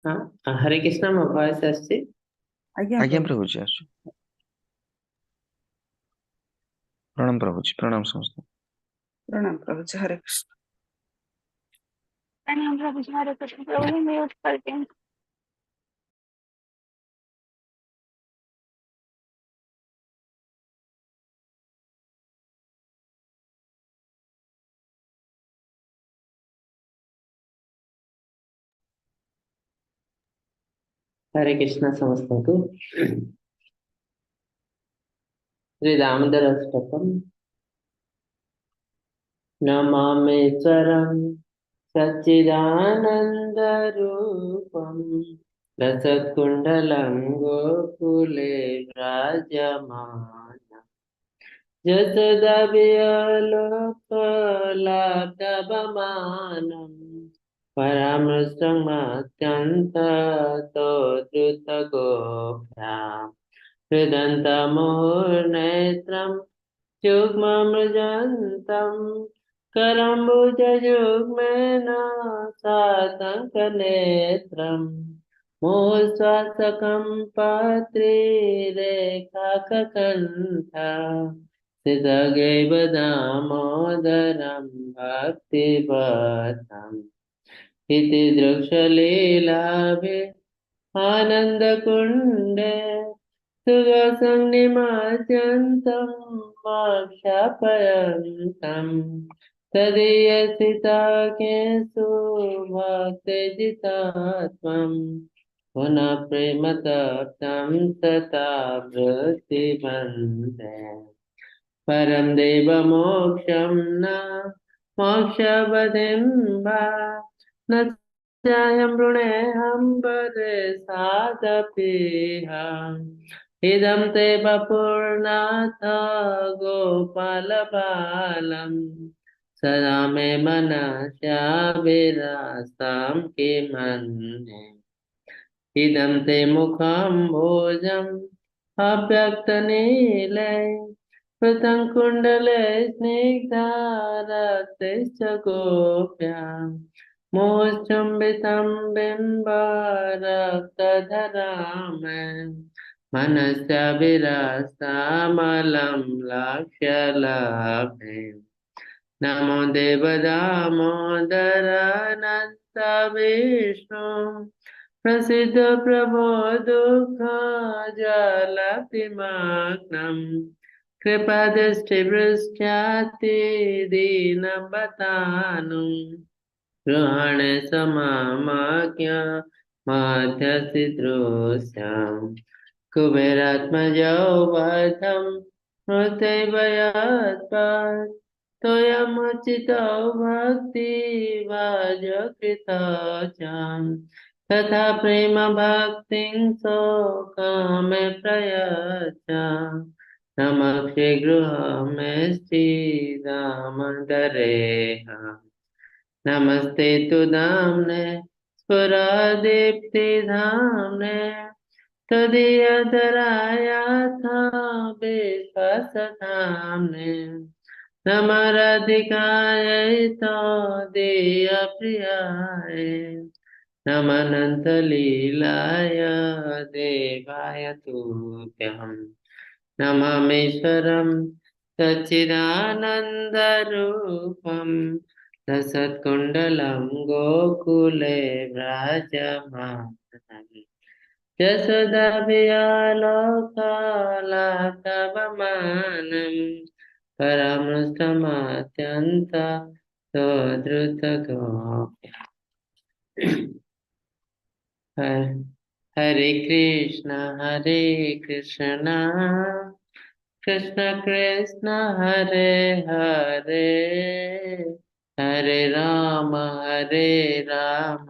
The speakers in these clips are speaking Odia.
ହଁ, ହରେ କୃଷ୍ଣ, ମୋ ଭଏସ ଆସୁଛି? ଆଜ୍ଞା। ଆଜ୍ଞା। ପ୍ରଭୁ। ପ୍ରଭୁଜୀ, ଆସୁଛି। ପ୍ରଣାମ ପ୍ରଭୁଜୀ, ପ୍ରଣାମ ସମସ୍ତଙ୍କୁ। ପ୍ରଣାମ ପ୍ରଭୁଜୀ, ହରେ କୃଷ୍ଣ। ପ୍ରଣାମ ପ୍ରଭୁଜୀ, ହରେ କୃଷ୍ଣ। ପ୍ରଭୁଜୀ, ମ୍ୟୁଟ୍ କରିଦିଅନ୍ତୁ। ହରେ କୃଷ୍ଣ ସମସ୍ତଙ୍କୁ। ଶ୍ରୀ ଦାମୋଦର ଅଷ୍ଟକମ୍। ନମାମେଶ୍ୱରಂ ସଚ୍ଚିଦାନନ୍ଦ ରୂପಂ ରସକୁଣ୍ଡलं ଗୋକୁଲେ ଭ୍ରାଜମାନम् ଯଶୋଦାଭିଆଲୋକଲାଭମାନम् परामृष्टमात्यन्त द्रुतगोभ्यां हृदन्तमुहुर्नेत्रं युग्ममृजन्तं करम्बुजयुग्मेन सातङ्कनेत्रं मुहुश्वासकं पत्रिरेखाककण्ठ सितगैव दामोदरं भक्तिपथम् इति दृक्षलीलाभि आनन्दकुण्डे सुखसंनिमाचन्तं मोक्षापयन्तं तदीयसिताकेषु भक्तिजितात्मं पुनः प्रेमतप्तं सतावृत्तिवन्दे। परं देवमोक्षं न मोक्षपदिं वा न चायं वृणेऽहं परे सादपीह। इदं ते वपुर्नाथ गोपालबालं सदा मे मनस्याभिरास्तां किमन्ये। इदं ते मुखं भोजम् अव्यक्तनीले कृतं कुण्डले स्निग्धारक्तैश्च गोप्यां मोश्चुम्बितं बिम्बरक्तधरामे मनस्याभिरास्तामलं लाक्ष्यलाभे। नमो देवदामोदरानन्त विष्णु प्रसिद्ध प्रभो दुःख जलतिमग्नं कृपादृष्टिवृष्ट्याति दीनबतानुं गृहाण समामाज्ञा माध्यसि दृश्यां कुबेरात्मजौ वधं हृतैव यत्पात् त्वयमुचितौ भक्तिवाजकृता च तथा प्रेम भक्तिं शोकामे प्रयच्छ। नमः गृहमे श्रीदामोदरेह। नमस्ते तु दाम्ने स्फुरदीप्तिधाम्ने तदीयधरायाथ विश्वासधाम्ने। नमः राधिकायै त्वदीयप्रियाय नमनन्तलीलाय देवाय तुभ्यं। नमामीश्वरं सच्चिदानन्दरूपं रसत्कुण्डलं गोकुले व्राजमानम् यशोदाभियालोकालातवमानं परामृष्टमात्यन्त सदृतगोप्य। हरे कृष्ण हरे कृष्ण कृष्ण कृष्ण हरे हरे हरे राम हरे राम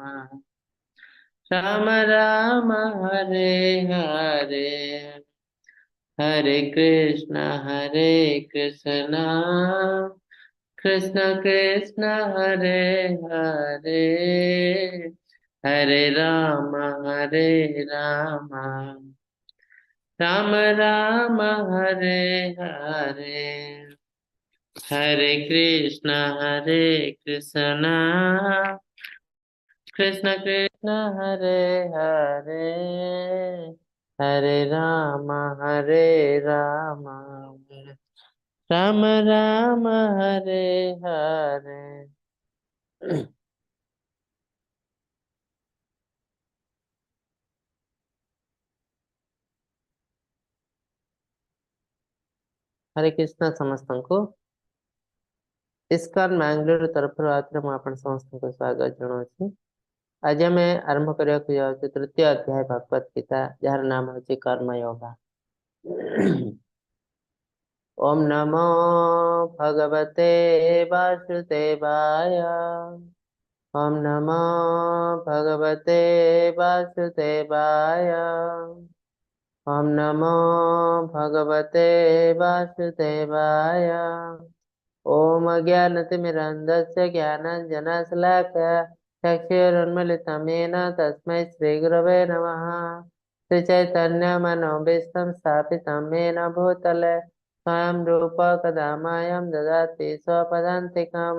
राम राम हरे हरे। हरे कृष्ण हरे कृष्ण कृष्ण कृष्ण हरे हरे हरे राम हरे राम राम राम हरे हरे। हरे कृष्ण हरे Krishna Krishna Krishna Hare Hare, Hare Rama Hare Rama, Rama Rama Hare Hare. Hare Krishna ସମସ୍ତଙ୍କୁ ଇସ୍କନ ବାଙ୍ଗାଲୋର ତରଫରୁ ଆଉଥରେ ମୁଁ ଆପଣ ସମସ୍ତଙ୍କୁ ସ୍ୱାଗତ ଜଣାଉଛି। ଆଜି ଆମେ ଆରମ୍ଭ କରିବାକୁ ଯାଉଛୁ ତୃତୀୟ ଅଧ୍ୟାୟ ଭଗବତ ଗୀତା, ଯାହାର ନାମ ହେଉଛି କର୍ମଯୋଗ। ଓମ୍ ନମୋ ଭଗବତେ ବାସୁଦେବାୟ। ଓମ୍ ନମୋ ଭଗବତେ ବାସୁଦେବାୟ। ଓମ୍ ନମୋ ଭଗବତେ ବାସୁଦେବାୟ। ओम अज्ञानतिमिरन्धस्य ज्ञानाञ्जनशलाकया चक्षुरुन्मीलितं येन तस्मै श्रीगुरवे नमः। श्रीचैतन्यमनोभीष्टं स्थापितं येन भूतले स्वयं रूप कदा मह्यं ददाति स्वपदान्तिकं।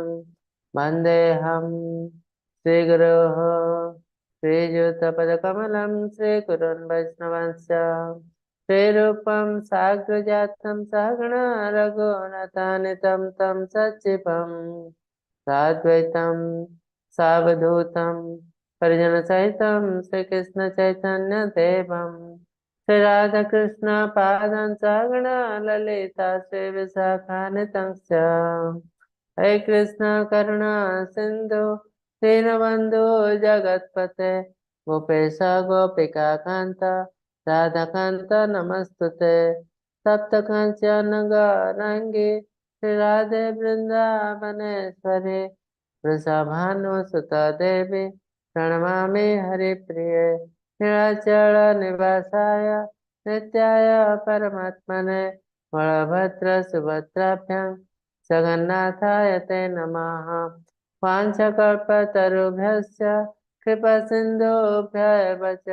वन्देऽहं श्रीगुरोः श्रीयुतपदकमलं श्रीगुरून् वैष्णवांश्च। श्रीरूपं साग्रजातं सहगणा रघुनाथान्वितं तं सचिवं साद्वैतं सावधूतं परिजनसहितं श्रीकृष्ण चैतन्य देवं। श्री राधाकृष्ण पादां सहगणा ललिता श्री विशाखान्वितं च। हरे कृष्ण करुणा सिन्धु दीनबन्धु जगत्पते गोपेश गोपिका कान्त राधाकान्त नमस्तुते। सप्त कांचन गौरांगी श्री राधे वृंदावनेश्वरी वृषभानुसुता देवी प्रणमामि हरिप्रिये। नीलाचल निवासाय नित्याय परमात्मने बलभद्र सुभद्राभ्यां जगन्नाथाय ते नमः। वाञ्छाकल्पतरुभ्यश्च कृपा सिन्धुभ्य एव च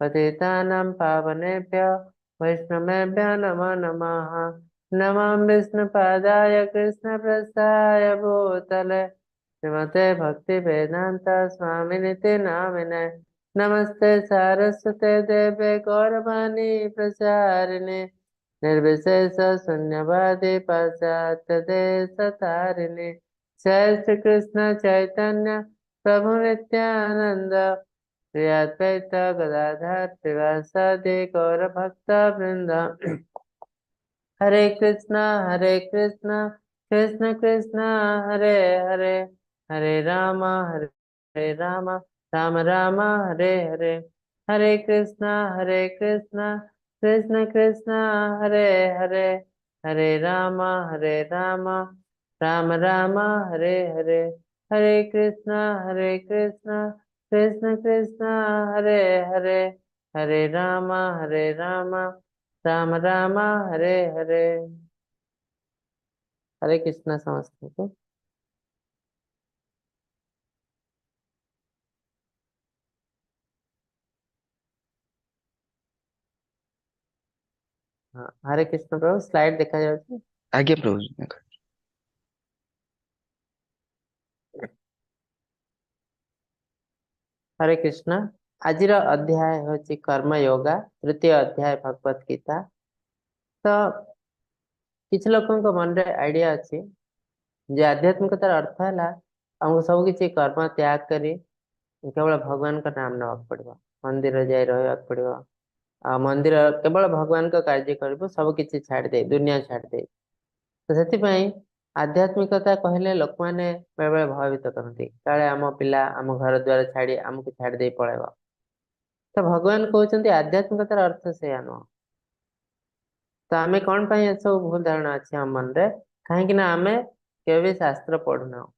पतितानां पावनेभ्य वैष्णवेभ्य नमो नमः। नमः विष्णुपादाय कृष्णप्रस्थाय भूतले श्रीमते भक्तिवेदान्त स्वामिनिति नामिने। नमस्ते सारस्वते देवे गौरवाणी प्रचारिणे निर्विशेष शून्यवादी पाश्चात्य देशतारिणे। जय श्री कृष्ण चैतन्य प्रभु नित्यानंद श्री अद्वैत गदाधर श्रीवासादि गौर भक्त वृंद। हरे कृष्णा कृष्ण कृष्ण हरे हरे, हरे राम हरे राम राम राम हरे हरे। हरे कृष्णा कृष्ण कृष्ण हरे हरे, हरे राम राम राम हरे हरे। हरे कृष्णा कृष्ण कृष्ण हरे हरे, हरे राम राम राम हरे हरे। हरे कृष्णा ସମସ୍ତଙ୍କୁ। ହଁ, ହରେ କୃଷ୍ଣ ପ୍ରଭୁ, ସ୍ଲାଇଡ୍ ଦେଖାଯାଉଛି? ଆଜ୍ଞା ପ୍ରଭୁଜୀ, ଦେଖ। ହରେ କୃଷ୍ଣ। ଆଜିର ଅଧ୍ୟାୟ ହେଉଛି କର୍ମ ଯୋଗା, ତୃତୀୟ ଅଧ୍ୟାୟ ଭଗବତ ଗୀତା। ତ କିଛି ଲୋକଙ୍କ ମନରେ ଆଇଡିଆ ଅଛି ଯେ ଆଧ୍ୟାତ୍ମିକତାର ଅର୍ଥ ହେଲା ଆମକୁ ସବୁ କିଛି କର୍ମ ତ୍ୟାଗ କରି କେବଳ ଭଗବାନଙ୍କ ନାମ ନେବାକୁ ପଡିବ, ମନ୍ଦିର ଯାଇ ରହିବାକୁ ପଡିବ, ଆଉ ମନ୍ଦିର କେବଳ ଭଗବାନଙ୍କ କାର୍ଯ୍ୟ କରିବୁ, ସବୁ କିଛି ଛାଡ଼ିଦେଇ, ଦୁନିଆ ଛାଡ଼ିଦେଇ। ତ ସେଥିପାଇଁ ଆଧ୍ୟାତ୍ମିକତା କହିଲେ ଲୋକମାନେ ବେଳେବେଳେ ଭୟଭୀତ କରନ୍ତି, କାଳେ ଆମ ପିଲା ଆମ ଘର ଦ୍ୱାର ଛାଡ଼ି ଆମକୁ ଛାଡ଼ି ଦେଇ ପଳେଇବ। ତ ଭଗବାନ କହୁଛନ୍ତି ଆଧ୍ୟାତ୍ମିକତାର ଅର୍ଥ ସେଇଆ ନୁହଁ। ତ ଆମେ କଣ ପାଇଁ ଏସବୁ ଭୁଲ ଧାରଣା ଅଛି ଆମ ମନରେ? କାହିଁକି ନା ଆମେ କେବେ ବି ଶାସ୍ତ୍ର ପଢୁନାହୁଁ,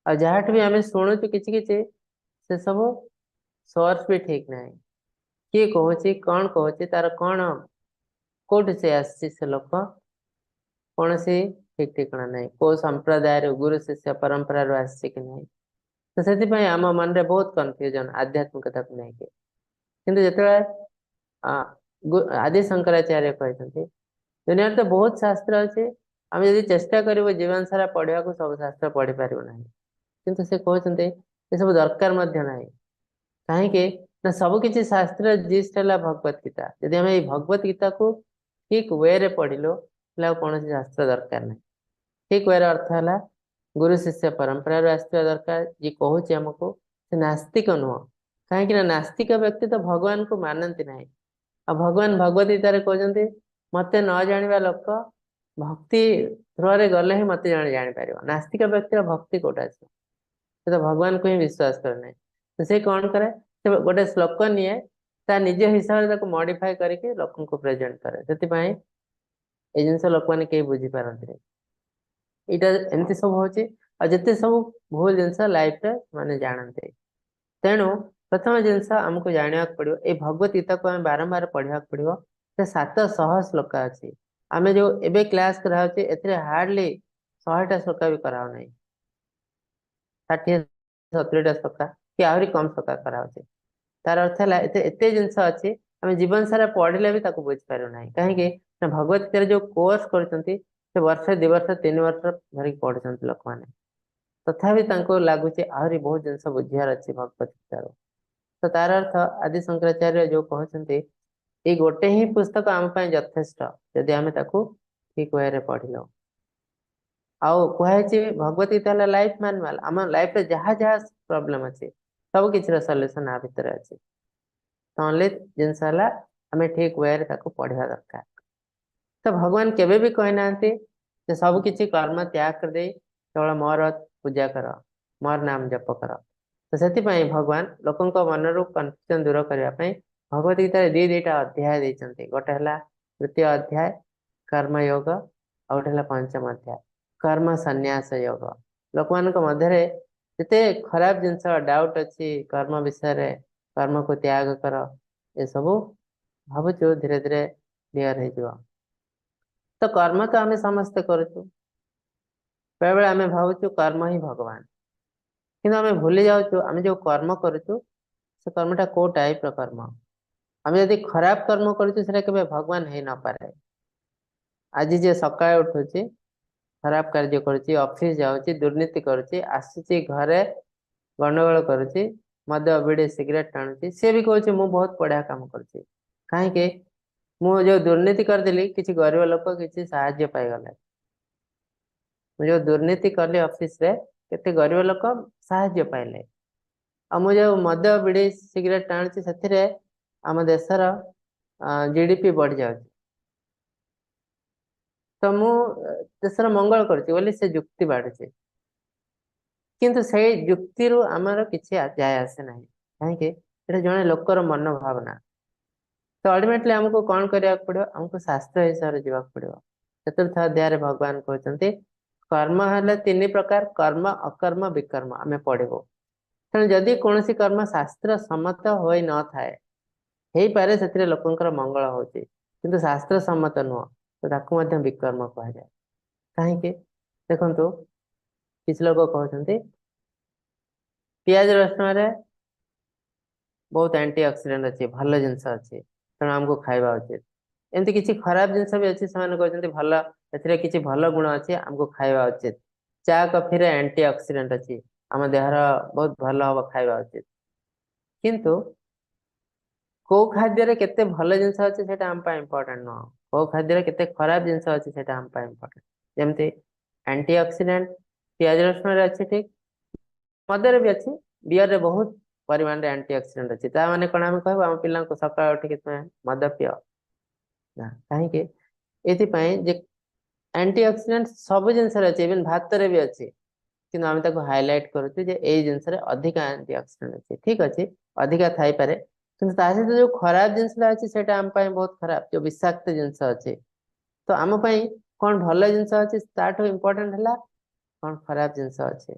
ଆଉ ଯାହାଠୁ ବି ଆମେ ଶୁଣୁଛୁ କିଛି କିଛି ସେ ସବୁ ସୋର୍ସ ବି ଠିକ ନାହିଁ। କିଏ କହୁଛି, କଣ କହୁଛି, ତାର କଣ, କୋଉଠି ସେ ଆସିଛି, ସେ ଲୋକ, କୌଣସି ଠିକ ଠିକଣା ନାହିଁ, କୋଉ ସମ୍ପ୍ରଦାୟରୁ ଗୁରୁ ଶିଷ୍ୟ ପରମ୍ପରାରୁ ଆସିଛି କି ନାହିଁ। ତ ସେଥିପାଇଁ ଆମ ମନରେ ବହୁତ କନଫ୍ୟୁଜନ ଆଧ୍ୟାତ୍ମିକତାକୁ ନେଇକି। କିନ୍ତୁ ଯେତେବେଳେ ଆଦି ଶଙ୍କରାଚାର୍ଯ୍ୟ କହିଛନ୍ତି ଦୁନିଆରେ ତ ବହୁତ ଶାସ୍ତ୍ର ଅଛି, ଆମେ ଯଦି ଚେଷ୍ଟା କରିବୁ ଜୀବନ ସାରା ପଢିବାକୁ ସବୁ ଶାସ୍ତ୍ର ପଢିପାରିବୁ ନାହିଁ। କିନ୍ତୁ ସେ କହୁଛନ୍ତି ଏସବୁ ଦରକାର ମଧ୍ୟ ନାହିଁ, କାହିଁକି ନା ସବୁ କିଛି ଶାସ୍ତ୍ର ଜିଷ୍ଟ ହେଲା ଭଗବତ ଗୀତା। ଯଦି ଆମେ ଏଇ ଭଗବତ ଗୀତାକୁ ଠିକ ୱେରେ ପଢିଲୁ, ତାହେଲେ ଆଉ କୌଣସି ଶାସ୍ତ୍ର ଦରକାର ନାହିଁ। ଠିକ ୱେର ଅର୍ଥ ହେଲା ଗୁରୁ ଶିଷ୍ୟ ପରମ୍ପରାରୁ ଆସିଥିବା ଦରକାର। ଯିଏ କହୁଛି ଆମକୁ ସେ ନାସ୍ତିକ ନୁହଁ। କାହିଁକି ନା ନାସ୍ତିକ ବ୍ୟକ୍ତି ତ ଭଗବାନଙ୍କୁ ମାନନ୍ତି ନାହିଁ। ଆଉ ଭଗବାନ ଭଗବତ ଗୀତାରେ କହୁଛନ୍ତି, ମତେ ନ ଜାଣିବା ଲୋକ ଭକ୍ତି ଥ୍ରୋରେ ଗଲେ ହିଁ ମତେ ଜଣେ ଜାଣିପାରିବ। ନାସ୍ତିକ ବ୍ୟକ୍ତିର ଭକ୍ତି କୋଉଟା ଆସିବ? ସେ ତ ଭଗବାନଙ୍କୁ ହିଁ ବିଶ୍ୱାସ କରେ ନାହିଁ। ତ ସେ କଣ କରେ? ସେ ଗୋଟେ ଶ୍ଲୋକ ନିଏ, ତା ନିଜ ହିସାବରେ ତାକୁ ମଡିଫାଏ କରିକି ଲୋକଙ୍କୁ ପ୍ରେଜେଣ୍ଟ କରେ। ସେଥିପାଇଁ ଏଇ ଜିନିଷ ଲୋକମାନେ କେହି ବୁଝିପାରନ୍ତିନି। ଏଇଟା ଏମିତି ସବୁ ହଉଛି, ଆଉ ଯେତେ ସବୁ ଭୁଲ ଜିନିଷ ଲାଇଫରେ ମାନେ ଜାଣନ୍ତି। ତେଣୁ ପ୍ରଥମ ଜିନିଷ ଆମକୁ ଜାଣିବାକୁ ପଡିବ, ଏଇ ଭଗବତ ଗୀତାକୁ ଆମେ ବାରମ୍ବାର ପଢିବାକୁ ପଡିବ। ସେ 700 ଶ୍ଲୋକ ଅଛି। ଆମେ ଯୋଉ ଏବେ କ୍ଲାସ କରାହଉଛି, ଏଥିରେ ହାର୍ଡଲି 100ଟା ଶ୍ଲୋକ ବି କରାହଉନାହିଁ। 60-70ଟା ଶ୍ଲୋକ କି ଆହୁରି କମ ଶ୍ଲୋକ କରାହଉଛି। ତାର ଅର୍ଥ ହେଲା ଏତେ ଏତେ ଜିନିଷ ଅଛି, ଆମେ ଜୀବନ ସାରା ପଢିଲେ ବି ତାକୁ ବୁଝିପାରିବୁ ନାହିଁ। କାହିଁକି ନା ଭଗବତ ଗୀତାରେ ଯୋଉ କୋର୍ସ କରୁଛନ୍ତି, ସେ ବର୍ଷେ, 2 ବର୍ଷ, 3 ବର୍ଷ ଧରିକି ପଢୁଛନ୍ତି ଲୋକମାନେ। ତଥାପି ତାଙ୍କୁ ଲାଗୁଛି ଆହୁରି ବହୁତ ଜିନିଷ ବୁଝିବାର ଅଛି ଭଗବତ ଗୀତାରୁ। ତ ତାର ଅର୍ଥ ଆଦି ଶଙ୍କରାଚାର୍ଯ୍ୟ ଯୋଉ କହୁଛନ୍ତି, ଏଇ ଗୋଟେ ହିଁ ପୁସ୍ତକ ଆମ ପାଇଁ ଯଥେଷ୍ଟ, ଯଦି ଆମେ ତାକୁ ଠିକ ୱେରେ ପଢିଲୁ। ଆଉ କୁହାଯାଇଛି ଭଗବତ ଗୀତା ହେଲା ଲାଇଫ ମାନୁଆଲ। ଆମ ଲାଇଫରେ ଯାହା ଯାହା ପ୍ରୋବ୍ଲେମ ଅଛି, ସବୁ କିଛିର ସଲ୍ୟୁସନ ଆ ଭିତରେ ଅଛି। ତ ଅନଲି ଜିନିଷ ହେଲା ଆମେ ଠିକ ୱେରେ ତାକୁ ପଢିବା ଦରକାର। ତ ଭଗବାନ କେବେ ବି କହିନାହାନ୍ତି ଯେ ସବୁ କିଛି କର୍ମ ତ୍ୟାଗ କରିଦେଇ କେବଳ ମୋର ପୂଜା କର, ମୋର ନାମ ଜପ କର। ତ ସେଥିପାଇଁ ଭଗବାନ ଲୋକଙ୍କ ମନରୁ କନଫ୍ୟୁଜନ ଦୂର କରିବା ପାଇଁ ଭଗବତ ଗୀତାରେ ଦିଟା ଅଧ୍ୟାୟ ଦେଇଛନ୍ତି। ଗୋଟେ ହେଲା ତୃତୀୟ ଅଧ୍ୟାୟ କର୍ମଯୋଗ, ଆଉ ଗୋଟେ ହେଲା ପଞ୍ଚମ ଅଧ୍ୟାୟ କର୍ମ ସନ୍ନ୍ୟାସ ଯୋଗ। ଲୋକମାନଙ୍କ ମଧ୍ୟରେ ଯେତେ ଖରାପ ଜିନିଷ ଡାଉଟ ଅଛି କର୍ମ ବିଷୟରେ, କର୍ମକୁ ତ୍ୟାଗ କର, ଏସବୁ ଭାବୁଛୁ ଧୀରେ ଧୀରେ କ୍ଲିୟର ହେଇଯିବ। ତ କର୍ମ ତ ଆମେ ସମସ୍ତେ କରୁଛୁ। ବେଳେବେଳେ ଆମେ ଭାବୁଛୁ କର୍ମ ହିଁ ଭଗବାନ, କିନ୍ତୁ ଆମେ ଭୁଲି ଯାଉଛୁ ଆମେ ଯୋଉ କର୍ମ କରୁଛୁ, ସେ କର୍ମଟା କୋଉ ଟାଇପ ର କର୍ମ। ଆମେ ଯଦି ଖରାପ କର୍ମ କରୁଛୁ, ସେଟା କେବେ ଭଗବାନ ହେଇ ନପାରେ। ଆଜି ଯିଏ ସକାଳେ ଉଠୁଛି, ଖରାପ କାର୍ଯ୍ୟ କରୁଛି, ଅଫିସ ଯାଉଛି, ଦୁର୍ନୀତି କରୁଛି, ଆସୁଛି, ଘରେ ଗଣ୍ଡଗୋଳ କରୁଛି, ମଦ, ବିଡି, ସିଗାରେଟ ଟାଣୁଛି, ସିଏ ବି କହୁଛି ମୁଁ ବହୁତ ବଢିଆ କାମ କରୁଛି। କାହିଁକି? ମୁଁ ଯୋଉ ଦୁର୍ନୀତି କରିଦେଲି, କିଛି ଗରିବ ଲୋକ କିଛି ସାହାଯ୍ୟ ପାଇଗଲେ। ମୁଁ ଯୋଉ ଦୁର୍ନୀତି କଲି ଅଫିସରେ, କେତେ ଗରିବ ଲୋକ ସାହାଯ୍ୟ ପାଇଲେ। ଆଉ ମୁଁ ଯୋଉ ମଦ, ବିଡି, ସିଗାରେଟ ଟାଣୁଛି, ସେଥିରେ ଆମ ଦେଶର ଜିଡିପି ବଢି ଯାଉଛି। ତ ମୁଁ ଦେଶର ମଙ୍ଗଳ କରୁଛି ବୋଲି ସେ ଯୁକ୍ତି ବାଢୁଛି। କିନ୍ତୁ ସେଇ ଯୁକ୍ତିରୁ ଆମର କିଛି ଯାଏ ଆସେ ନାହିଁ। କାହିଁକି? ଏଟା ଜଣେ ଲୋକର ମନୋଭାବନା। ତ ଅଲ୍ଟିମେଟଲି ଆମକୁ କଣ କରିବାକୁ ପଡିବ? ଆମକୁ ଶାସ୍ତ୍ର ହିସାବରେ ଯିବାକୁ ପଡିବ। ଚତୁର୍ଥ ଅଧ୍ୟାୟରେ ଭଗବାନ କହୁଛନ୍ତି, କର୍ମ ହେଲେ ତିନି ପ୍ରକାର: କର୍ମ, ଅକର୍ମ, ବିକର୍ମ। ଆମେ ପଢିବୁ। ତେଣୁ ଯଦି କୌଣସି କର୍ମ ଶାସ୍ତ୍ର ସମ୍ମତ ହୋଇ ନଥାଏ, ହେଇପାରେ ସେଥିରେ ଲୋକଙ୍କର ମଙ୍ଗଳ ହଉଛି, କିନ୍ତୁ ଶାସ୍ତ୍ର ସମ୍ମତ ନୁହଁ, ତ ତାକୁ ମଧ୍ୟ ବିକର୍ମ କୁହାଯାଏ। କାହିଁକି? ଦେଖନ୍ତୁ, କିଛି ଲୋକ କହୁଛନ୍ତି ପିଆଜ ରସୁଣରେ ବହୁତ ଆଣ୍ଟି ଅକ୍ସିଡେଣ୍ଟ ଅଛି, ଭଲ ଜିନିଷ ଅଛି, ତେଣୁ ଆମକୁ ଖାଇବା ଉଚିତ। ଏମିତି କିଛି ଖରାପ ଜିନିଷ ବି ଅଛି, ସେମାନେ କହୁଛନ୍ତି ଭଲ, ଏଥିରେ କିଛି ଭଲ ଗୁଣ ଅଛି, ଆମକୁ ଖାଇବା ଉଚିତ। ଚା କଫିରେ ଆଣ୍ଟି ଅକ୍ସିଡେଣ୍ଟ ଅଛି, ଆମ ଦେହର ବହୁତ ଭଲ ହବ, ଖାଇବା ଉଚିତ। କିନ୍ତୁ କୋଉ ଖାଦ୍ୟରେ କେତେ ଭଲ ଜିନିଷ ଅଛି, ସେଇଟା ଆମ ପାଇଁ ଇମ୍ପୋର୍ଟାଣ୍ଟ ନୁହଁ। କୋଉ ଖାଦ୍ୟରେ କେତେ ଖରାପ ଜିନିଷ ଅଛି, ସେଇଟା ଆମ ପାଇଁ ଇମ୍ପୋର୍ଟାଣ୍ଟ। ଯେମିତି ଆଣ୍ଟି ଅକ୍ସିଡେଣ୍ଟ ପିଆଜ ରସୁଣରେ ଅଛି ଠିକ, ମଦରେ ବି ଅଛି, ବିୟରରେ ବହୁତ ପରିମାଣରେ ଆଣ୍ଟି ଅକ୍ସିଡେଣ୍ଟ ଅଛି। ତା ମାନେ କଣ ଆମେ କହିବୁ ଆମ ପିଲାଙ୍କୁ ସକାଳୁ ଉଠିକି ତୁମେ ମଦ ପିଅ? ନା। କାହିଁକି? ଏଥିପାଇଁ ଯେ ଆଣ୍ଟି ଅକ୍ସିଡେଣ୍ଟ ସବୁ ଜିନିଷରେ ଅଛି, ଇଭେନ ଭାତରେ ବି ଅଛି, କିନ୍ତୁ ଆମେ ତାକୁ ହାଇଲାଇଟ କରୁଛୁ ଯେ ଏଇ ଜିନିଷରେ ଅଧିକା ଆଣ୍ଟି ଅକ୍ସିଡେଣ୍ଟ ଅଛି। ଠିକ ଅଛି, ଅଧିକା ଥାଇପାରେ, କିନ୍ତୁ ତା ସହିତ ଯୋଉ ଖରାପ ଜିନିଷଟା ଅଛି, ସେଇଟା ଆମ ପାଇଁ ବହୁତ ଖରାପ, ଯୋଉ ବିଷାକ୍ତ ଜିନିଷ ଅଛି। ତ ଆମ ପାଇଁ କଣ ଭଲ ଜିନିଷ ଅଛି ତାଠୁ ଇମ୍ପୋର୍ଟାଣ୍ଟ ହେଲା କଣ ଖରାପ ଜିନିଷ ଅଛି,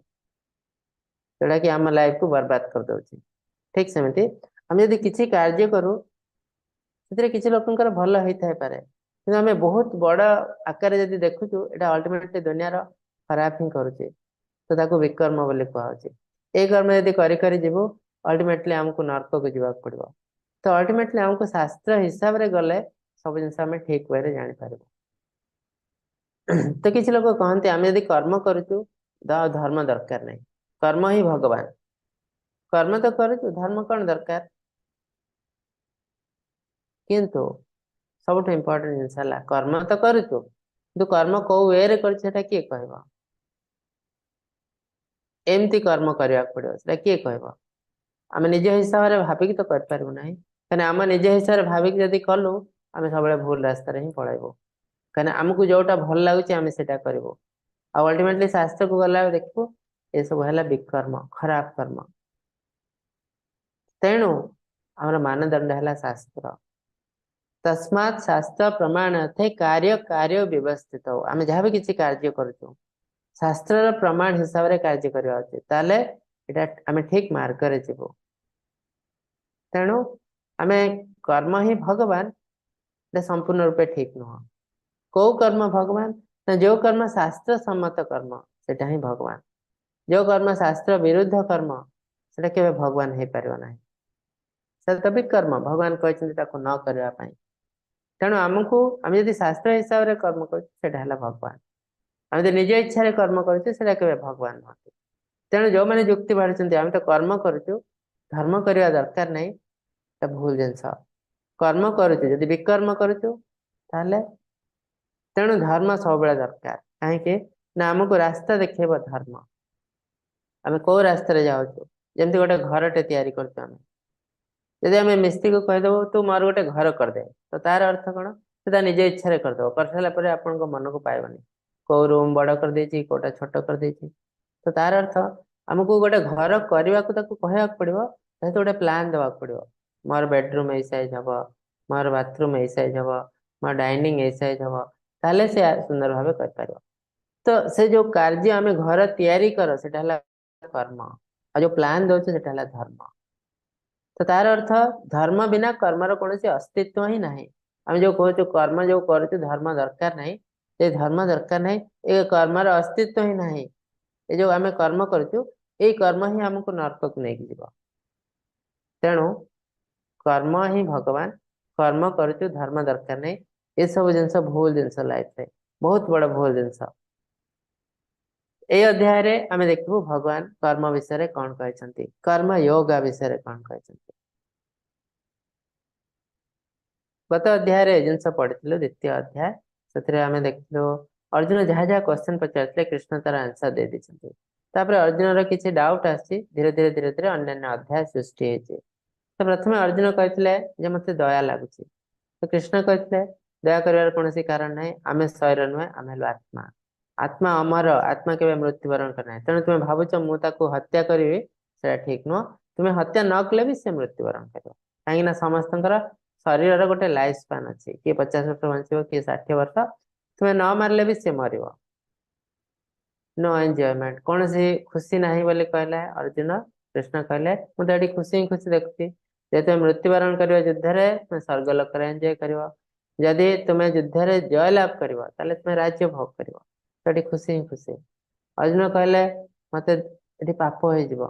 ଯୋଉଟା କି ଆମ ଲାଇଫ କୁ ବର୍ବାଦ କରିଦଉଛି। ଠିକ ସେମିତି ଆମେ ଯଦି କିଛି କାର୍ଯ୍ୟ କରୁ, ସେଥିରେ କିଛି ଲୋକଙ୍କର ଭଲ ହେଇଥାଇପାରେ, କିନ୍ତୁ ଆମେ ବହୁତ ବଡ ଆକାରରେ ଯଦି ଦେଖୁଛୁ, ଏଇଟା ଅଲ୍ଟିମେଟଲି ଦୁନିଆର ଖରାପ ହିଁ କରୁଛି। ତ ତାକୁ ବିକର୍ମ ବୋଲି କୁହାହଉଛି। ଏଇ କର୍ମ ଯଦି କରି କରି ଯିବୁ, ଅଲ୍ଟିମେଟଲି ଆମକୁ ନର୍କକୁ ଯିବାକୁ ପଡିବ। ତ ଅଲ୍ଟିମେଟଲି ଆମକୁ ଶାସ୍ତ୍ର ହିସାବରେ ଗଲେ ସବୁ ଜିନିଷ ଆମେ ଠିକ ୱେରେ ଜାଣିପାରିବୁ। ତ କିଛି ଲୋକ କହନ୍ତି, ଆମେ ଯଦି କର୍ମ କରୁଛୁ ତ ଧର୍ମ ଦରକାର ନାହିଁ, କର୍ମ ହିଁ ଭଗବାନ। କର୍ମ ତ କରୁଛୁ, ଧର୍ମ କଣ ଦରକାର? କିନ୍ତୁ ସବୁଠୁ ଇମ୍ପୋର୍ଟାଣ୍ଟ ଜିନିଷ ହେଲା କର୍ମ ତ କରୁଛୁ, କିନ୍ତୁ କର୍ମ କୋଉ ୱେରେ କରୁଛୁ ସେଟା କିଏ କହିବ? ଏମିତି କର୍ମ କରିବାକୁ ପଡିବ, ସେଟା କିଏ କହିବ? ଆମେ ନିଜ ହିସାବରେ ଭାବିକି ତ କରିପାରିବୁ ନାହିଁ। କାହିଁକିନା ଆମ ନିଜ ହିସାବରେ ଭାବିକି ଯଦି କଲୁ, ଆମେ ସବୁବେଳେ ଭୁଲ ରାସ୍ତାରେ ହିଁ ପଳେଇବୁ। କାହିଁକିନା ଆମକୁ ଯୋଉଟା ଭଲ ଲାଗୁଛି ଆମେ ସେଇଟା କରିବୁ। ଆଉ ଅଲ୍ଟିମେଟଲି ଶାସ୍ତ୍ରକୁ ଗଲା ଦେଖିବୁ ଏସବୁ ହେଲା ବିକର୍ମ, ଖରାପ କର୍ମ। ତେଣୁ ଆମର ମାନଦଣ୍ଡ ହେଲା ଶାସ୍ତ୍ର। ତସ୍ମାତ୍ ଶାସ୍ତ୍ର ପ୍ରମାଣାର୍ଥେ କାର୍ଯ୍ୟ କାର୍ଯ୍ୟ ବ୍ୟବସ୍ଥିତ। ଆମେ ଯାହା ବି କିଛି କାର୍ଯ୍ୟ କରୁଛୁ, ଶାସ୍ତ୍ରର ପ୍ରମାଣ ହିସାବରେ କାର୍ଯ୍ୟ କରିବା ଉଚିତ, ତାହେଲେ ଏଇଟା ଆମେ ଠିକ ମାର୍ଗରେ ଯିବୁ। ତେଣୁ ଆମେ କର୍ମ ହିଁ ଭଗବାନ, ଏଟା ସମ୍ପୂର୍ଣ୍ଣ ରୂପେ ଠିକ ନୁହଁ। କୋଉ କର୍ମ ଭଗବାନ? ନା ଯୋଉ କର୍ମ ଶାସ୍ତ୍ର ସମ୍ମତ କର୍ମ, ସେଟା ହିଁ ଭଗବାନ। ଯୋଉ କର୍ମ ଶାସ୍ତ୍ର ବିରୁଦ୍ଧ କର୍ମ, ସେଟା କେବେ ଭଗବାନ ହେଇପାରିବ ନାହିଁ। ସେଟା ତ ବିକର୍ମ, ଭଗବାନ କହିଛନ୍ତି ତାକୁ ନ କରିବା ପାଇଁ। ତେଣୁ ଆମକୁ, ଆମେ ଯଦି ଶାସ୍ତ୍ର ହିସାବରେ କର୍ମ କରୁଛୁ, ସେଟା ହେଲା ଭଗବାନ। ଆମେ ଯଦି ନିଜ ଇଚ୍ଛାରେ କର୍ମ କରୁଛୁ, ସେଟା କେବେ ଭଗବାନ ନୁହନ୍ତି। ତେଣୁ ଯୋଉମାନେ ଯୁକ୍ତି ବାଢୁଛନ୍ତି ଆମେ ତ କର୍ମ କରୁଛୁ, ଧର୍ମ କରିବା ଦରକାର ନାହିଁ, ଏଟା ଭୁଲ ଜିନିଷ। କର୍ମ କରୁଛୁ, ଯଦି ବିକର୍ମ କରୁଛୁ ତାହେଲେ, ତେଣୁ ଧର୍ମ ସବୁବେଳେ ଦରକାର। କାହିଁକି ନା ଆମକୁ ରାସ୍ତା ଦେଖେଇବ ଧର୍ମ, ଆମେ କୋଉ ରାସ୍ତାରେ ଯାଉଛୁ। ଯେମିତି ଗୋଟେ ଘରଟେ ତିଆରି କରୁଛୁ ଆମେ, ଯଦି ଆମେ ମିସ୍ତ୍ରୀକୁ କହିଦବୁ ତୁ ମୋର ଗୋଟେ ଘର କରିଦେ, ତ ତାର ଅର୍ଥ କଣ? ସେ ତା ନିଜ ଇଚ୍ଛାରେ କରିଦବ। କରିସାରିଲା ପରେ ଆପଣଙ୍କ ମନକୁ ପାଇବନି, କୋଉ ରୁମ ବଡ କରିଦେଇଛି, କୋଉଟା ଛୋଟ କରିଦେଇଛି। ତ ତାର ଅର୍ଥ ଆମକୁ ଗୋଟେ ଘର କରିବାକୁ ତାକୁ କହିବାକୁ ପଡିବ, ସହିତ ଗୋଟେ ପ୍ଲାନ ଦବାକୁ ପଡିବ। ମୋର ବେଡରୁମ ଏଇ ସାଇଜ ହବ, ମୋର ବାଥରୁମ ଏଇ ସାଇଜ ହବ, ମୋର ଡାଇନିଂ ଏଇ ସାଇଜ ହବ, ତାହେଲେ ସେ ସୁନ୍ଦର ଭାବେ କରିପାରିବ। ତ ସେ ଯୋଉ କାର୍ଯ୍ୟ ଆମେ ଘର ତିଆରି କର, ସେଟା ହେଲା କର୍ମ, ଆଉ ଯୋଉ ପ୍ଲାନ ଦଉଛୁ ସେଟା ହେଲା ଧର୍ମ। ତ ତାର ଅର୍ଥ ଧର୍ମ ବିନା କର୍ମର କୌଣସି ଅସ୍ତିତ୍ୱ ହିଁ ନାହିଁ। ଆମେ ଯୋଉ କହୁଛୁ କର୍ମ ଯୋଉ କରୁଛୁ ଧର୍ମ ଦରକାର ନାହିଁ, ସେ ଧର୍ମ ଦରକାର ନାହିଁ, ଏ କର୍ମର ଅସ୍ତିତ୍ୱ ହିଁ ନାହିଁ। ଏ ଯୋଉ ଆମେ କର୍ମ କରୁଛୁ, ଏଇ କର୍ମ ହିଁ ଆମକୁ ନର୍କକୁ ନେଇକି ଯିବ। ତେଣୁ କର୍ମ ହିଁ ଭଗବାନ, କର୍ମ କରୁଛୁ ଧର୍ମ ଦରକାର ନାହିଁ, ଏସବୁ ଜିନିଷ ଭୁଲ ଜିନିଷ, ଲାଇଫରେ ବହୁତ ବଡ ଭୁଲ ଜିନିଷ। ଏଇ ଅଧ୍ୟାୟରେ ଆମେ ଦେଖିବୁ ଭଗବାନ କର୍ମ ବିଷୟରେ କଣ କହିଛନ୍ତି, କର୍ମ ୟୋଗା ବିଷୟରେ କଣ କହିଛନ୍ତି। ଗତ ଅଧ୍ୟାୟରେ ଏ ଜିନିଷ ପଢିଥିଲୁ, ଦ୍ୱିତୀୟ ଅଧ୍ୟାୟ, ସେଥିରେ ଆମେ ଦେଖିଲୁ ଅର୍ଜୁନ ଯାହା ଯାହା କ୍ୱେଶ୍ଚନ ପଚାରିଥିଲେ କୃଷ୍ଣ ତାର ଆନ୍ସର ଦେଇ ଦେଇଛନ୍ତି। ତାପରେ ଅର୍ଜୁନର କିଛି ଡାଉଟ ଆସିଛି, ଧୀରେ ଧୀରେ ଧୀରେ ଧୀରେ ଅନ୍ୟାନ୍ୟ ଅଧ୍ୟାୟ ସୃଷ୍ଟି ହେଇଛି। ତ ପ୍ରଥମେ ଅର୍ଜୁନ କହିଥିଲେ ଯେ ମତେ ଦୟା ଲାଗୁଛି। ତ କୃଷ୍ଣ କହିଥିଲେ ଦୟା କରିବାର କୌଣସି କାରଣ ନାହିଁ, ଆମେ ଶରୀର ନୁହେଁ, ଆମେ ହେଲୁ ଆତ୍ମା। ଆତ୍ମା ଅମର, ଆତ୍ମା କେବେ ମୃତ୍ୟୁବରଣ କରେ ନାହିଁ। ତେଣୁ ତୁମେ ଭାବୁଛ ମୁଁ ତାକୁ ହତ୍ୟା କରିବି, ସେଟା ଠିକ ନୁହଁ। ତୁମେ ହତ୍ୟା ନ କଲେ ବି ସେ ମୃତ୍ୟୁବରଣ କରିବ। କାହିଁକି ନା ସମସ୍ତଙ୍କର ଶରୀରର ଗୋଟେ ଲାଇଫ ସ୍ପାନ ଅଛି, କିଏ 50 ବର୍ଷ ବଞ୍ଚିବ, କିଏ 60 ବର୍ଷ। ତୁମେ ନ ମାରିଲେ ବି ସେ ମରିବ। ନୋ ଏନ୍ଜୟମେଣ୍ଟ, କୌଣସି ଖୁସି ନାହିଁ ବୋଲି କହିଲା ଅର୍ଜୁନ। କୃଷ୍ଣ କହିଲେ ମୁଁ ତ ଏଠି ଖୁସି ହିଁ ଖୁସି ଦେଖୁଛି। ଯଦି ତୁମେ ମୃତ୍ୟୁବରଣ କରିବ ଯୁଦ୍ଧରେ, ତୁମେ ସ୍ୱର୍ଗ ଲୋକରେ ଏନ୍ଜୟ କରିବ। ଯଦି ତୁମେ ଯୁଦ୍ଧରେ ଜୟ ଲାଭ କରିବ, ତାହେଲେ ତୁମେ ରାଜ୍ୟ ଭୋଗ କରିବ। ତ ଏଠି ଖୁସି ହିଁ ଖୁସି। ଅର୍ଜୁନ କହିଲେ ମତେ ଏଠି ପାପ ହେଇଯିବ।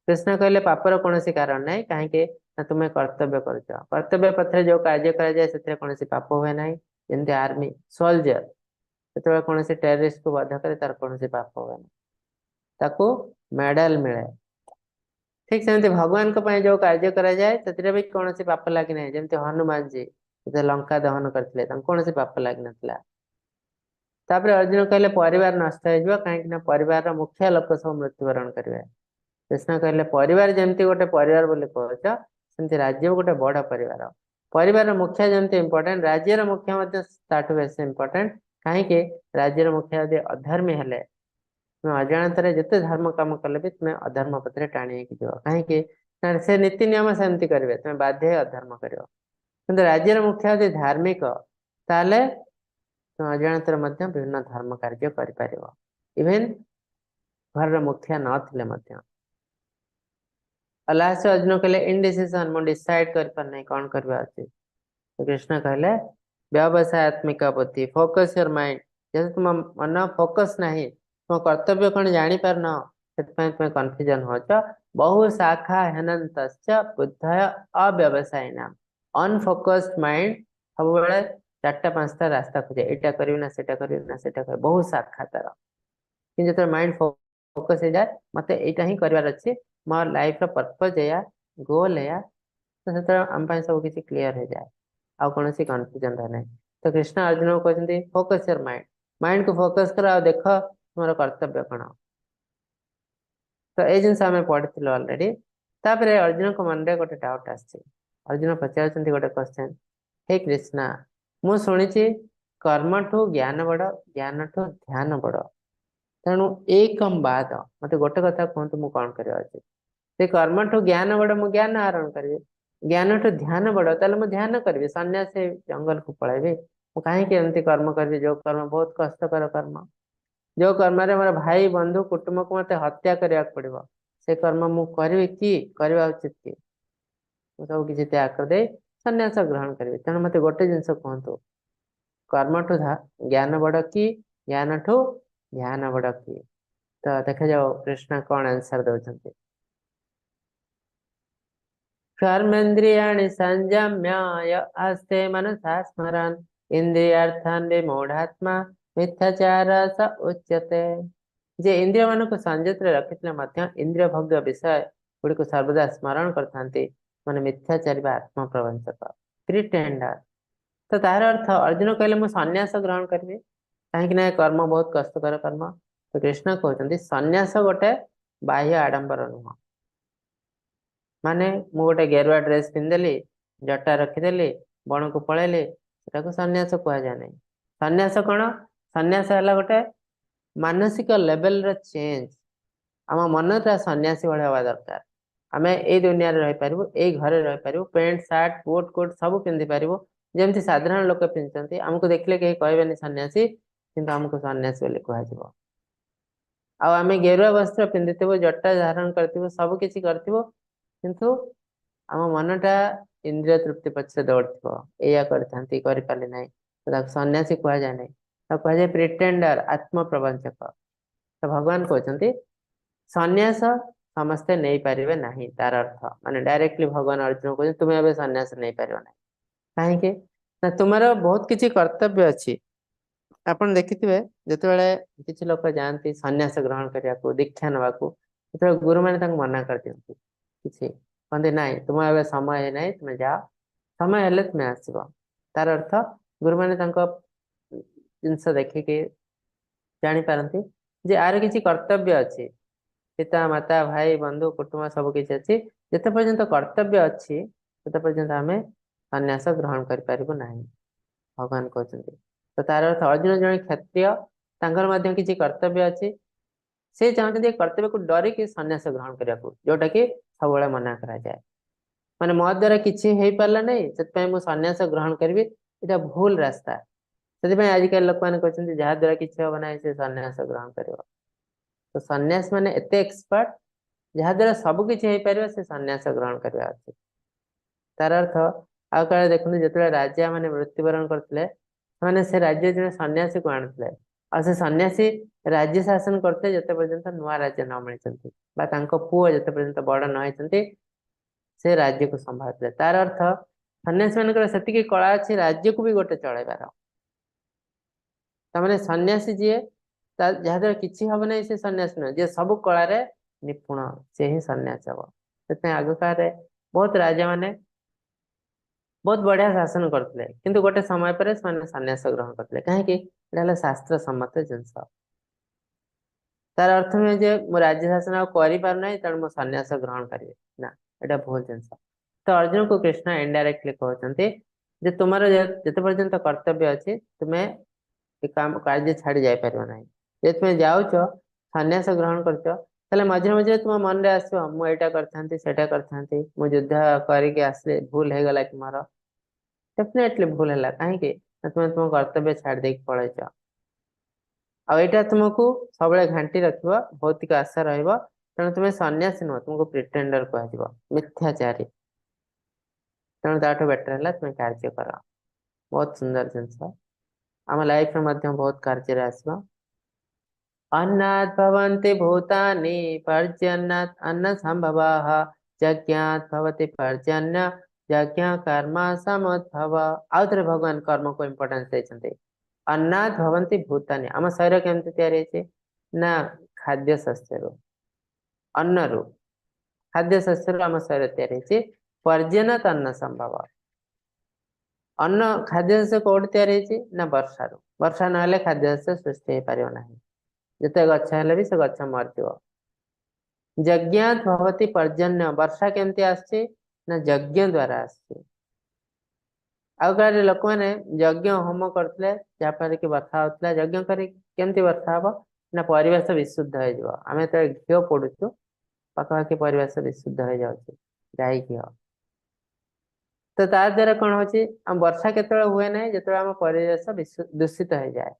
କୃଷ୍ଣ କହିଲେ ପାପର କୌଣସି କାରଣ ନାହିଁ। କାହିଁକି ନା ତୁମେ କର୍ତ୍ତବ୍ୟ କରୁଛ। କର୍ତ୍ତବ୍ୟ ପଥରେ ଯୋଉ କାର୍ଯ୍ୟ କରାଯାଏ ସେଥିରେ କୌଣସି ପାପ ହୁଏ ନାହିଁ। ଯେମିତି ଆର୍ମି ସୋଲଜର ଯେତେବେଳେ କୌଣସି ଟେରରିଷ୍ଟ କୁ ବଧ କରେ, ତାର କୌଣସି ପାପ ହୁଏ ନାହିଁ, ତାକୁ ମେଡାଲ ମିଳେ। ଠିକ ସେମିତି ଭଗବାନଙ୍କ ପାଇଁ ଯୋଉ କାର୍ଯ୍ୟ କରାଯାଏ ସେଥିରେ ବି କୌଣସି ପାପ ଲାଗି ନାହିଁ। ଯେମିତି ହନୁମାନଜୀ ଯେତେବେଳେ ଲଙ୍କା ଦହନ କରିଥିଲେ, ତାଙ୍କୁ କୌଣସି ପାପ ଲାଗିନଥିଲା। ତାପରେ ଅର୍ଜୁନ କହିଲେ ପରିବାର ନଷ୍ଟ ହେଇଯିବ, କାହିଁକି ନା ପରିବାରର ମୁଖ୍ୟ ଲୋକ ସବୁ ମୃତ୍ୟୁବରଣ କରିବେ। କୃଷ୍ଣ କହିଲେ ପରିବାର ଯେମିତି ଗୋଟେ ପରିବାର ବୋଲି କହୁଛ, ସେମିତି ରାଜ୍ୟ ଗୋଟେ ବଡ ପରିବାର। ପରିବାରର ମୁଖ୍ୟ ଯେମିତି ଇମ୍ପୋର୍ଟାଣ୍ଟ, ରାଜ୍ୟର ମୁଖ୍ୟ ମଧ୍ୟ ତାଠୁ ବେଶୀ ଇମ୍ପୋର୍ଟାଣ୍ଟ। କାହିଁକି ରାଜ୍ୟର ମୁଖ୍ୟ ଯଦି ଅଧର୍ମୀ ହେଲେ, ତୁମେ ଅଜାଣତରେ ଯେତେ ଧର୍ମ କାମ କଲେ ବି ତୁମେ ଅଧର୍ମ ପଥରେ ଟାଣି ହେଇକି ଯିବ। କାହିଁକି ନା ସେ ନୀତି ନିୟମ ସେମିତି କରିବେ, ତୁମେ ବାଧ୍ୟ ହେଇ ଅଧର୍ମ କରିବ। କିନ୍ତୁ ରାଜ୍ୟର ମୁଖ୍ୟ ଯଦି ଧାର୍ମିକ, ତାହେଲେ ତୁମେ ଅଜାଣତରେ ମଧ୍ୟ ବିଭିନ୍ନ ଧର୍ମ କାର୍ଯ୍ୟ କରିପାରିବ, ଇଭେନ ଘରର ମୁଖିଆ ନଥିଲେ ମଧ୍ୟ। ଲାଷ୍ଟ ଅର୍ଜୁନ କହିଲେ ଇନଡିସିସନ, ମୁଁ ଡିସାଇଡ କରିପାରୁନାହିଁ କଣ କରିବା ଉଚିତ। କୃଷ୍ଣ କହିଲେ ବ୍ୟବସାୟାତ୍ମିକା ବୁଦ୍ଧି, ଫୋକସ your mind. ଯେହେତୁ ତୁମ ମନ ଫୋକସ ନାହିଁ, ତୁମ କର୍ତ୍ତବ୍ୟ କଣ ଜାଣିପାରୁନ, ସେଥିପାଇଁ ତୁମେ କନଫ୍ୟୁଜନ ହଉଛ। ବହୁ ଶାଖା ହେନନ୍ତଶ୍ଚ ବୁଦ୍ଧୟ ଅବ୍ୟବସାୟିନାମ। ଅନଫୋକସ୍ଡ ମାଇଣ୍ଡ ସବୁବେଳେ 4ଟା 5ଟା ରାସ୍ତା ଖୋଜେ, ଏଇଟା କରିବି ନା ସେଟା କରିବି ନା ସେଟା କରିବି, ବହୁ ଶାଖା ତାର। କିନ୍ତୁ ଯେତେବେଳେ ମାଇଣ୍ଡ ଫୋକସ ହେଇଯାଏ, ମତେ ଏଇଟା ହିଁ କରିବାର ଅଛି, ମୋ ଲାଇଫର ପର୍ପଜ ଏଇଆ, ଗୋଲ ଏଇଆ, ତ ସେତେବେଳେ ଆମ ପାଇଁ ସବୁ କିଛି କ୍ଲିୟର ହେଇଯାଏ, ଆଉ କୌଣସି କନଫ୍ୟୁଜନ ରହେ ନାହିଁ। ତ କୃଷ୍ଣ ଅର୍ଜୁନକୁ କହୁଛନ୍ତି, ଫୋକସ your mind, ମାଇଣ୍ଡକୁ ଫୋକସ କର ଆଉ ଦେଖ ତୁମର କର୍ତ୍ତବ୍ୟ କଣ। ତ ଏଇ ଜିନିଷ ଆମେ ପଢିଥିଲୁ ଅଲରେଡି। ତାପରେ ଅର୍ଜୁନଙ୍କ ମନରେ ଗୋଟେ ଡାଉଟ ଆସିଛି। ଅର୍ଜୁନ ପଚାରୁଛନ୍ତି ଗୋଟେ କ୍ୱେଶ୍ଚନ, ହେ କୃଷ୍ଣ, ମୁଁ ଶୁଣିଛି କର୍ମଠୁ ଜ୍ଞାନ ବଡ, ଜ୍ଞାନଠୁ ଧ୍ୟାନ ବଡ, ତେଣୁ ଏକମ୍ ବାଦ, ମତେ ଗୋଟେ କଥା କୁହନ୍ତୁ, ମୁଁ କଣ କରିବା ଉଚିତ? ସେ କର୍ମଠୁ ଜ୍ଞାନ ବଡ, ମୁଁ ଜ୍ଞାନ ଆହରଣ କରିବି। ଜ୍ଞାନଠୁ ଧ୍ୟାନ ବଡ, ତାହେଲେ ମୁଁ ଧ୍ୟାନ କରିବି, ସନ୍ନ୍ୟାସୀ ଜଙ୍ଗଲକୁ ପଳେଇବି। ମୁଁ କାହିଁକି ଏମିତି କର୍ମ କରିବି, ଯୋଉ କର୍ମ ବହୁତ କଷ୍ଟକର କର୍ମ, ଯୋଉ କର୍ମରେ ମୋର ଭାଇ ବନ୍ଧୁ କୁଟୁମ୍ବକୁ ମତେ ହତ୍ୟା କରିବାକୁ ପଡିବ, ସେ କର୍ମ ମୁଁ କରିବି କି, କରିବା ଉଚିତ କି? ମୁଁ ସବୁ କିଛି ତ୍ୟାଗ କରିଦେଇ ସନ୍ନ୍ୟାସ ଗ୍ରହଣ କରିବି। ତେଣୁ ମତେ ଗୋଟେ ଜିନିଷ କୁହନ୍ତୁ, କର୍ମଠୁ ଜ୍ଞାନ ବଡ କି, ଜ୍ଞାନଠୁ ଧ୍ୟାନ ବଡ କି? ତ ଦେଖାଯାଉ କୃଷ୍ଣ କଣ ଆନ୍ସର ଦଉଛନ୍ତି। କର୍ମେନ୍ଦ୍ରିୟାଣି ସଂଯମ୍ୟ ୟ ଆସ୍ତେ ମନସା ସ୍ମରନ୍ ଇନ୍ଦ୍ରିୟାର୍ଥାନ୍ ବିମୂଢ଼ାତ୍ମା ମିଥ୍ୟାଚାର ସ ଉଚ୍ୟତେ। ଯେ ଇନ୍ଦ୍ରିୟ ମାନଙ୍କୁ ସଂଯତରେ ରଖିଥିଲେ ମଧ୍ୟ ଇନ୍ଦ୍ରିୟ ଭୋଗ୍ୟ ବିଷୟ ଗୁଡ଼ିକୁ ସର୍ବଦା ସ୍ମରଣ କରିଥାନ୍ତି, ମାନେ ମିଥ୍ୟାଚାରୀ ବା ଆତ୍ମପ୍ରବଞ୍ଚକ, ପ୍ରିଟେଣ୍ଡର। ତ ତାହାର ଅର୍ଥ ଅର୍ଜୁନ କହିଲେ ମୁଁ ସନ୍ନ୍ୟାସ ଗ୍ରହଣ କରିବି, କାହିଁକି ନା ଏ କର୍ମ ବହୁତ କଷ୍ଟକର କର୍ମ। ତ କୃଷ୍ଣ କହୁଛନ୍ତି ସନ୍ନ୍ୟାସ ଗୋଟେ ବାହ୍ୟ ଆଡମ୍ବର ନୁହଁ, ମାନେ ମୁଁ ଗୋଟେ ଗେରୁଆ ଡ୍ରେସ ପିନ୍ଧିଦେଲି, ଜଟା ରଖିଦେଲି, ବଣକୁ ପଳେଇଲି, ସେଟାକୁ ସନ୍ନ୍ୟାସ କୁହାଯାଏ ନାହିଁ। ସନ୍ନ୍ୟାସ କଣ? ସନ୍ନ୍ୟାସ ହେଲା ଗୋଟେ ମାନସିକ ଲେଭେଲର ଚେଞ୍ଜ। ଆମ ମନଟା ସନ୍ନ୍ୟାସୀ ଭଳି ହବା ଦରକାର। ଆମେ ଏଇ ଦୁନିଆରେ ରହିପାରିବୁ, ଏଇ ଘରେ ରହିପାରିବୁ, ପ୍ୟାଣ୍ଟ ସାର୍ଟ କୋଟ କୋଟ ସବୁ ପିନ୍ଧି ପାରିବୁ, ଯେମିତି ସାଧାରଣ ଲୋକ ପିନ୍ଧୁଛନ୍ତି। ଆମକୁ ଦେଖିଲେ କେହି କହିବେନି ସନ୍ନ୍ୟାସୀ, କିନ୍ତୁ ଆମକୁ ସନ୍ନ୍ୟାସୀ ବୋଲି କୁହାଯିବ। ଆଉ ଆମେ ଗେରୁଆ ବସ୍ତ୍ର ପିନ୍ଧିଥିବୁ, ଜଟା ଧାରଣ କରିଥିବୁ, ସବୁ କିଛି କରିଥିବୁ, କିନ୍ତୁ ଆମ ମନଟା ଇନ୍ଦ୍ରିୟ ତୃପ୍ତି ପଛରେ ଦୌଡୁଥିବ, ଏଇଆ କରିଥାନ୍ତି, କରିପାରିଲି ନାହିଁ, ତ ତାକୁ ସନ୍ନ୍ୟାସୀ କୁହାଯାଏ ନାହିଁ, ତାକୁ କୁହାଯାଏ ପ୍ରିଟେଣ୍ଡର, ଆତ୍ମପ୍ରବଞ୍ଚକ। ତ ଭଗବାନ କହୁଛନ୍ତି ସନ୍ନ୍ୟାସ ସମସ୍ତେ ନେଇପାରିବେ ନାହିଁ। ତାର ଅର୍ଥ ମାନେ ଡାଇରେକ୍ଟଲି ଭଗବାନ ଅର୍ଜୁନ କହୁଛନ୍ତି ତୁମେ ଏବେ ସନ୍ନ୍ୟାସ ନେଇପାରିବ ନାହିଁ। କାହିଁକି ନା ତୁମର ବହୁତ କିଛି କର୍ତ୍ତବ୍ୟ ଅଛି। ଆପଣ ଦେଖିଥିବେ ଯେତେବେଳେ କିଛି ଲୋକ ଯାଆନ୍ତି ସନ୍ନ୍ୟାସ ଗ୍ରହଣ କରିବାକୁ, ଦୀକ୍ଷା ନେବାକୁ, ସେତେବେଳେ ଗୁରୁମାନେ ତାଙ୍କୁ ମନା କରିଦିଅନ୍ତି। କିଛି କହନ୍ତି ନାଇଁ ତୁମ ଏବେ ସମୟ ହେଇନାହିଁ, ତୁମେ ଯାଅ, ସମୟ ହେଲେ ତୁମେ ଆସିବ। ତାର ଅର୍ଥ ଗୁରୁମାନେ ତାଙ୍କ ଜିନିଷ ଦେଖିକି ଜାଣିପାରନ୍ତି ଯେ ଆର କିଛି କର୍ତ୍ତବ୍ୟ ଅଛି, ପିତା ମାତା ଭାଇ ବନ୍ଧୁ କୁଟୁମ୍ବ ସବୁ କିଛି ଅଛି। ଯେତେ ପର୍ଯ୍ୟନ୍ତ କର୍ତ୍ତବ୍ୟ ଅଛି ସେତେ ପର୍ଯ୍ୟନ୍ତ ଆମେ ସନ୍ନ୍ୟାସ ଗ୍ରହଣ କରିପାରିବୁ ନାହିଁ, ଭଗବାନ କହୁଛନ୍ତି। ତ ତାର ଅର୍ଥ ଅର୍ଜୁନ ଜଣେ କ୍ଷତ୍ରିୟ, ତାଙ୍କର ମଧ୍ୟ କିଛି କର୍ତ୍ତବ୍ୟ ଅଛି। ସେ ଚାହୁଁଛନ୍ତି ଏ କର୍ତ୍ତବ୍ୟକୁ ଡରିକି ସନ୍ନ୍ୟାସ ଗ୍ରହଣ କରିବାକୁ, ଯୋଉଟା କି ସବୁବେଳେ ମନା କରାଯାଏ। ମାନେ ମୋ ଦ୍ୱାରା କିଛି ହେଇପାରିଲା ନାହିଁ, ସେଥିପାଇଁ ମୁଁ ସନ୍ନ୍ୟାସ ଗ୍ରହଣ କରିବି, ଏଇଟା ଭୁଲ ରାସ୍ତା। ସେଥିପାଇଁ ଆଜିକାଲି ଲୋକମାନେ କହୁଛନ୍ତି ଯାହା ଦ୍ୱାରା କିଛି ହବ ନାହିଁ ସେ ସନ୍ନ୍ୟାସ ଗ୍ରହଣ କରିବ। ତ ସନ୍ନ୍ୟାସ ମାନେ ଏତେ ଏକ୍ସପର୍ଟ, ଯାହା ଦ୍ୱାରା ସବୁ କିଛି ହେଇପାରିବ ସେ ସନ୍ନ୍ୟାସ ଗ୍ରହଣ କରିବା ଉଚିତ। ତାର ଅର୍ଥ ଆଉ କାଳେ ଦେଖନ୍ତୁ, ଯେତେବେଳେ ରାଜା ମାନେ ମୃତ୍ୟୁବରଣ କରିଥିଲେ, ସେମାନେ ସେ ରାଜ୍ୟ ଜଣେ ସନ୍ନ୍ୟାସୀକୁ ଆଣୁଥିଲେ, ଆଉ ସେ ସନ୍ନ୍ୟାସୀ ରାଜ୍ୟ ଶାସନ କରୁଥିଲେ ଯେତେ ପର୍ଯ୍ୟନ୍ତ ନୂଆ ରାଜ୍ୟ ନ ମିଳିଛନ୍ତି ବା ତାଙ୍କ ପୁଅ ଯେତେ ପର୍ଯ୍ୟନ୍ତ ବଡ ନ ହେଇଛନ୍ତି ସେ ରାଜ୍ୟକୁ ସମ୍ଭାଳୁଥିଲେ। ତାର ଅର୍ଥ ସନ୍ନ୍ୟାସୀ ମାନଙ୍କର ସେତିକି କଳା ଅଛି ରାଜ୍ୟକୁ ବି ଗୋଟେ ଚଳେଇବାର। ତାମାନେ ସନ୍ନ୍ୟାସୀ ଯିଏ ଯାହାଦ୍ୱାରା କିଛି ହବ ନାହିଁ ସେ ସନ୍ନ୍ୟାସୀ ନୁହେଁ, ଯିଏ ସବୁ କଳାରେ ନିପୁଣ ସେ ହିଁ ସନ୍ନ୍ୟାସୀ ହବ। ସେଥିପାଇଁ ଆଗ କାଳରେ ବହୁତ ରାଜା ମାନେ ବହୁତ ବଢିଆ ଶାସନ କରୁଥିଲେ, କିନ୍ତୁ ଗୋଟେ ସମୟ ପରେ ସେମାନେ ସନ୍ନ୍ୟାସ ଗ୍ରହଣ କରିଥିଲେ। କାହିଁକି? ଏଇଟା ହେଲା ଶାସ୍ତ୍ର ସମ୍ମତ ଜିନିଷ। ତାର ଅର୍ଥ ନୁହେଁ ଯେ ମୁଁ ରାଜ୍ୟ ଶାସନ ଆଉ କରିପାରୁନାହିଁ ତେଣୁ ମୁଁ ସନ୍ନ୍ୟାସ ଗ୍ରହଣ କରିବି, ନା, ଏଇଟା ଭୁଲ ଜିନିଷ। ତ ଅର୍ଜୁନକୁ କୃଷ୍ଣ ଇନଡାଇରେକ୍ଟଲି କହୁଛନ୍ତି ଯେ ତୁମର ଯେତେ ପର୍ଯ୍ୟନ୍ତ କର୍ତ୍ତବ୍ୟ ଅଛି ତୁମେ ଏ କାମ କାର୍ଯ୍ୟ ଛାଡି ଯାଇପାରିବ ନାହିଁ। ଯଦି ତୁମେ ଯାଉଛ ସନ୍ନ୍ୟାସ ଗ୍ରହଣ କରୁଛ, ତାହେଲେ ମଝିରେ ମଝିରେ ତୁମ ମନରେ ଆସିବ ମୁଁ ଏଇଟା କରିଥାନ୍ତି ସେଇଟା କରିଥାନ୍ତି, ମୁଁ ଯୁଦ୍ଧ କରିକି ଆସିଲି ଭୁଲ ହେଇଗଲା କି ମୋର? ଡେଫିନେଟଲି ଭୁଲ ହେଲା। କାହିଁକି ନା ତୁମେ ତୁମ କର୍ତ୍ତବ୍ୟ ଛାଡି ଦେଇକି ପଳେଇଛ। ଆଉ ଏଇଟା ତୁମକୁ ସବୁବେଳେ ଘାଣ୍ଟି ରଖିବ, ଭୌତିକ ଆଶା ରହିବ। ତେଣୁ ତୁମେ ସନ୍ନ୍ୟାସୀ ନୁହଁ, ତୁମକୁ ପ୍ରିଟେଣ୍ଡର କୁହାଯିବ, ମିଥ୍ୟାଚାରୀ। ତେଣୁ ତାଠୁ ବେଟର ହେଲା ତୁମେ କାର୍ଯ୍ୟ କର। ବହୁତ ସୁନ୍ଦର ଜିନିଷ, ଆମ ଲାଇଫରେ ମଧ୍ୟ ବହୁତ କାର୍ଯ୍ୟରେ ଆସିବ। ଅନ୍ନାत् ଭବନ୍ତି ଭୂତାନି ପର୍ଜନ୍ୟାत् ଅନ୍ନ ସମ୍ଭବାଃ ଯଜ୍ଞାତ୍ ଭବତି ପର୍ଜନ୍ୟ ଯଜ୍ଞ କର୍ମ ସମୁଦ୍ଭବ। ଆଉ ଥରେ ଭଗବାନ କର୍ମକୁ ଇମ୍ପୋର୍ଟାନ୍ସ ଦେଇଛନ୍ତି। ଅନ୍ନାତ୍ ଭବନ୍ତି ଭୂତାନି, ଆମ ଶରୀର କେମିତି ତିଆରି ହେଇଛି ନା ଖାଦ୍ୟ ଶସ୍ୟରୁ, ଅନ୍ନରୁ। ଖାଦ୍ୟ ଶସ୍ୟରୁ ଆମ ଶରୀର ତିଆରି ହେଇଛି। ପର୍ଜନ୍ୟାତ୍ ଅନ୍ନ ସମ୍ଭବ। ଅନ୍ନ, ଖାଦ୍ୟ ଶସ୍ୟ କୋଉଠି ତିଆରି ହେଇଛି ନା ବର୍ଷାରୁ। ବର୍ଷା ନହେଲେ ଖାଦ୍ୟ ଶସ୍ୟ ସୃଷ୍ଟି ହେଇପାରିବ ନାହିଁ। ଯେତେ ଗଛ ହେଲେ ବି ସେ ଗଛ ମରିଯିବ। ଯଜ୍ଞାତ୍ ଭବତି ପର୍ଜନ୍ୟ। ବର୍ଷା କେମିତି ଆସୁଛି ନା ଯଜ୍ଞ ଦ୍ଵାରା ଆସୁଛି। ଆଉ କାଳରେ ଲୋକମାନେ ଯଜ୍ଞ ହୋମ କରୁଥିଲେ, ଯାହାଫଳରେ କି ବର୍ଷା ହଉଥିଲା। ଯଜ୍ଞ କରି କେମିତି ବର୍ଷା ହବ ନା ପରିବେଶ ବିଶୁଦ୍ଧ ହେଇଯିବ। ଆମେ ଯେତେବେଳେ ଘିଅ ପୋଡୁଛୁ, ପାଖାପାଖି ପରିବେଶ ବିଶୁଦ୍ଧ ହେଇଯାଉଛି, ଗାଈ ଘିଅ। ତ ତା ଦ୍ଵାରା କଣ ହଉଛି? ଆମ ବର୍ଷା କେତେବେଳେ ହୁଏ ନାହିଁ? ଯେତେବେଳେ ଆମ ପରିବେଶ ଦୂଷିତ ହେଇଯାଏ।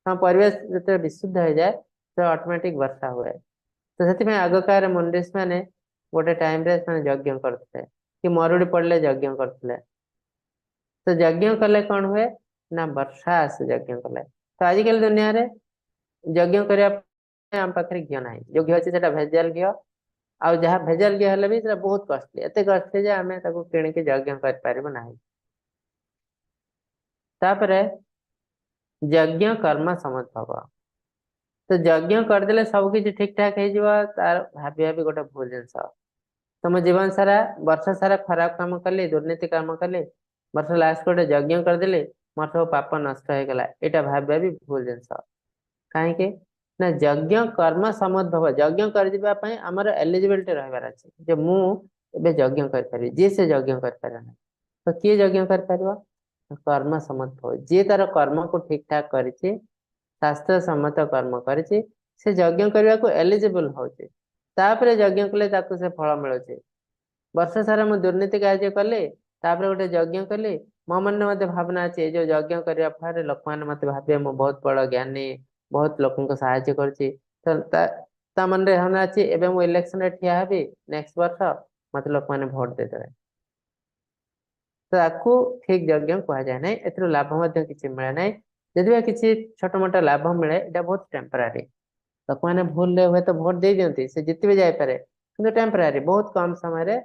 ଆମ ପରିବେଶ ଯେତେବେଳେ ବିଶୁଦ୍ଧ ହେଇଯାଏ, ତ ଅଟୋମେଟିକ ବର୍ଷା ହୁଏ। ତ ସେଥିପାଇଁ ଆଗ କାଳରେ ମୁନିଋଷି ମାନେ ଗୋଟେ ଟାଇମରେ ସେମାନେ ଯଜ୍ଞ କରୁଥିଲେ କି ମରୁଡି ପଡିଲେ ଯଜ୍ଞ କରୁଥିଲେ। ତ ଯଜ୍ଞ କଲେ କଣ ହୁଏ ନା ବର୍ଷା ଆସେ ଯଜ୍ଞ କଲେ। ତ ଆଜିକାଲି ଦୁନିଆରେ ଯଜ୍ଞ କରିବା ପାଇଁ ଆମ ପାଖରେ ଘିଅ ନାହିଁ। ଯୋଉ ଘିଅ ଅଛି, ସେଟା ଭେଜାଲ ଘିଅ। ଆଉ ଯାହା ଭେଜାଲ ଘିଅ ହେଲେ ବି ସେଟା ବହୁତ କଷ୍ଟଲି, ଏତେ କଷ୍ଟଲି ଯେ ଆମେ ତାକୁ କିଣିକି ଯଜ୍ଞ କରିପାରିବୁ ନାହିଁ। ତାପରେ ଯଜ୍ଞ କର୍ମ ସମୁଦ୍ଭବ। ତ ଯଜ୍ଞ କରିଦେଲେ ସବୁ କିଛି ଠିକ ଠାକ ହେଇଯିବ, ତାର ଭାବିବା ବି ଗୋଟେ ଭୁଲ ଜିନିଷ। ତମ ଜୀବନ ସାରା, ବର୍ଷ ସାରା ଖରାପ କାମ କଲି, ଦୁର୍ନୀତି କାମ କଲି, ବର୍ଷ ଲାଷ୍ଟ ଗୋଟେ ଯଜ୍ଞ କରିଦେଲି, ମୋର ସବୁ ପାପ ନଷ୍ଟ ହେଇଗଲା, ଏଇଟା ଭାବିବା ବି ଭୁଲ ଜିନିଷ। କାହିଁକି ନା ଯଜ୍ଞ କର୍ମ ସମୁଦ୍ଭବ। ଯଜ୍ଞ କରିଯିବା ପାଇଁ ଆମର ଏଲିଜିବିଲିଟି ରହିବାର ଅଛି ଯେ ମୁଁ ଏବେ ଯଜ୍ଞ କରିପାରିବି। ଯିଏ ସେ ଯଜ୍ଞ କରିପାରିବ ନାହିଁ। ତ କିଏ ଯଜ୍ଞ କରିପାରିବ? କର୍ମ ସମୁଦ୍ଭବ। ଯିଏ ତାର କର୍ମକୁ ଠିକ ଠାକ କରିଛି, ଶାସ୍ତ୍ର ସମ୍ମତ କର୍ମ କରିଛି, ସେ ଯଜ୍ଞ କରିବାକୁ ଏଲିଜିବଲ ହଉଛି। ତାପରେ ଯଜ୍ଞ କଲେ ତାକୁ ସେ ଫଳ ମିଳୁଛି। ବର୍ଷ ସାରା ମୁଁ ଦୁର୍ନୀତି କାର୍ଯ୍ୟ କଲି, ତାପରେ ଗୋଟେ ଯଜ୍ଞ କଲି, ମୋ ମନରେ ମଧ୍ୟ ଭାବନା ଅଛି, ଏ ଯୋଉ ଯଜ୍ଞ କରିବା ଫଳରେ ଲୋକମାନେ ମତେ ଭାବିବେ ମୁଁ ବହୁତ ବଡ ଜ୍ଞାନୀ, ବହୁତ ଲୋକଙ୍କୁ ସାହାଯ୍ୟ କରୁଛି। ତ ତା ମନରେ ଭାବନା ଅଛି, ଏବେ ମୁଁ ଇଲେକ୍ସନରେ ଠିଆ ହେବି ନେକ୍ସଟ ବର୍ଷ, ମତେ ଲୋକମାନେ ଭୋଟ ଦେଇଦେବେ। ତ ତାକୁ ଠିକ ଯଜ୍ଞ କୁହାଯାଏ ନାହିଁ। ଏଥିରୁ ଲାଭ ମଧ୍ୟ କିଛି ମିଳେ ନାହିଁ। ଯଦି ବା କିଛି ଛୋଟ ମୋଟ ଲାଭ ମିଳେ, ଏଇଟା ବହୁତ ଟେମ୍ପରାରୀ। ଲୋକମାନେ ଭୁଲରେ ହୁଏତ ଭୋଟ ଦେଇ ଦିଅନ୍ତି, ସେ ଜିତି ବି ଯାଇପାରେ, କିନ୍ତୁ ଟେମ୍ପରାରୀ, ବହୁତ କମ ସମୟରେ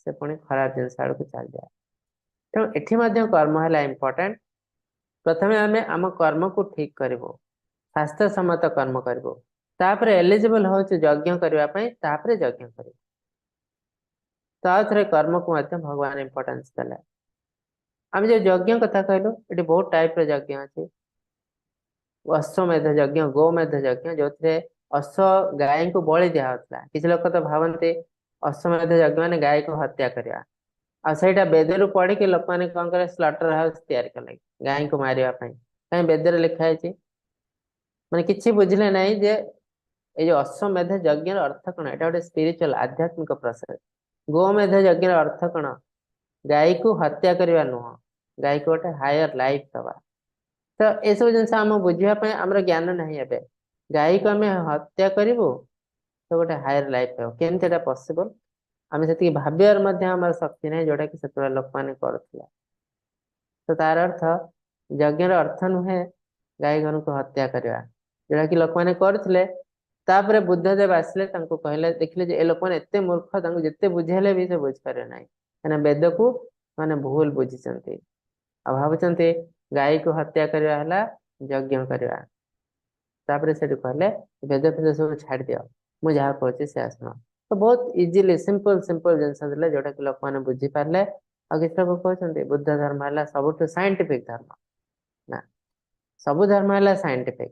ସେ ପୁଣି ଖରାପ ଜିନିଷ ଆଡକୁ ଚାଲିଯାଏ। ତେଣୁ ଏଠି ମଧ୍ୟ କର୍ମ ହେଲା ଇମ୍ପୋର୍ଟାଣ୍ଟ। ପ୍ରଥମେ ଆମେ ଆମ କର୍ମକୁ ଠିକ କରିବୁ, ଶାସ୍ତ୍ର ସମ୍ମତ କର୍ମ କରିବୁ, ତାପରେ ଏଲିଜିବଲ ହଉଛି ଯଜ୍ଞ କରିବା ପାଇଁ, ତାପରେ ଯଜ୍ଞ କରିବୁ। ତ ଆଉ ଥରେ କର୍ମକୁ ମଧ୍ୟ ଭଗବାନ ଇମ୍ପୋର୍ଟାନ୍ସ ଦେଲେ। ଆମେ ଯୋଉ ଯଜ୍ଞ କଥା କହିଲୁ, ଏଠି ବହୁତ ଟାଇପ ର ଯଜ୍ଞ ଅଛି। ଅଶ୍ୱମେଧ ଯଜ୍ଞ, ଗୋମେଧ ଯଜ୍ଞ, ଯୋଉଥିରେ ଅଶ୍ୱ ଗାଈଙ୍କୁ ବଳି ଦିଆ ହଉଥିଲା। କିଛି ଲୋକ ତ ଭାବନ୍ତି ଅଶ୍ୱମେଧ ଯଜ୍ଞ ମାନେ ଗାଈକୁ ହତ୍ୟା କରିବା। ଆଉ ସେଇଟା ବେଦରୁ ପଢିକି ଲୋକମାନେ କଣ କଲେ? ସ୍ଲଟର ହାଉସ ତିଆରି କଲେ ଗାଈଙ୍କୁ ମାରିବା ପାଇଁ। କାହିଁ ବେଦରେ ଲେଖା ହେଇଛି? ମାନେ କିଛି ବୁଝିଲେ ନାହିଁ ଯେ ଏଇ ଯୋଉ ଅଶ୍ୱମେଧ ଯଜ୍ଞର ଅର୍ଥ କଣ। ଏଇଟା ଗୋଟେ ସ୍ପିରିଚୁଆଲ, ଆଧ୍ୟାତ୍ମିକ ପ୍ରୋସେସ। ଗୋମେଧ ଯଜ୍ଞର ଅର୍ଥ କଣ? ଗାଈକୁ ହତ୍ୟା କରିବା ନୁହଁ, ଗାଈକୁ ଗୋଟେ ହାୟର ଲାଇଫ ଦବା। ତ ଏସବୁ ଜିନିଷ ଆମ ବୁଝିବା ପାଇଁ ଆମର ଜ୍ଞାନ ନାହିଁ। ଏବେ ଗାଈକୁ ଆମେ ହତ୍ୟା କରିବୁ ତ ଗୋଟେ ହାୟର ଲାଇଫ ପାଇବୁ, କେମିତି ଏଟା ପସିବଲ? ଆମେ ସେତିକି ଭାବିବାର ମଧ୍ୟ ଆମର ଶକ୍ତି ନାହିଁ, ଯୋଉଟା କି ସେତେବେଳେ ଲୋକମାନେ କରୁଥିଲେ। ତ ତାର ଅର୍ଥ, ଯଜ୍ଞର ଅର୍ଥ ନୁହେଁ ଗାଈ ଗୋରୁଙ୍କୁ ହତ୍ୟା କରିବା, ଯୋଉଟା କି ଲୋକମାନେ କରୁଥିଲେ। ତାପରେ ବୁଦ୍ଧଦେବ ଆସିଲେ, ତାଙ୍କୁ କହିଲେ, ଦେଖିଲେ ଯେ ଏ ଲୋକମାନେ ଏତେ ମୂର୍ଖ, ତାଙ୍କୁ ଯେତେ ବୁଝେଇଲେ ବି ସେ ବୁଝିପାରିବେ ନାହିଁ, କାହିଁକିନା ବେଦକୁ ମାନେ ଭୁଲ ବୁଝିଛନ୍ତି ଆଉ ଭାବୁଛନ୍ତି ଗାଈକୁ ହତ୍ୟା କରିବା ହେଲା ଯଜ୍ଞ କରିବା। ତାପରେ ସେଠୁ କହିଲେ, ବେଦ ଫେଦ ସବୁ ଛାଡିଦିଅ, ମୁଁ ଯାହା କହୁଛି ସେୟା ଶୁଣ। ତ ବହୁତ ଇଜିଲି ସିମ୍ପଲ ସିମ୍ପଲ ଜିନିଷ ଦେଲେ, ଯୋଉଟା କି ଲୋକମାନେ ବୁଝିପାରିଲେ। ଆଉ କିଛି ଲୋକ କହୁଛନ୍ତି ବୁଦ୍ଧ ଧର୍ମ ହେଲା ସବୁଠୁ ସାଇଣ୍ଟିଫିକ ଧର୍ମ। ନା, ସବୁ ଧର୍ମ ହେଲା ସାଇଣ୍ଟିଫିକ।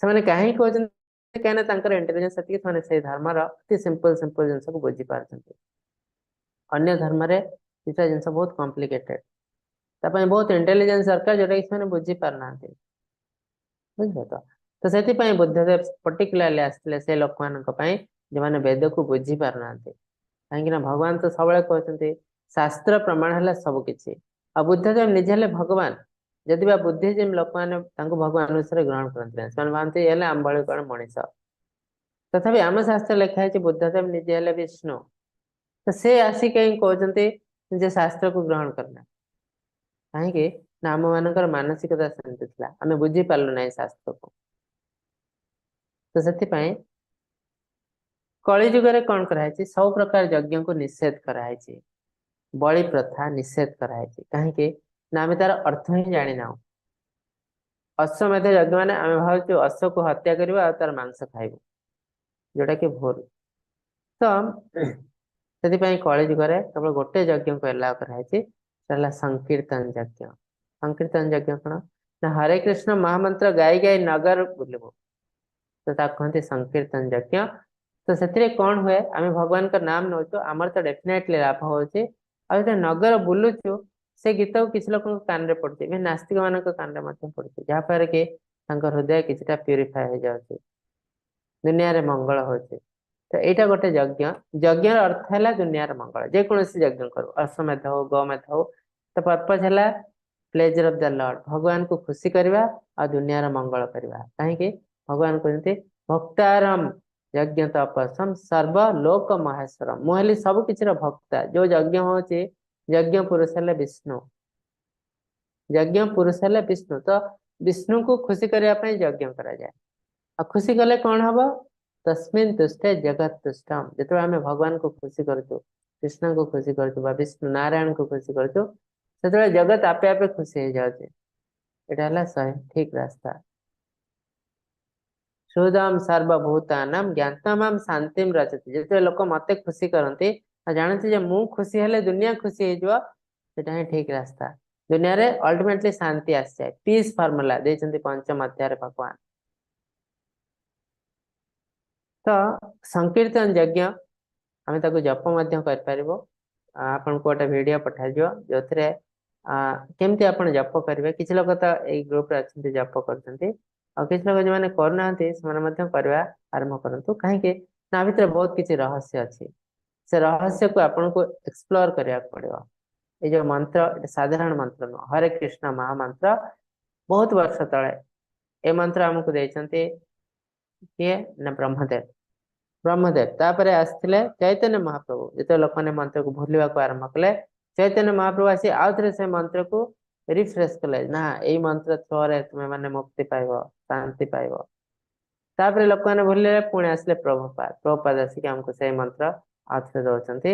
ସେମାନେ କାହିଁକି କହୁଛନ୍ତି? କାହିଁକିନା ତାଙ୍କର ଇଣ୍ଟେଲିଜେନ୍ସ ସେତିକି, ସେମାନେ ସେଇ ଧର୍ମର ଅତି ସିମ୍ପଲ ସିମ୍ପଲ ଜିନିଷକୁ ବୁଝିପାରୁଛନ୍ତି। ଅନ୍ୟ ଧର୍ମରେ କିଛିଟା ଜିନିଷ ବହୁତ କମ୍ପ୍ଲିକେଟେଡ, ତା ପାଇଁ ବହୁତ ଇଣ୍ଟେଲିଜେନ୍ସ ଦରକାର, ଯୋଉଟା କି ସେମାନେ ବୁଝି ପାରୁନାହାନ୍ତି, ବୁଝିଲେ ତ? ତ ସେଥିପାଇଁ ବୁଦ୍ଧଦେବ ପର୍ଟିକୁଲାରଲି ଆସିଥିଲେ ସେ ଲୋକମାନଙ୍କ ପାଇଁ ଯେଉଁମାନେ ବେଦକୁ ବୁଝି ପାରୁନାହାନ୍ତି। କାହିଁକି ନା ଭଗବାନ ତ ସବୁବେଳେ କହୁଛନ୍ତି ଶାସ୍ତ୍ର ପ୍ରମାଣ ହେଲା ସବୁ କିଛି। ଆଉ ବୁଦ୍ଧଦେବ ନିଜେ ହେଲେ ଭଗବାନ। ଯଦି ବା ବୁଦ୍ଧିଜିମ୍ ଲୋକମାନେ ତାଙ୍କୁ ଭଗବାନ ବିଷୟରେ ଗ୍ରହଣ କରନ୍ତି ନାହିଁ, ସେମାନେ ଭାବନ୍ତି ଇଏ ହେଲେ ଆମ ଭଳି କଣ ମଣିଷ। ତଥାପି ଆମ ଶାସ୍ତ୍ର ଲେଖା ହେଇଛି ବୁଦ୍ଧଦେବ ନିଜେ ହେଲେ ବିଷ୍ଣୁ। ତ ସେ ଆସି କାହିଁ କହୁଛନ୍ତି ଯେ ଶାସ୍ତ୍ରକୁ ଗ୍ରହଣ କରନା? କାହିଁକି ନା ଆମ ମାନଙ୍କର ମାନସିକତା ସେମିତି ଥିଲା, ଆମେ ବୁଝିପାରିଲୁ ନାହିଁ ଶାସ୍ତ୍ରକୁ। ତ ସେଥିପାଇଁ କଳି ଯୁଗରେ କଣ କରାହେଇଛି? ସବୁ ପ୍ରକାର ଯଜ୍ଞକୁ ନିଷେଧ କରାହେଇଛି, ବଳି ପ୍ରଥା ନିଷେଧ କରାହେଇଛି। କାହିଁକି ନା ଆମେ ତାର ଅର୍ଥ ହିଁ ଜାଣିନାହୁଁ। ଅଶ୍ୱମେଧ ଯଜ୍ଞ ମାନେ ଆମେ ଭାବୁଛୁ ଅଶ୍ୱକୁ ହତ୍ୟା କରିବା ଆଉ ତାର ମାଂସ ଖାଇବୁ, ଯୋଉଟା କି ଭୁଲ। ତ ସେଥିପାଇଁ କଳିଯୁଗରେ କେବଳ ଗୋଟେ ଯଜ୍ଞକୁ ଏଲାଉ କରାହେଇଛି, ସେଟା ହେଲା ସଂକୀର୍ତ୍ତନ ଯଜ୍ଞ। ସଂକୀର୍ତ୍ତନ ଯଜ୍ଞ କଣ ନା ହରେ କୃଷ୍ଣ ମହାମନ୍ତ୍ର ଗାଇ ଗାଇ ନଗର ବୁଲିବୁ, ତ ତାକୁ କୁହନ୍ତି ସଂକୀର୍ତ୍ତନ ଯଜ୍ଞ। ତ ସେଥିରେ କଣ ହୁଏ, ଆମେ ଭଗବାନଙ୍କ ନାମ ନଉଛୁ, ଆମର ତ ଡେଫିନେଟଲି ଲାଭ ହଉଛି। ଆଉ ଯେତେବେଳେ ନଗର ବୁଲୁଛୁ ସେ ଗୀତକୁ କିଛି ଲୋକଙ୍କ କାନରେ ପଡୁଛି, ଇଭେନ୍ ନାସ୍ତିକ ମାନଙ୍କ କାନରେ ମଧ୍ୟ ପଡୁଛି, ଯାହାଫଳରେ କି ତାଙ୍କ ହୃଦୟ କିଛିଟା ପ୍ୟୁରିଫାଏ ହେଇଯାଉଛି, ଦୁନିଆରେ ମଙ୍ଗଳ ହଉଛି। ତ ଏଇଟା ଗୋଟେ ଯଜ୍ଞ। ଯଜ୍ଞର ଅର୍ଥ ହେଲା ଦୁନିଆର ମଙ୍ଗଳ। ଯେକୌଣସି ଯଜ୍ଞ କରୁ, ଅଶ୍ୱମେଧ ହଉ, ଗୋମେଧ ହଉ, ତ ପର୍ପଜ ହେଲା ପ୍ଲେଜର ଅଫ the Lord, ଭଗବାନଙ୍କୁ ଖୁସି କରିବା ଆଉ ଦୁନିଆର ମଙ୍ଗଳ କରିବା। କାହିଁକି ଭଗବାନ କହୁଛନ୍ତି ଭକ୍ତାରମ ଯଜ୍ଞ ତପସମ ସର୍ବ ଲୋକ ମହେଶ୍ୱରମ, ମୁଁ ହେଲି ସବୁ କିଛିର ଭକ୍ତା। ଯୋଉ ଯଜ୍ଞ ହଉଛି, ଯଜ୍ଞ ପୁରୁଷ ହେଲେ ବିଷ୍ଣୁ, ଯଜ୍ଞ ପୁରୁଷ ହେଲେ ବିଷ୍ଣୁ। ତ ବିଷ୍ଣୁଙ୍କୁ ଖୁସି କରିବା ପାଇଁ ଯଜ୍ଞ କରାଯାଏ। ଆଉ ଖୁସି କଲେ କଣ ହବ? ତସ୍ମିନ୍ ତୁଷ୍ଟେ ଜଗତ ତୁଷ୍ଟମ। ଯେତେବେଳେ ଆମେ ଭଗବାନଙ୍କୁ ଖୁସି କରୁଛୁ, କୃଷ୍ଣଙ୍କୁ ଖୁସି କରୁଛୁ ବା ବିଷ୍ଣୁ ନାରାୟଣଙ୍କୁ ଖୁସି କରୁଛୁ, ସେତେବେଳେ ଜଗତ ଆପେ ଆପେ ଖୁସି ହେଇଯାଉଛି। ଏଇଟା ହେଲା ସହି ଠିକ ରାସ୍ତା। ସୁଦମ ସର୍ବଭୂତାନାମ ଜ୍ଞାତମାମ ଶାନ୍ତିମ ରଚତି। ଯେତେବେଳେ ଲୋକ ମତେ ଖୁସି କରନ୍ତି ଆଉ ଜାଣନ୍ତି ଯେ ମୁଁ ଖୁସି ହେଲେ ଦୁନିଆ ଖୁସି ହେଇଯିବ, ସେଟା ହିଁ ଠିକ ରାସ୍ତା। ଦୁନିଆରେ ଅଲ୍ଟିମେଟଲି ଶାନ୍ତି ଆସିଯାଏ। ପିସ୍ ଫର୍ମୁଲା ଦେଇଛନ୍ତି ପଞ୍ଚମ ଅଧ୍ୟାୟରେ ଭଗବାନ। ତ ସଂକୀର୍ତ୍ତନ ଯଜ୍ଞ ଆମେ ତାକୁ ଜପ ମଧ୍ୟ କରିପାରିବୁ। ଆପଣଙ୍କୁ ଗୋଟେ ଭିଡିଓ ପଠାଯିବ ଯୋଉଥିରେ କେମିତି ଆପଣ ଜପ କରିବେ। କିଛି ଲୋକ ତ ଏଇ ଗ୍ରୁପରେ ଅଛନ୍ତି ଜପ କରୁଛନ୍ତି, ଆଉ କିଛି ଲୋକ ଯୋଉମାନେ କରୁନାହାନ୍ତି ସେମାନେ ମଧ୍ୟ କରିବା ଆରମ୍ଭ କରନ୍ତୁ। କାହିଁକି ନା ଭିତରେ ବହୁତ କିଛି ରହସ୍ୟ ଅଛି, ସେ ରହସ୍ୟକୁ ଆପଣଙ୍କୁ ଏକ୍ସପ୍ଲୋର କରିବାକୁ ପଡିବ। ଏଇ ଯୋଉ ମନ୍ତ୍ର, ଏଟା ସାଧାରଣ ମନ୍ତ୍ର ନୁହଁ। ହରେ କୃଷ୍ଣ ମହାମନ୍ତ୍ର ବହୁତ ବର୍ଷ ତଳେ ଏ ମନ୍ତ୍ର ଆମକୁ ଦେଇଛନ୍ତି କିଏ ନା ବ୍ରହ୍ମଦେବ। ବ୍ରହ୍ମଦେବ ତାପରେ ଆସିଥିଲେ ଚୈତନ୍ୟ ମହାପ୍ରଭୁ। ଯେତେବେଳେ ଲୋକମାନେ ମନ୍ତ୍ରକୁ ଭୁଲିବାକୁ ଆରମ୍ଭ କଲେ, ଚୈତନ୍ୟ ମହାପ୍ରଭୁ ଆସି ଆଉ ଥରେ ସେ ମନ୍ତ୍ରକୁ ରିଫ୍ରେଶ କଲେ, ନା ଏଇ ମନ୍ତ୍ର ଥ୍ରୋରେ ତୁମେ ମାନେ ମୁକ୍ତି ପାଇବ, ଶାନ୍ତି ପାଇବ। ତାପରେ ଲୋକମାନେ ଭୁଲିଲେ, ପୁଣି ଆସିଲେ ପ୍ରଭୁପାଦ। ପ୍ରଭୁପାଦ ଆସିକି ଆମକୁ ସେଇ ମନ୍ତ୍ର ଆଉ ଥରେ ଦଉଛନ୍ତି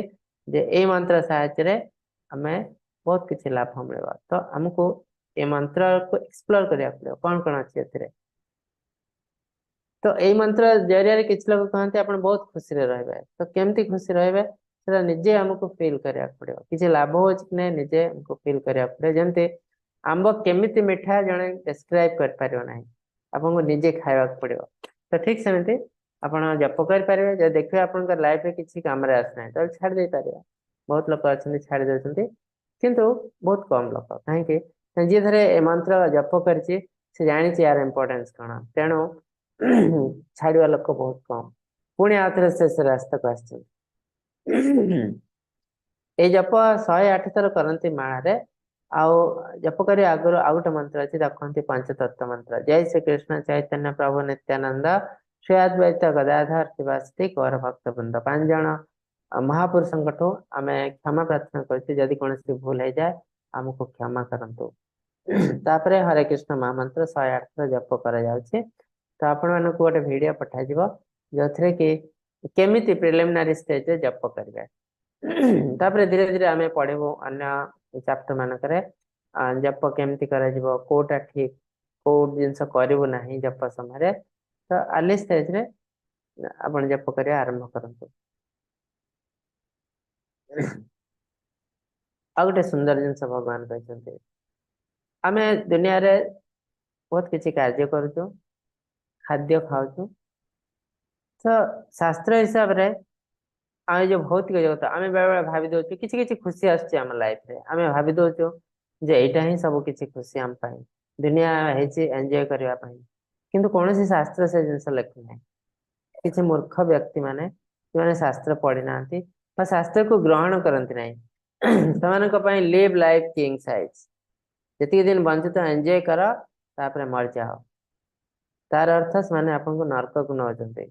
ଯେ ଏଇ ମନ୍ତ୍ର ସାହାଯ୍ୟରେ ଆମେ ବହୁତ କିଛି ଲାଭ ମିଳିବ। ତ ଆମକୁ ଏ ମନ୍ତ୍ରକୁ ଏକ୍ସପ୍ଲୋର କରିବାକୁ ପଡିବ, କଣ କଣ ଅଛି ଏଥିରେ। ତ ଏଇ ମନ୍ତ୍ର ଜରିଆରେ କିଛି ଲୋକ କହନ୍ତି ଆପଣ ବହୁତ ଖୁସିରେ ରହିବେ। ତ କେମିତି ଖୁସି ରହିବେ ସେଟା ନିଜେ ଆମକୁ ଫିଲ୍ କରିବାକୁ ପଡିବ। କିଛି ଲାଭ ହଉଛି କି ନାହିଁ ନିଜେ ଆମକୁ ଫିଲ୍ କରିବାକୁ ପଡିବ। ଯେମିତି ଆମ୍ବ କେମିତି ମିଠା ଜଣେ ଡେସ୍କ୍ରାଇବ କରିପାରିବ ନାହିଁ, ଆପଣଙ୍କୁ ନିଜେ ଖାଇବାକୁ ପଡିବ। ତ ଠିକ ସେମିତି ଆପଣ ଜପ କରିପାରିବେ। ଯଦି ଦେଖିବେ ଆପଣଙ୍କ ଲାଇଫରେ କିଛି କାମରେ ଆସୁନାହିଁ ତାହେଲେ ଛାଡି ଦେଇପାରିବେ। ବହୁତ ଲୋକ ଅଛନ୍ତି ଛାଡି ଦଉଛନ୍ତି, କିନ୍ତୁ ବହୁତ କମ ଲୋକ। କାହିଁକି ଯିଏ ଥରେ ଏ ମନ୍ତ୍ର ଜପ କରିଛି ସେ ଜାଣିଛି ୟାର ଇମ୍ପୋର୍ଟାନ୍ସ କଣ, ତେଣୁ ଛାଡିବା ଲୋକ ବହୁତ କମ। ପୁଣି ଆଉ ଥରେ ସେ ରାସ୍ତାକୁ ଆସିଛନ୍ତି। ଏଇ ଜପ 108 ଥର କରନ୍ତି ମାଳାରେ। ଆଉ ଜପ କରିବା ଆଗରୁ ଆଉ ଗୋଟେ ମନ୍ତ୍ର ଅଛି, ତାକୁ କହନ୍ତି ପଞ୍ଚତତ୍ତ୍ୱ ମନ୍ତ୍ର। ଜୟ ଶ୍ରୀ କୃଷ୍ଣ ଚୈତନ୍ୟ ପ୍ରଭୁ ନିତ୍ୟାନନ୍ଦ ଶ୍ରୀ ଅଦ୍ୱୈତ ଗଦାଧର ଶିବାସ୍ତି ଗୌର ଭକ୍ତ ବୃନ୍ଦ। 5 ଜଣ ମହାପୁରୁଷଙ୍କଠୁ ଆମେ କ୍ଷମା ପ୍ରାର୍ଥନା କରୁଛୁ, ଯଦି କୌଣସି ଭୁଲ ହେଇଯାଏ ଆମକୁ କ୍ଷମା କରନ୍ତୁ। ତାପରେ ହରେ କୃଷ୍ଣ ମହାମନ୍ତ୍ର 108 ଥର ଜପ କରାଯାଉଛି। ତ ଆପଣ ମାନଙ୍କୁ ଗୋଟେ ଭିଡିଓ ପଠାଯିବ ଯୋଉଥିରେ କି କେମିତି ପ୍ରିଲିମିନାରୀ ଷ୍ଟେଜରେ ଜପ କରିବେ। ତାପରେ ଧୀରେ ଧୀରେ ଆମେ ପଢିବୁ ଅନ୍ୟ ଚାପ୍ଟର ମାନଙ୍କରେ ଜପ କେମିତି କରାଯିବ, କୋଉଟା ଠିକ, କୋଉ ଜିନିଷ କରିବୁ ନାହିଁ ଜପ ସମୟରେ। ତ ଆର୍ଲି ଷ୍ଟେଜରେ ଆପଣ ଜପ କରିବା ଆରମ୍ଭ କରନ୍ତୁ। ଆଉ ଗୋଟେ ସୁନ୍ଦର ଜିନିଷ ଭଗବାନ କହିଛନ୍ତି, ଆମେ ଦୁନିଆରେ ବହୁତ କିଛି କାର୍ଯ୍ୟ କରୁଛୁ, ଖାଦ୍ୟ ଖାଉଛୁ। ତ ଶାସ୍ତ୍ର ହିସାବରେ ଆମେ ଯୋଉ ଭୌତିକ ଜଗତ ଆମେ ବେଳେ ବେଳେ ଭାବି ଦଉଛୁ କିଛି କିଛି ଖୁସି ଆସୁଛି ଆମ ଲାଇଫରେ, ଆମେ ଭାବି ଦଉଛୁ ଯେ ଏଇଟା ହିଁ ସବୁ କିଛି ଖୁସି ଆମ ପାଇଁ, ଦୁନିଆ ହେଇଛି ଏନ୍ଜୟ କରିବା ପାଇଁ। କିନ୍ତୁ କୌଣସି ଶାସ୍ତ୍ର ସେ ଜିନିଷ ଲେଖୁନାହିଁ। କିଛି ମୂର୍ଖ ବ୍ୟକ୍ତି ମାନେ ସେମାନେ ଶାସ୍ତ୍ର ପଢି ନାହାନ୍ତି ବା ଶାସ୍ତ୍ରକୁ ଗ୍ରହଣ କରନ୍ତି ନାହିଁ, ସେମାନଙ୍କ ପାଇଁ ଲିଭ୍ ଲାଇଫ କିଙ୍ଗ ସାଇଜ, ଯେତିକି ଦିନ ବଞ୍ଚୁଛ ଏନ୍ଜୟ କର ତାପରେ ମରିଯାଅ। ତାର ଅର୍ଥ ସେମାନେ ଆପଣଙ୍କୁ ନର୍କକୁ ନଉଛନ୍ତି।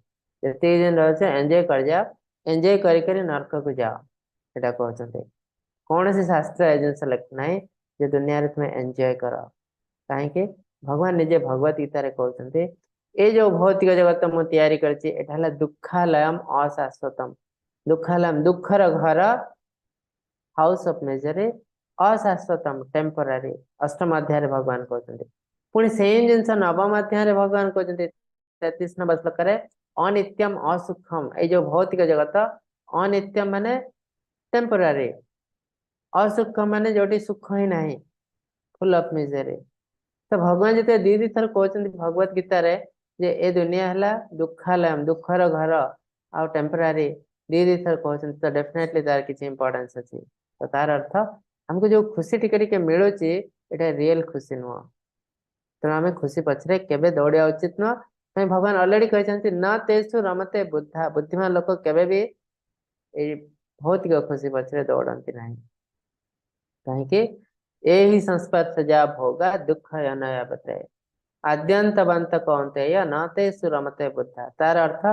ଯେତିକି ଦିନ ରହୁଛ ଏନ୍ଜୟ କରିଯାଅ, ଏନ୍ଜୟ କରି କରି ନର୍କକୁ ଯାଅ, ସେଟା କହୁଛନ୍ତି। କୌଣସି ଶାସ୍ତ୍ର ଏ ଜିନିଷ ଲେଖୁନାହିଁ ଯେ ଦୁନିଆରେ ତୁମେ ଏନ୍ଜୟ କର। କାହିଁକି ଭଗବାନ ନିଜେ ଭଗବତ ଗୀତାରେ କହୁଛନ୍ତି ଏଇ ଯୋଉ ଭୌତିକ ଜଗତ ମୁଁ ତିଆରି କରିଛି ଏଟା ହେଲା ଦୁଃଖାଲୟମ ଅଶାଶ୍ୱତମ। ଦୁଃଖାଲୟମ ଦୁଃଖର ଘର, ହାଉସ ଅଫ ମିଜରି, ଅଶାଶ୍ୱତମ ଟେମ୍ପୋରାରୀ। ଅଷ୍ଟମ ଅଧ୍ୟାୟରେ ଭଗବାନ କହୁଛନ୍ତି। ପୁଣି ସେମ୍ ଜିନିଷ ନବମ ଅଧ୍ୟାୟରେ ଭଗବାନ କହୁଛନ୍ତି 33 ନମ୍ବର ଶ୍ଲୋକରେ, ଅନିତ୍ୟମ ଅସୁଖମ। ଏଇ ଯୋଉ ଭୌତିକ ଜଗତ ଅନିତ୍ୟମ ମାନେ ଟେମ୍ପୋରାରୀ। ଅସୁଖ ମାନେ ଯୋଉଠି ସୁଖ ହିଁ ନାହିଁ, ଫୁଲ ଅଫ ମିଜେରୀ। ତ ଭଗବାନ ଯେତେବେଳେ ଦି ଦି ଥର କହୁଛନ୍ତି ଭଗବତ ଗୀତାରେ ଯେ ଏ ଦୁନିଆ ହେଲା ଦୁଃଖାଲୟମ, ଦୁଃଖର ଘର ଆଉ ଟେମ୍ପୋରାରୀ, ଦି ଦି ଥର କହୁଛନ୍ତି, ତ ଡେଫିନେଟଲି ତାର କିଛି ଇମ୍ପୋର୍ଟାନ୍ସ ଅଛି। ତ ତାର ଅର୍ଥ ଆମକୁ ଯୋଉ ଖୁସି ଟିକେ ଟିକେ ମିଳୁଛି, ଏଇଟା ରିଏଲ ଖୁସି ନୁହଁ। ତେଣୁ ଆମେ ଖୁସି ପଛରେ କେବେ ଦୌଡ଼ିବା ଉଚିତ ନୁହଁ। କାହିଁ ଭଗବାନ ଅଲରେଡି କହିଛନ୍ତି, ନ ତେଷୁ ରମତେ ବୁଦ୍ଧା। ବୁଦ୍ଧିମାନ ଲୋକ କେବେ ବି ଏଇ ଭୌତିକ ଖୁସି ପଛରେ ଦୌଡ଼ନ୍ତି ନାହିଁ। କାହିଁକି? ଏହି ସଂସ୍ପର୍ଶଜା ଭୋଗା ଦୁଃଖ ୟନୟାବତେ ଆଦ୍ୟନ୍ତବନ୍ତ କୌନ୍ତେୟ ନ ତେଷୁ ରମତେ ବୁଦ୍ଧା। ତାର ଅର୍ଥ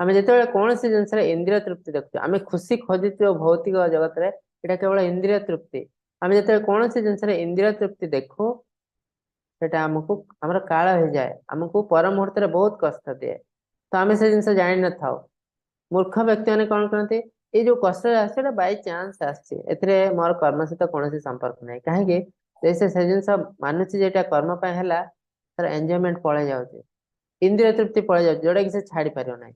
ଆମେ ଯେତେବେଳେ କୌଣସି ଜିନିଷରେ ଇନ୍ଦ୍ରିୟ ତୃପ୍ତି ଦେଖୁଛୁ, ଆମେ ଖୁସି ଖୋଜୁଛୁ ଭୌତିକ ଜଗତରେ, ଏଇଟା କେବଳ ଇନ୍ଦ୍ରିୟ ତୃପ୍ତି। ଆମେ ଯେତେବେଳେ କୌଣସି ଜିନିଷରେ ଇନ୍ଦ୍ରିୟ ତୃପ୍ତି ଦେଖୁ, ସେଟା ଆମକୁ ଆମର କାଳ ହେଇଯାଏ, ଆମକୁ ପର ମୁହୂର୍ତ୍ତରେ ବହୁତ କଷ୍ଟ ଦିଏ। ତ ଆମେ ସେ ଜିନିଷ ଜାଣିନଥାଉ। ମୂର୍ଖ ବ୍ୟକ୍ତି ମାନେ କଣ କରନ୍ତି? ଏଇ ଯୋଉ କଷ୍ଟ ଆସୁଛି, ଏଟା ବାଇ ଚାନ୍ସ ଆସିଛି, ଏଥିରେ ମୋର କର୍ମ ସହିତ କୌଣସି ସମ୍ପର୍କ ନାହିଁ। କାହିଁକି? ଯଦି ସେ ସେ ଜିନିଷ ମାନୁଛି ଯେ ଏଇଟା କର୍ମ ପାଇଁ ହେଲା, ତାର ଏନ୍ଜୟମେଣ୍ଟ ପଳେଇ ଯାଉଛି, ଇନ୍ଦ୍ରିୟ ତୃପ୍ତି ପଳେଇ ଯାଉଛି, ଯୋଉଟା କି ସେ ଛାଡି ପାରିବ ନାହିଁ।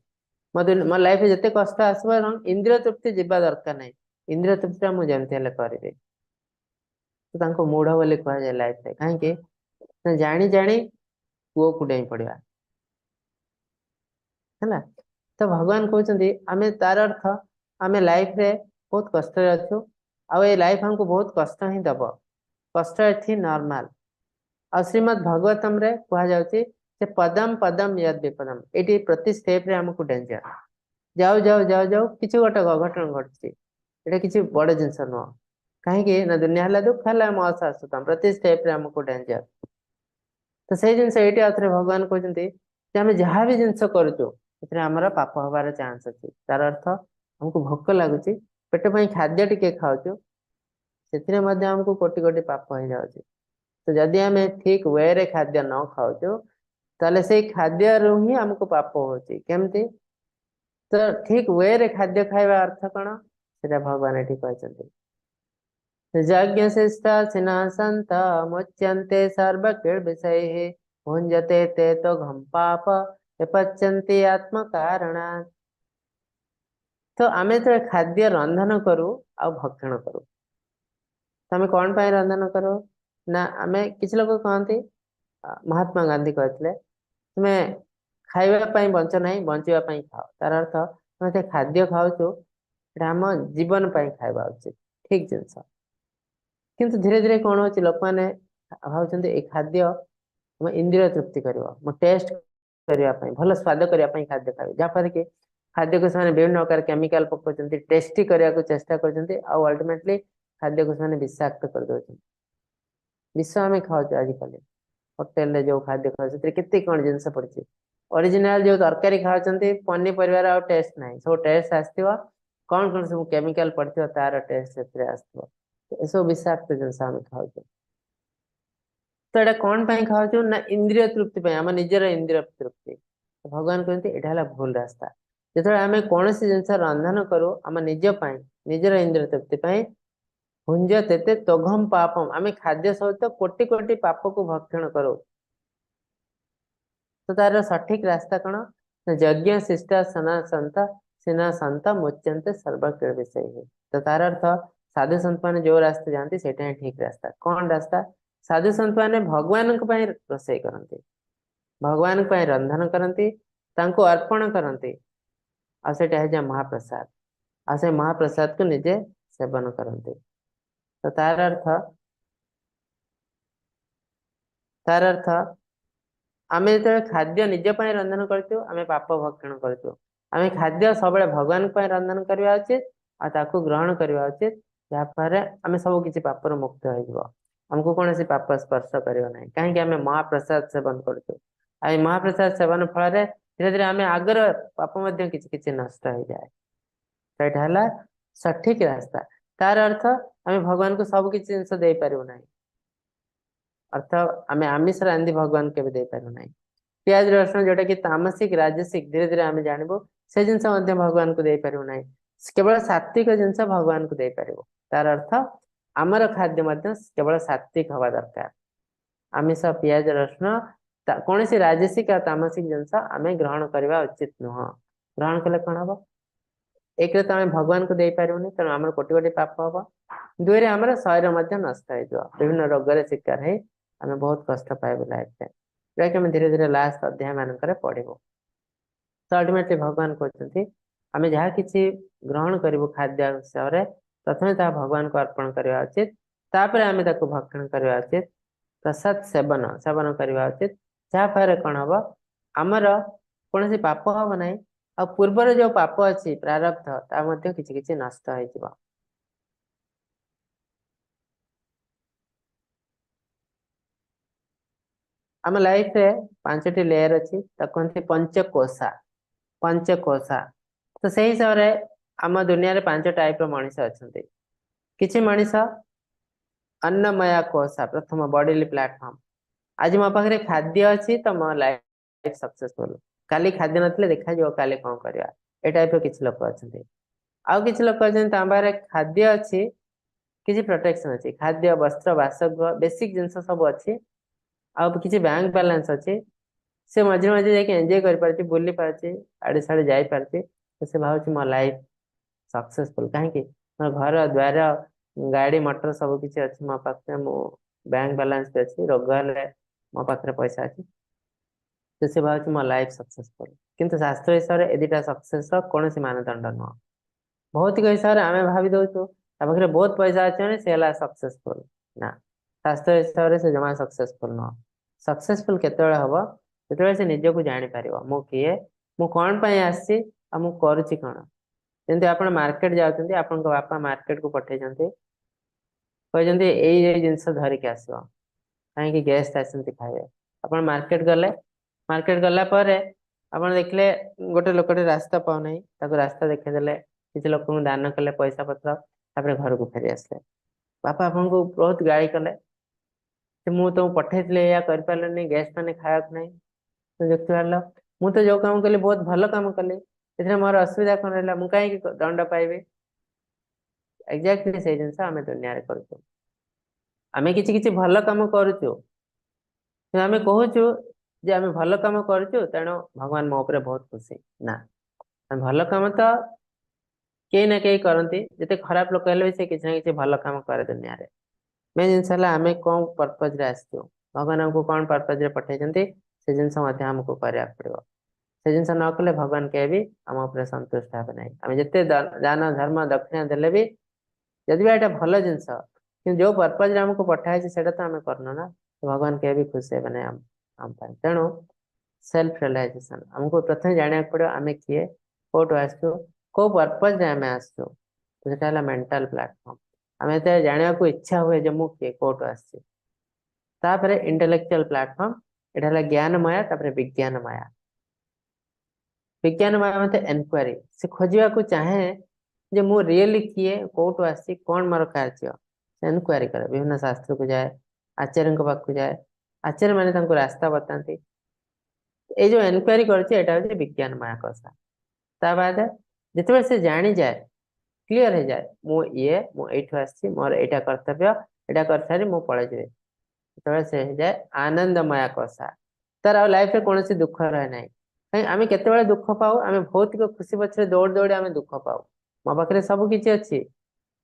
ମୋ ଲାଇଫରେ ଯେତେ କଷ୍ଟ ଆସିବ, ଇନ୍ଦ୍ରିୟ ତୃପ୍ତି ଯିବା ଦରକାର ନାହିଁ, ଇନ୍ଦ୍ରିୟ ତୃପ୍ତିଟା ମୁଁ ଯେମିତି ହେଲେ କରିବି। ତ ତାଙ୍କୁ ମୂଢ ବୋଲି କୁହାଯାଏ ଲାଇଫରେ। କାହିଁକି ନା ଜାଣି ଜାଣି କୂଅକୁ ଡେଇଁ ପଡିବା ହେଲା। ତ ଭଗବାନ କହୁଛନ୍ତି ଆମେ, ତାର ଅର୍ଥ ଆମେ ଲାଇଫରେ ବହୁତ କଷ୍ଟରେ ଅଛୁ ଆଉ ଏଇ ଲାଇଫ ଆମକୁ ବହୁତ କଷ୍ଟ ହିଁ ଦବ। କଷ୍ଟ ଏଠି ନର୍ମାଲ। ଆଉ ଶ୍ରୀମଦ୍ ଭାଗବତମରେ କୁହାଯାଉଛି ଯେ ପଦମ ପଦମ ୟଦ ବିପଦମ, ଏଇଠି ପ୍ରତି ଷ୍ଟେପରେ ଆମକୁ ଡେଞ୍ଜର। ଯାଉ ଯାଉ ଯାଉ ଯାଉ କିଛି ଗୋଟେ ଅଘଟଣ ଘଟୁଛି, ଏଇଟା କିଛି ବଡ ଜିନିଷ ନୁହଁ। କାହିଁକି ନା ଦୁନିଆ ହେଲା ଦୁଃଖ ହେଲା ଅଶାଶ୍ୱତମ, ପ୍ରତି ଷ୍ଟେପରେ ଆମକୁ ଡେଞ୍ଜର। ତ ସେଇ ଜିନିଷ ଏଇଠି ଆଉଥରେ ଭଗବାନ କହୁଛନ୍ତି ଯେ ଆମେ ଯାହା ବି ଜିନିଷ କରୁଛୁ, ସେଥିରେ ଆମର ପାପ ହବାର ଚାନ୍ସ ଅଛି। ତାର ଅର୍ଥ ଆମକୁ ଭୋକ ଲାଗୁଛି, ପେଟ ପାଇଁ ଖାଦ୍ୟ ଟିକେ ଖାଉଛୁ, ସେଥିରେ ମଧ୍ୟ ଆମକୁ କୋଟି କୋଟି ପାପ ହେଇଯାଉଛି। ତ ଯଦି ଆମେ ଠିକ ୱେରେ ଖାଦ୍ୟ ନ ଖାଉଛୁ, ତାହେଲେ ସେଇ ଖାଦ୍ୟରୁ ହିଁ ଆମକୁ ପାପ ହଉଛି। କେମିତି? ତ ଠିକ ୱେରେ ଖାଦ୍ୟ ଖାଇବା ଅର୍ଥ କଣ, ସେଟା ଭଗବାନ ଏଠି କହିଛନ୍ତି। ଯଜ୍ଞ ଶିଷ୍ଟାଶିନଃ ସନ୍ତ ମୁଚ୍ୟନ୍ତେ ସର୍ବ କିଳ୍ବିଷୈଃ ଭୁଞ୍ଜତେ ତେ ତୋଘಂ ପାପ ବିପଚ୍ୟନ୍ତି ଆତ୍ମ କାରଣାତ୍। ତ ଆମେ ଯେତେବେଳେ ଖାଦ୍ୟ ରନ୍ଧନ କରୁ ଆଉ ଭକ୍ଷଣ କରୁ, ତ ଆମେ କଣ ପାଇଁ ରନ୍ଧନ କରୁ ନା, ଆମେ କିଛି ଲୋକ କହନ୍ତି, ମହାତ୍ମା ଗାନ୍ଧୀ କହିଥିଲେ, ତୁମେ ଖାଇବା ପାଇଁ ବଞ୍ଚ ନାହିଁ, ବଞ୍ଚିବା ପାଇଁ ଖାଅ। ତାର ଅର୍ଥ ଆମେ ସେ ଖାଦ୍ୟ ଖାଉଛୁ, ସେଟା ଆମ ଜୀବନ ପାଇଁ ଖାଇବା ଉଚିତ, ଠିକ ଜିନିଷ। କିନ୍ତୁ ଧୀରେ ଧୀରେ କଣ ହଉଛି, ଲୋକମାନେ ଭାବୁଛନ୍ତି ଏଇ ଖାଦ୍ୟ ମୋ ଇନ୍ଦ୍ରିୟ ତୃପ୍ତି କରିବ, ମୋ ଟେଷ୍ଟ କରିବା ପାଇଁ, ଭଲ ସ୍ୱାଦ କରିବା ପାଇଁ ଖାଦ୍ୟ ଖାଇବେ। ଯାହାଫଳରେ କି ଖାଦ୍ୟକୁ ସେମାନେ ବିଭିନ୍ନ ପ୍ରକାର କେମିକାଲ ପକଉଛନ୍ତି, ଟେଷ୍ଟି କରିବାକୁ ଚେଷ୍ଟା କରୁଛନ୍ତି, ଆଉ ଅଲ୍ଟିମେଟଲି ଖାଦ୍ୟକୁ ସେମାନେ ବିଷାକ୍ତ କରିଦଉଛନ୍ତି। ବିଷ ଆମେ ଖାଉଛୁ ଆଜିକାଲି ହୋଟେଲରେ ଯୋଉ ଖାଦ୍ୟ ଖାଉଛୁ, ସେଥିରେ କେତେ କଣ ଜିନିଷ ପଡିଛି। ଅରିଜିନାଲ ଯୋଉ ତରକାରୀ ଖାଉଛନ୍ତି, ପନିପରିବାର ଆଉ ଟେଷ୍ଟ ନାହିଁ, ସବୁ ଟେଷ୍ଟ ଆସିଥିବ, କଣ କଣ ସବୁ କେମିକାଲ ପଡିଥିବ, ତାର ଟେଷ୍ଟ ସେଥିରେ ଆସିଥିବ। ଏସବୁ ବିଷାକ୍ତ ଜିନିଷ ଆମେ ଖାଉଛୁ। ତ ଏଇଟା କଣ ପାଇଁ ଖାଉଛୁ ନା ଇନ୍ଦ୍ରିୟ ତୃପ୍ତି ପାଇଁ, ଆମ ନିଜର ଇନ୍ଦ୍ରିୟ ତୃପ୍ତି। ଭଗବାନ କୁହନ୍ତି ଏଇଟା ହେଲା ଭୁଲ ରାସ୍ତା। ଯେତେବେଳେ ଆମେ କୌଣସି ଜିନିଷ ରନ୍ଧନ କରୁ ଆମ ନିଜ ପାଇଁ, ନିଜର ଇନ୍ଦ୍ରିୟ ତୃପ୍ତି ପାଇଁ, ଭୁଞ୍ଜ ତେତେ ତୋଘମ ପାପମ, ଆମେ ଖାଦ୍ୟ ସହିତ କୋଟି କୋଟି ପାପକୁ ଭକ୍ଷଣ କରୁ। ତ ତାର ସଠିକ ରାସ୍ତା କଣ? ଯଜ୍ଞ ଶିଷ୍ଟ ସନା ସନ୍ତ ସିନା ସନ୍ତ ମୁଚ୍ୟନ୍ତେ ସର୍ବ କିଳ୍ବିଷୈଃ। ତ ତାର ଅର୍ଥ ସାଧୁ ସନ୍ଥ ମାନେ ଯୋଉ ରାସ୍ତା ଯାଆନ୍ତି, ସେଇଟା ହିଁ ଠିକ ରାସ୍ତା। କଣ ରାସ୍ତା? ସାଧୁ ସନ୍ଥ ମାନେ ଭଗବାନଙ୍କ ପାଇଁ ରୋଷେଇ କରନ୍ତି, ଭଗବାନଙ୍କ ପାଇଁ ରନ୍ଧନ କରନ୍ତି, ତାଙ୍କୁ ଅର୍ପଣ କରନ୍ତି, ଆଉ ସେଇଟା ହେଇଯାଏ ମହାପ୍ରସାଦ, ଆଉ ସେ ମହାପ୍ରସାଦକୁ ନିଜେ ସେବନ କରନ୍ତି। ତ ତାର ଅର୍ଥ ଆମେ ଯେତେବେଳେ ଖାଦ୍ୟ ନିଜ ପାଇଁ ରନ୍ଧନ କରୁଛୁ, ଆମେ ପାପ ଭକ୍ଷଣ କରୁଛୁ। ଆମେ ଖାଦ୍ୟ ସବୁବେଳେ ଭଗବାନଙ୍କ ପାଇଁ ରନ୍ଧନ କରିବା ଉଚିତ ଆଉ ତାକୁ ଗ୍ରହଣ କରିବା ଉଚିତ, ଯାହାଫଳରେ ଆମେ ସବୁ କିଛି ପାପରୁ ମୁକ୍ତ ହେଇଯିବ, ଆମକୁ କୌଣସି ପାପ ସ୍ପର୍ଶ କରିବ ନାହିଁ। କାହିଁକି? ଆମେ ମହାପ୍ରସାଦ ସେବନ କରୁଛୁ, ଆଉ ଏଇ ମହାପ୍ରସାଦ ସେବନ ଫଳରେ ଧୀରେ ଧୀରେ ଆମେ ଆଗର ପାପ ମଧ୍ୟ କିଛି କିଛି ନଷ୍ଟ ହେଇଯାଏ। ତ ଏଇଟା ହେଲା ସଠିକ ରାସ୍ତା। ତାର ଅର୍ଥ ଆମେ ଭଗବାନଙ୍କୁ ସବୁ କିଛି ଜିନିଷ ଦେଇପାରିବୁ ନାହିଁ। ଅର୍ଥ ଆମେ ଆମିଷ ରାନ୍ଧି ଭଗବାନ କେବେ ଦେଇପାରିବୁ ନାହିଁ। ପିଆଜ ରସୁଣ, ଯୋଉଟା କି ତାମସିକ ରାଜସିକ, ଧୀରେ ଧୀରେ ଆମେ ଜାଣିବୁ, ସେ ଜିନିଷ ମଧ୍ୟ ଭଗବାନଙ୍କୁ ଦେଇପାରିବୁ ନାହିଁ। କେବଳ ସାତ୍ବିକ ଜିନିଷ ଭଗବାନଙ୍କୁ ଦେଇପାରିବୁ। ତାର ଅର୍ଥ ଆମର ଖାଦ୍ୟ ମଧ୍ୟ କେବଳ ସାତ୍ବିକ ହବା ଦରକାର। ଆମିଷ, ପିଆଜ ରସୁଣ, କୌଣସି ରାଜସିକ ଆଉ ତାମସିକ ଜିନିଷ ଆମେ ଗ୍ରହଣ କରିବା ଉଚିତ ନୁହଁ। ଗ୍ରହଣ କଲେ କଣ ହବ? ଏକରେ ତ ଆମେ ଭଗବାନଙ୍କୁ ଦେଇପାରିବୁନି, ତେଣୁ ଆମର କୋଟି କୋଟି ପାପ ହବ। ଦୁଇରେ ଆମର ଶରୀର ମଧ୍ୟ ନଷ୍ଟ ହେଇଯିବ, ବିଭିନ୍ନ ରୋଗରେ ଶିକାର ହେଇ ଆମେ ବହୁତ କଷ୍ଟ ପାଇବୁ ଲାଇଫରେ, ଯୋଉଟାକି ଆମେ ଧୀରେ ଧୀରେ ଲାଷ୍ଟ ଅଧ୍ୟାୟ ମାନଙ୍କରେ ପଢିବୁ। ତ ଅଲ୍ଟିମେଟଲି ଭଗବାନ କହୁଛନ୍ତି ଆମେ ଯାହା କିଛି ଗ୍ରହଣ କରିବୁ ଖାଦ୍ୟ ହିସାବରେ, ପ୍ରଥମେ ତାହା ଭଗବାନଙ୍କୁ ଅର୍ପଣ କରିବା ଉଚିତ, ତାପରେ ଆମେ ତାକୁ ଭକ୍ଷଣ କରିବା ଉଚିତ, ପ୍ରସାଦ ସେବନ ସେବନ କରିବା ଉଚିତ। ଯାହାଫଳରେ କଣ ହବ, ଆମର କୌଣସି ପାପ ହବ ନାହିଁ, ଆଉ ପୂର୍ବର ଯୋଉ ପାପ ଅଛି ପ୍ରାରବ୍ଧ ତା ମଧ୍ୟ କିଛି କିଛି ନଷ୍ଟ ହେଇଯିବ। ଆମ ଲାଇଫରେ 5ଟି ଲେୟର ଅଛି, ତାକୁ କୁହନ୍ତି ପଞ୍ଚକୋଷା। ପଞ୍ଚକୋଷା। ତ ସେଇ ହିସାବରେ ଆମ ଦୁନିଆରେ 5 ଟାଇପର ମଣିଷ ଅଛନ୍ତି। କିଛି ମଣିଷ ଅନ୍ନମୟା କୋଷା, ପ୍ରଥମ ବଡିଲି ପ୍ଲାଟଫର୍ମ। ଆଜି ମୋ ପାଖରେ ଖାଦ୍ୟ ଅଛି ତ ମୋ ଲାଇଫ ସକ୍ସେସଫୁଲ, କାଲି ଖାଦ୍ୟ ନଥିଲେ ଦେଖାଯିବ କାଲି କଣ କରିବା, ଏ ଟାଇପର କିଛି ଲୋକ ଅଛନ୍ତି। ଆଉ କିଛି ଲୋକ ଅଛନ୍ତି ତାଙ୍କ ପାଖରେ ଖାଦ୍ୟ ଅଛି, କିଛି ପ୍ରୋଟେକ୍ସନ ଅଛି, ଖାଦ୍ୟ, ବସ୍ତ୍ର, ବାସଗୃହ, ବେସିକ ଜିନିଷ ସବୁ ଅଛି, ଆଉ କିଛି ବ୍ୟାଙ୍କ ବାଲାନ୍ସ ଅଛି, ସେ ମଝିରେ ମଝିରେ ଯାଇକି ଏନ୍ଜୟ କରିପାରୁଛି, ବୁଲି ପାରୁଛି, ଆଡେ ସାଡେ ଯାଇପାରୁଛି, ତ ସେ ଭାବୁଛି ମୋ ଲାଇଫ ସକ୍ସେସଫୁଲ। କାହିଁକି? ମୋ ଘର ଦ୍ୱାର ଗାଡି ମଟର ସବୁ କିଛି ଅଛି ମୋ ପାଖରେ, ମୁଁ ବ୍ୟାଙ୍କ ବାଲାନ୍ସ ବି ଅଛି, ରୋଗ ହେଲେ ମୋ ପାଖରେ ପଇସା ଅଛି, ତ ସେ ଭାବୁଛି ମୋ ଲାଇଫ ସକ୍ସେସଫୁଲ। କିନ୍ତୁ ଶାସ୍ତ୍ର ହିସାବରେ ଏ ଦିଟା ସକ୍ସେସର କୌଣସି ମାନଦଣ୍ଡ ନୁହଁ। ଭୌତିକ ହିସାବରେ ଆମେ ଭାବି ଦଉଛୁ ତା ପାଖରେ ବହୁତ ପଇସା ଅଛି ମାନେ ସେ ହେଲା ସକ୍ସେସଫୁଲ। ନା, ଶାସ୍ତ୍ର ହିସାବରେ ସେ ଜମା ସକ୍ସେସଫୁଲ ନୁହଁ। ସକ୍ସେସଫୁଲ କେତେବେଳେ ହବ? ଯେତେବେଳେ ସେ ନିଜକୁ ଜାଣିପାରିବ, ମୁଁ କିଏ, ମୁଁ କଣ ପାଇଁ ଆସିଛି, ଆଉ ମୁଁ କରୁଛି କଣ। ଯେମିତି ଆପଣ ମାର୍କେଟ ଯାଉଛନ୍ତି, ଆପଣଙ୍କ ବାପା ମାର୍କେଟକୁ ପଠେଇଛନ୍ତି, କହିଛନ୍ତି ଏଇ ଏଇ ଜିନିଷ ଧରିକି ଆସିବ, କାହିଁକି ଗେଷ୍ଟ ଆସିଛନ୍ତି ଖାଇବେ। ଆପଣ ମାର୍କେଟ ଗଲେ, ମାର୍କେଟ ଗଲା ପରେ ଆପଣ ଦେଖିଲେ ଗୋଟେ ଲୋକଟେ ରାସ୍ତା ପାଉନାହିଁ, ତାକୁ ରାସ୍ତା ଦେଖେଇଦେଲେ, କିଛି ଲୋକଙ୍କୁ ଦାନ କଲେ ପଇସା ପତ୍ର, ତାପରେ ଘରକୁ ଫେରି ଆସିଲେ। ବାପା ଆପଣଙ୍କୁ ବହୁତ ଗାଳି କଲେ, ମୁଁ ତମକୁ ପଠେଇଥିଲି ଏଇଆ କରିପାରିଲନି, ଗେଷ୍ଟ ମାନେ ଖାଇବାକୁ ନାହିଁ। ଯୁକ୍ତି ବାହାରିଲା, ମୁଁ ତ ଯୋଉ କାମ କଲି ବହୁତ ଭଲ କାମ କଲି, ଏଥିରେ ମୋର ଅସୁବିଧା କଣ ରହିଲା, ମୁଁ କାହିଁକି ଦଣ୍ଡ ପାଇବି? ଏକ୍ଜାକ୍ଟଲି ସେଇ ଜିନିଷ ଆମେ ଦୁନିଆରେ କରୁଛୁ। ଆମେ କିଛି କିଛି ଭଲ କାମ କରୁଛୁ, କିନ୍ତୁ ଆମେ କହୁଛୁ ଯେ ଆମେ ଭଲ କାମ କରୁଛୁ ତେଣୁ ଭଗବାନ ମୋ ଉପରେ ବହୁତ ଖୁସି। ନା, ଆମେ ଭଲ କାମ ତ କେହି ନା କେହି କରନ୍ତି, ଯେତେ ଖରାପ ଲୋକ ହେଲେ ବି ସେ କିଛି ନା କିଛି ଭଲ କାମ କରେ ଦୁନିଆରେ। ମେନ୍ ଜିନିଷ ହେଲା ଆମେ କଣ ପର୍ପଜରେ ଆସିଛୁ, ଭଗବାନ ଆମକୁ କଣ ପର୍ପଜରେ ପଠେଇଛନ୍ତି, ସେ ଜିନିଷ ମଧ୍ୟ ଆମକୁ କରିବାକୁ ପଡିବ। ସେ ଜିନିଷ ନ କଲେ ଭଗବାନ କେବେ ବି ଆମ ଉପରେ ସନ୍ତୁଷ୍ଟ ହେବେ ନାହିଁ। ଆମେ ଯେତେ ଦାନ ଧର୍ମ ଦକ୍ଷିଣା ଦେଲେ ବି, ଯଦି ବି ଏଇଟା ଭଲ ଜିନିଷ, କିନ୍ତୁ ଯୋଉ ପର୍ପଜରେ ଆମକୁ ପଠା ହେଇଛି ସେଇଟା ତ ଆମେ କରୁନୁ ନା, ଭଗବାନ କେବେ ବି ଖୁସି ହେବେ ନାହିଁ ଆମ ପାଇଁ। ତେଣୁ ସେଲ୍ଫ ରିଅଲାଇଜେସନ ଆମକୁ ପ୍ରଥମେ ଜାଣିବାକୁ ପଡିବ ଆମେ କିଏ, କୋଉଠୁ ଆସିଛୁ, କୋଉ ପର୍ପଜରେ ଆମେ ଆସିଛୁ। ସେଟା ହେଲା ମେଣ୍ଟାଲ ପ୍ଲାଟଫର୍ମ। ଆମେ ଯେତେବେଳେ ଜାଣିବାକୁ ଇଚ୍ଛା ହୁଏ ଯେ ମୁଁ କିଏ, କୋଉଠୁ ଆସିଛି। ତାପରେ ଇଣ୍ଟେଲେକ୍ଚୁଆଲ ପ୍ଲାଟଫର୍ମ, ଏଟା ହେଲା ଜ୍ଞାନମୟା, ତାପରେ ବିଜ୍ଞାନମୟା। ବିଜ୍ଞାନମୟା ମତେ ଏନକ୍ୱାରି, ସେ ଖୋଜିବାକୁ ଚାହେଁ ଯେ ମୁଁ ରିଏଲି କିଏ, କୋଉଠୁ ଆସିଛି, କଣ ମୋର କାର୍ଯ୍ୟ। ସେ ଏନକ୍ୱାରି କରେ, ବିଭିନ୍ନ ଶାସ୍ତ୍ରକୁ ଯାଏ, ଆଚାର୍ଯ୍ୟଙ୍କ ପାଖକୁ ଯାଏ, ଆଚାର୍ଯ୍ୟ ମାନେ ତାଙ୍କୁ ରାସ୍ତା ବତାନ୍ତି। ଏଇ ଯୋଉ ଏନକ୍ୱାରି କରୁଛି ଏଇଟା ହଉଛି ବିଜ୍ଞାନମୟା କୋଷ। ତା ବାଦେ ଯେତେବେଳେ ସେ ଜାଣିଯାଏ, କ୍ଲିୟର ହେଇଯାଏ, ମୁଁ ଇଏ, ମୁଁ ଏଇଠୁ ଆସିଛି, ମୋର ଏଇଟା କର୍ତ୍ତବ୍ୟ, ଏଇଟା କରିସାରି ମୁଁ ପଳେଇଯିବି, ସେତେବେଳେ ସେ ହେଇଯାଏ ଆନନ୍ଦମୟା କୋଷା। ତାର ଆଉ ଲାଇଫରେ କୌଣସି ଦୁଃଖ ରହେ ନାହିଁ। କାହିଁ ଆମେ କେତେବେଳେ ଦୁଃଖ ପାଉ? ଆମେ ଭୌତିକ ଖୁସି ପଛରେ ଦୌଡ଼ି ଦୌଡ଼ି ଆମେ ଦୁଃଖ ପାଉ। ମୋ ପାଖରେ ସବୁ କିଛି ଅଛି,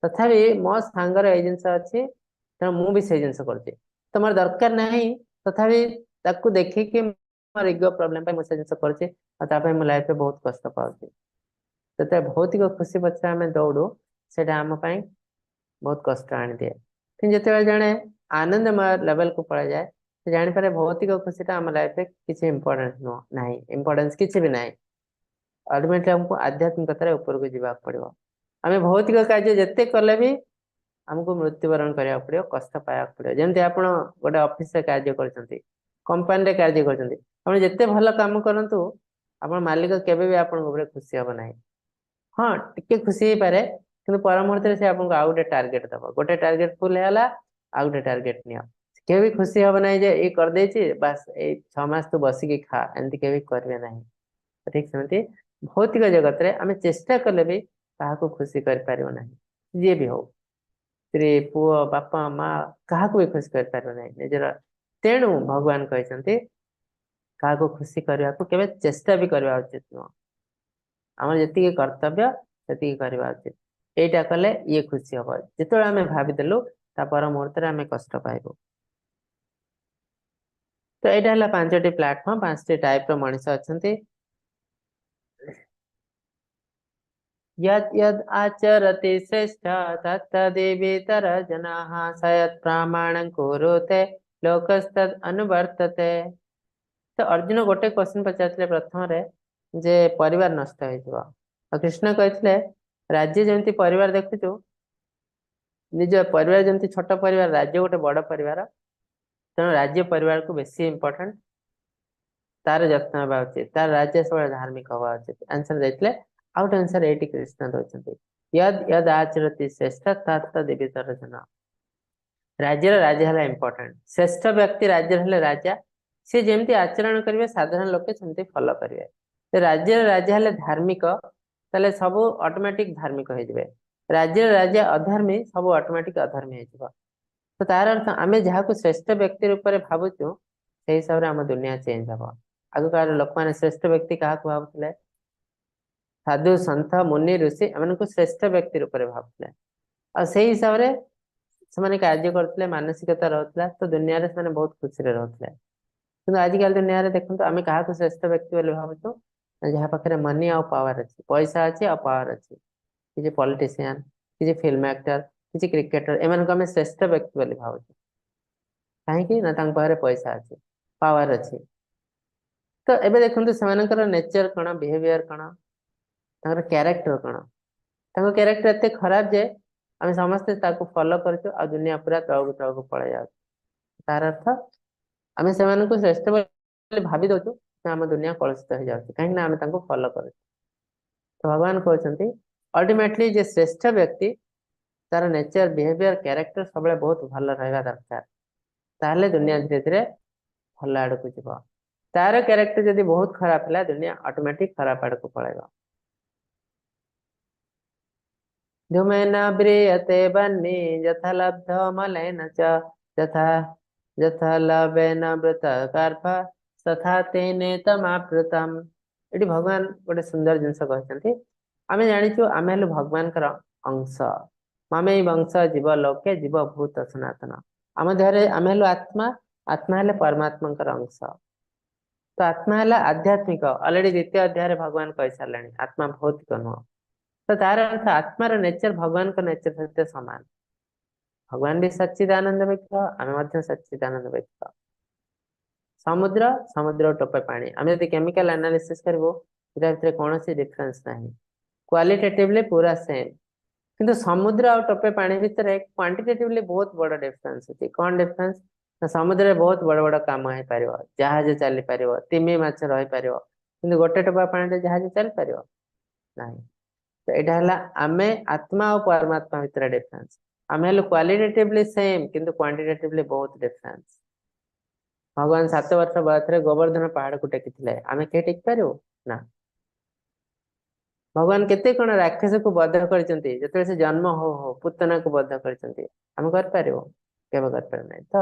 ତଥାପି ମୋ ସାଙ୍ଗର ଏଇ ଜିନିଷ ଅଛି, ତେଣୁ ମୁଁ ବି ସେଇ ଜିନିଷ କରୁଛି, ତ ମୋର ଦରକାର ନାହିଁ, ତଥାପି ତାକୁ ଦେଖିକି ମୋର ଇଗୋ ପ୍ରୋବ୍ଲେମ ପାଇଁ ମୁଁ ସେ ଜିନିଷ କରୁଛି, ଆଉ ତା ପାଇଁ ମୁଁ ଲାଇଫରେ ବହୁତ କଷ୍ଟ ପାଉଛି। ଯେତେବେଳେ ଭୌତିକ ଖୁସି ପଛରେ ଆମେ ଦୌଡୁ, ସେଇଟା ଆମ ପାଇଁ ବହୁତ କଷ୍ଟ ଆଣିଦିଏ। କିନ୍ତୁ ଯେତେବେଳେ ଜଣେ ଆନନ୍ଦମୟ ଲେଭେଲକୁ ପଳେଇଯାଏ, ସେ ଜାଣିପାରେ ଭୌତିକ ଖୁସିଟା ଆମ ଲାଇଫରେ କିଛି ଇମ୍ପୋର୍ଟାନ୍ସ ନୁହଁ, ନାହିଁ, ଇମ୍ପୋର୍ଟାନ୍ସ କିଛି ବି ନାହିଁ। ଅଲ୍ଟିମେଟଲି ଆମକୁ ଆଧ୍ୟାତ୍ମିକତାରେ ଉପରକୁ ଯିବାକୁ ପଡିବ। ଆମେ ଭୌତିକ କାର୍ଯ୍ୟ ଯେତେ କଲେ ବି ଆମକୁ ମୃତ୍ୟୁବରଣ କରିବାକୁ ପଡିବ, କଷ୍ଟ ପାଇବାକୁ ପଡିବ। ଯେମିତି ଆପଣ ଗୋଟେ ଅଫିସରେ କାର୍ଯ୍ୟ କରୁଛନ୍ତି, କମ୍ପାନୀରେ କାର୍ଯ୍ୟ କରୁଛନ୍ତି, ଆପଣ ଯେତେ ଭଲ କାମ କରନ୍ତୁ, ଆପଣ ମାଲିକ କେବେ ବି ଆପଣଙ୍କ ଉପରେ ଖୁସି ହବ ନାହିଁ। ହଁ, ଟିକେ ଖୁସି ହେଇପାରେ, କିନ୍ତୁ ପର ମୁହୂର୍ତ୍ତରେ ସେ ଆପଣଙ୍କୁ ଆଉ ଗୋଟେ ଟାର୍ଗେଟ ଦବ। ଗୋଟେ ଟାର୍ଗେଟ ଫୁଲ ହେଇଗଲା, ଆଉ ଗୋଟେ ଟାର୍ଗେଟ ନିଅ। କେବେ ବି ଖୁସି ହବ ନାହିଁ ଯେ ଏଇ କରିଦେଇଛି, ବାସ୍ ଏଇ 6 ମାସ ତୁ ବସିକି ଖା, ଏମିତି କେବେ କରିବେ ନାହିଁ। ଠିକ ସେମିତି ଭୌତିକ ଜଗତରେ ଆମେ ଚେଷ୍ଟା କଲେ ବି କାହାକୁ ଖୁସି କରିପାରିବ ନାହିଁ, ଯିଏ ବି ହଉ, ସ୍ତ୍ରୀ, ପୁଅ, ବାପା, ମା, କାହାକୁ ବି ଖୁସି କରିପାରିବ ନାହିଁ ନିଜର। ତେଣୁ ଭଗବାନ କହିଛନ୍ତି କାହାକୁ ଖୁସି କରିବାକୁ କେବେ ଚେଷ୍ଟା ବି କରିବା ଉଚିତ ନୁହଁ। ଆମର ଯେତିକି କର୍ତ୍ତବ୍ୟ ସେତିକି କରିବା ଉଚିତ। ଏଇଟା କଲେ ଇଏ ଖୁସି ହବ, ଯେତେବେଳେ ଆମେ ଭାବିଦେଲୁ ତା ପର ମୁହୂର୍ତ୍ତରେ ଆମେ କଷ୍ଟ ପାଇବୁ। ତ ଏଇଟା ହେଲା 5ଟି ପ୍ଲାଟଫର୍ମ, 5ଟି ଟାଇପ ର ମଣିଷ ଅଛନ୍ତି। यद यद आचरति श्रेष्ठ तत्तदेवेतर जनाः स यत् प्रामाणं कुरुते ଲୋକସ୍ତଦ୍ ଅନୁବର୍ତ୍ତତେ। ତ ଅର୍ଜୁନ ଗୋଟେ କ୍ୱେଶ୍ଚନ ପଚାରିଥିଲେ ପ୍ରଥମରେ ଯେ ପରିବାର ନଷ୍ଟ ହେଇଯିବ, ଆଉ କୃଷ୍ଣ କହିଥିଲେ ରାଜ୍ୟ ଯେମିତି ପରିବାର ଦେଖୁଛୁ, ନିଜ ପରିବାର ଯେମିତି ଛୋଟ ପରିବାର, ରାଜ୍ୟ ଗୋଟେ ବଡ ପରିବାର, ତେଣୁ ରାଜ୍ୟ ପରିବାରକୁ ବେଶୀ ଇମ୍ପୋର୍ଟାଣ୍ଟ, ତାର ଯତ୍ନ ନେବା ଉଚିତ, ତାର ରାଜ୍ୟ ସବୁବେଳେ ଧାର୍ମିକ ହବା ଉଚିତ। ଆନ୍ସର ଦେଇଥିଲେ। ଆଉ ଗୋଟେ ଆନ୍ସର ଏଇଠି କୃଷ୍ଣ ଦଉଛନ୍ତି, ୟଦ୍ ୟଦ୍ ଆଚରତି ଶ୍ରେଷ୍ଠ ତତ୍ ତଦେବିତର ଜନ। ରାଜ୍ୟର ରାଜା ହେଲା ଇମ୍ପୋର୍ଟାଣ୍ଟ, ଶ୍ରେଷ୍ଠ ବ୍ୟକ୍ତି ରାଜ୍ୟରେ ହେଲେ ରାଜା, ସେ ଯେମିତି ଆଚରଣ କରିବେ ସାଧାରଣ ଲୋକେ ସେମିତି ଫଲୋ କରିବେ। ରାଜ୍ୟର ରାଜା ହେଲେ ଧାର୍ମିକ, ତାହେଲେ ସବୁ ଅଟୋମେଟିକ ଧାର୍ମିକ ହେଇଯିବେ। ରାଜ୍ୟର ରାଜା ଅଧର୍ମୀ, ସବୁ ଅଟୋମେଟିକ ଅଧର୍ମୀ ହେଇଯିବ। ତ ତାର ଅର୍ଥ ଆମେ ଯାହାକୁ ଶ୍ରେଷ୍ଠ ବ୍ୟକ୍ତି ରୂପରେ ଭାବୁଛୁ ସେଇ ହିସାବରେ ଆମ ଦୁନିଆ ଚେଞ୍ଜ ହବ। ଆଗକାଳରେ ଲୋକମାନେ ଶ୍ରେଷ୍ଠ ବ୍ୟକ୍ତି କାହାକୁ ଭାବୁଥିଲେ? ସାଧୁ, ସନ୍ଥ, ମୁନି, ଋଷି ଏମାନଙ୍କୁ ଶ୍ରେଷ୍ଠ ବ୍ୟକ୍ତି ରୂପରେ ଭାବୁଥିଲେ, ଆଉ ସେଇ ହିସାବରେ ସେମାନେ କାର୍ଯ୍ୟ କରୁଥିଲେ, ମାନସିକତା ରହୁଥିଲା, ତ ଦୁନିଆରେ ସେମାନେ ବହୁତ ଖୁସିରେ ରହୁଥିଲେ। କିନ୍ତୁ ଆଜିକାଲି ଦୁନିଆରେ ଦେଖନ୍ତୁ ଆମେ କାହାକୁ ଶ୍ରେଷ୍ଠ ବ୍ୟକ୍ତି ବୋଲି ଭାବୁଛୁ? ଯାହା ପାଖରେ ମନି ଆଉ ପାୱାର ଅଛି, ପଇସା ଅଛି ଆଉ ପାୱାର ଅଛି। କିଛି ପଲିଟିସିଆନ, କିଛି ଫିଲ୍ମ ଆକ୍ଟର, କିଛି କ୍ରିକେଟର, ଏମାନଙ୍କୁ ଆମେ ଶ୍ରେଷ୍ଠ ବ୍ୟକ୍ତି ବୋଲି ଭାବୁଛୁ। କାହିଁକି ନା ତାଙ୍କ ପାଖରେ ପଇସା ଅଛି, ପାୱାର ଅଛି। ତ ଏବେ ଦେଖନ୍ତୁ ସେମାନଙ୍କର ନେଚର କଣ, ବିହେଭିୟର କଣ, ତାଙ୍କର କ୍ୟାରେକ୍ଟର କଣ। ତାଙ୍କ କ୍ୟାରେକ୍ଟର ଏତେ ଖରାପ ଯେ ଆମେ ସମସ୍ତେ ତାକୁ ଫଲୋ କରୁଛୁ, ଆଉ ଦୁନିଆ ପୁରା ତଳକୁ ତଳକୁ ପଳେଇ ଯାଉଛି। ତାର ଅର୍ଥ ଆମେ ସେମାନଙ୍କୁ ଶ୍ରେଷ୍ଠ ବୋଲି ଭାବି ଦଉଛୁ, ଆମ ଦୁନିଆ କଳୁଷିତ ହେଇଯାଉଛି, କାହିଁକି ନା ଆମେ ତାଙ୍କୁ ଫଲୋ କରୁଛୁ। ତ ଭଗବାନ କହୁଛନ୍ତି ଅଲ୍ଟିମେଟଲି ଯେ ଶ୍ରେଷ୍ଠ ବ୍ୟକ୍ତି ତାର ନେଚର, ବିହେଭିୟର, କ୍ୟାରେକ୍ଟର ସବୁବେଳେ ବହୁତ ଭଲ ରହିବା ଦରକାର, ତାହେଲେ ଦୁନିଆ ଧୀରେ ଧୀରେ ଭଲ ଆଡକୁ ଯିବ। ତାର କ୍ୟାରେକ୍ଟର ଯଦି ବହୁତ ଖରାପ ହେଲା, ଦୁନିଆ ଅଟୋମେଟିକ ଖରାପ ଆଡକୁ ପଳେଇବ। ଧୂମେନ ବ୍ରିୟତେ ବହ୍ନି ଯଥା ଲବ୍ଧ ମଲେନ ଚ ଯଥା ଯଥା ଲବେନ ବୃତ କର୍ଫ ତଥା ତେନେ ତମାବୃତମ୍। ଏଠି ଭଗବାନ ଗୋଟେ ସୁନ୍ଦର ଜିନିଷ କହିଛନ୍ତି। ଆମେ ଜାଣିଛୁ ଆମେ ହେଲୁ ଭଗବାନଙ୍କର ଅଂଶ, ମାମେଇ ବଂଶ ଜୀବ ଲୋକେ ଜୀବ ଭୂତ ସନାତନ। ଆମ ଦେହରେ ଆମେ ହେଲୁ ଆତ୍ମା, ଆତ୍ମା ହେଲେ ପରମାତ୍ମାଙ୍କର ଅଂଶ। ତ ଆତ୍ମା ହେଲା ଆଧ୍ୟାତ୍ମିକ, ଅଲରେଡି ଦ୍ୱିତୀୟ ଅଧ୍ୟାୟରେ ଭଗବାନ କହିସାରିଲେଣି ଆତ୍ମା ଭୌତିକ ନୁହଁ। ତ ତାର ଅର୍ଥ ଆତ୍ମାର ନେଚର ଭଗବାନଙ୍କ ନେଚର ସହିତ ସମାନ। ଭଗବାନ ବି ସଚ୍ଚିଦାନନ୍ଦ ବିଗ୍ରହ, ଆମେ ମଧ୍ୟ ସଚ୍ଚିଦାନନ୍ଦ ବିଗ୍ରହ। ସମୁଦ୍ର, ସମୁଦ୍ର ଟୋପେ ପାଣି, ଆମେ ଯଦି କେମିକାଲ ଆନାଲିସିସ୍ କରିବୁ ତା ଭିତରେ କୌଣସି ଡିଫରେନ୍ସ ନାହିଁ, କ୍ୱାଲିଟେଟିଭଲି ପୁରା ସେମ୍। କିନ୍ତୁ ସମୁଦ୍ର ଆଉ ଟୋପେ ପାଣି ଭିତରେ କ୍ୱାଣ୍ଟିଟେଟିଭଲି ବହୁତ ବଡ ଡିଫରେନ୍ସ ଅଛି। କଣ ଡିଫରେନ୍ସ? ନା ସମୁଦ୍ରରେ ବହୁତ ବଡ ବଡ କାମ ହେଇପାରିବ, ଜାହାଜ ଚାଲିପାରିବ, ତିମି ମାଛ ରହିପାରିବ, କିନ୍ତୁ ଗୋଟେ ଟୋପା ପାଣିରେ ଜାହାଜ ଚାଲିପାରିବ ନାହିଁ। ତ ଏଇଟା ହେଲା ଆମେ ଆତ୍ମା ଆଉ ପରମାତ୍ମା ଭିତରେ ଡିଫରେନ୍ସ। ଆମେ ହେଲୁ କ୍ୱାଲିଟେଟିଭଲି ସେମ୍, କିନ୍ତୁ କ୍ୱାଣ୍ଟିଟେଟିଭଲି ବହୁତ ଡିଫରେନ୍ସ। ଭଗବାନ 7 ବର୍ଷ ବୟସରେ ଗୋବର୍ଦ୍ଧନ ପାହାଡକୁ ଟେକିଥିଲେ, ଆମେ କେହି ଟେକି ପାରିବୁ ନା? ଭଗବାନ କେତେ କଣ ରାକ୍ଷସକୁ ବଧ କରିଛନ୍ତି, ଯେତେବେଳେ ସେ ଜନ୍ମ ହଉ ହଉ ପୁତନାକୁ ବଧ କରିଛନ୍ତି, ଆମେ କରିପାରିବୁ? କେବେ କରିପାରିବୁ ନାହିଁ। ତ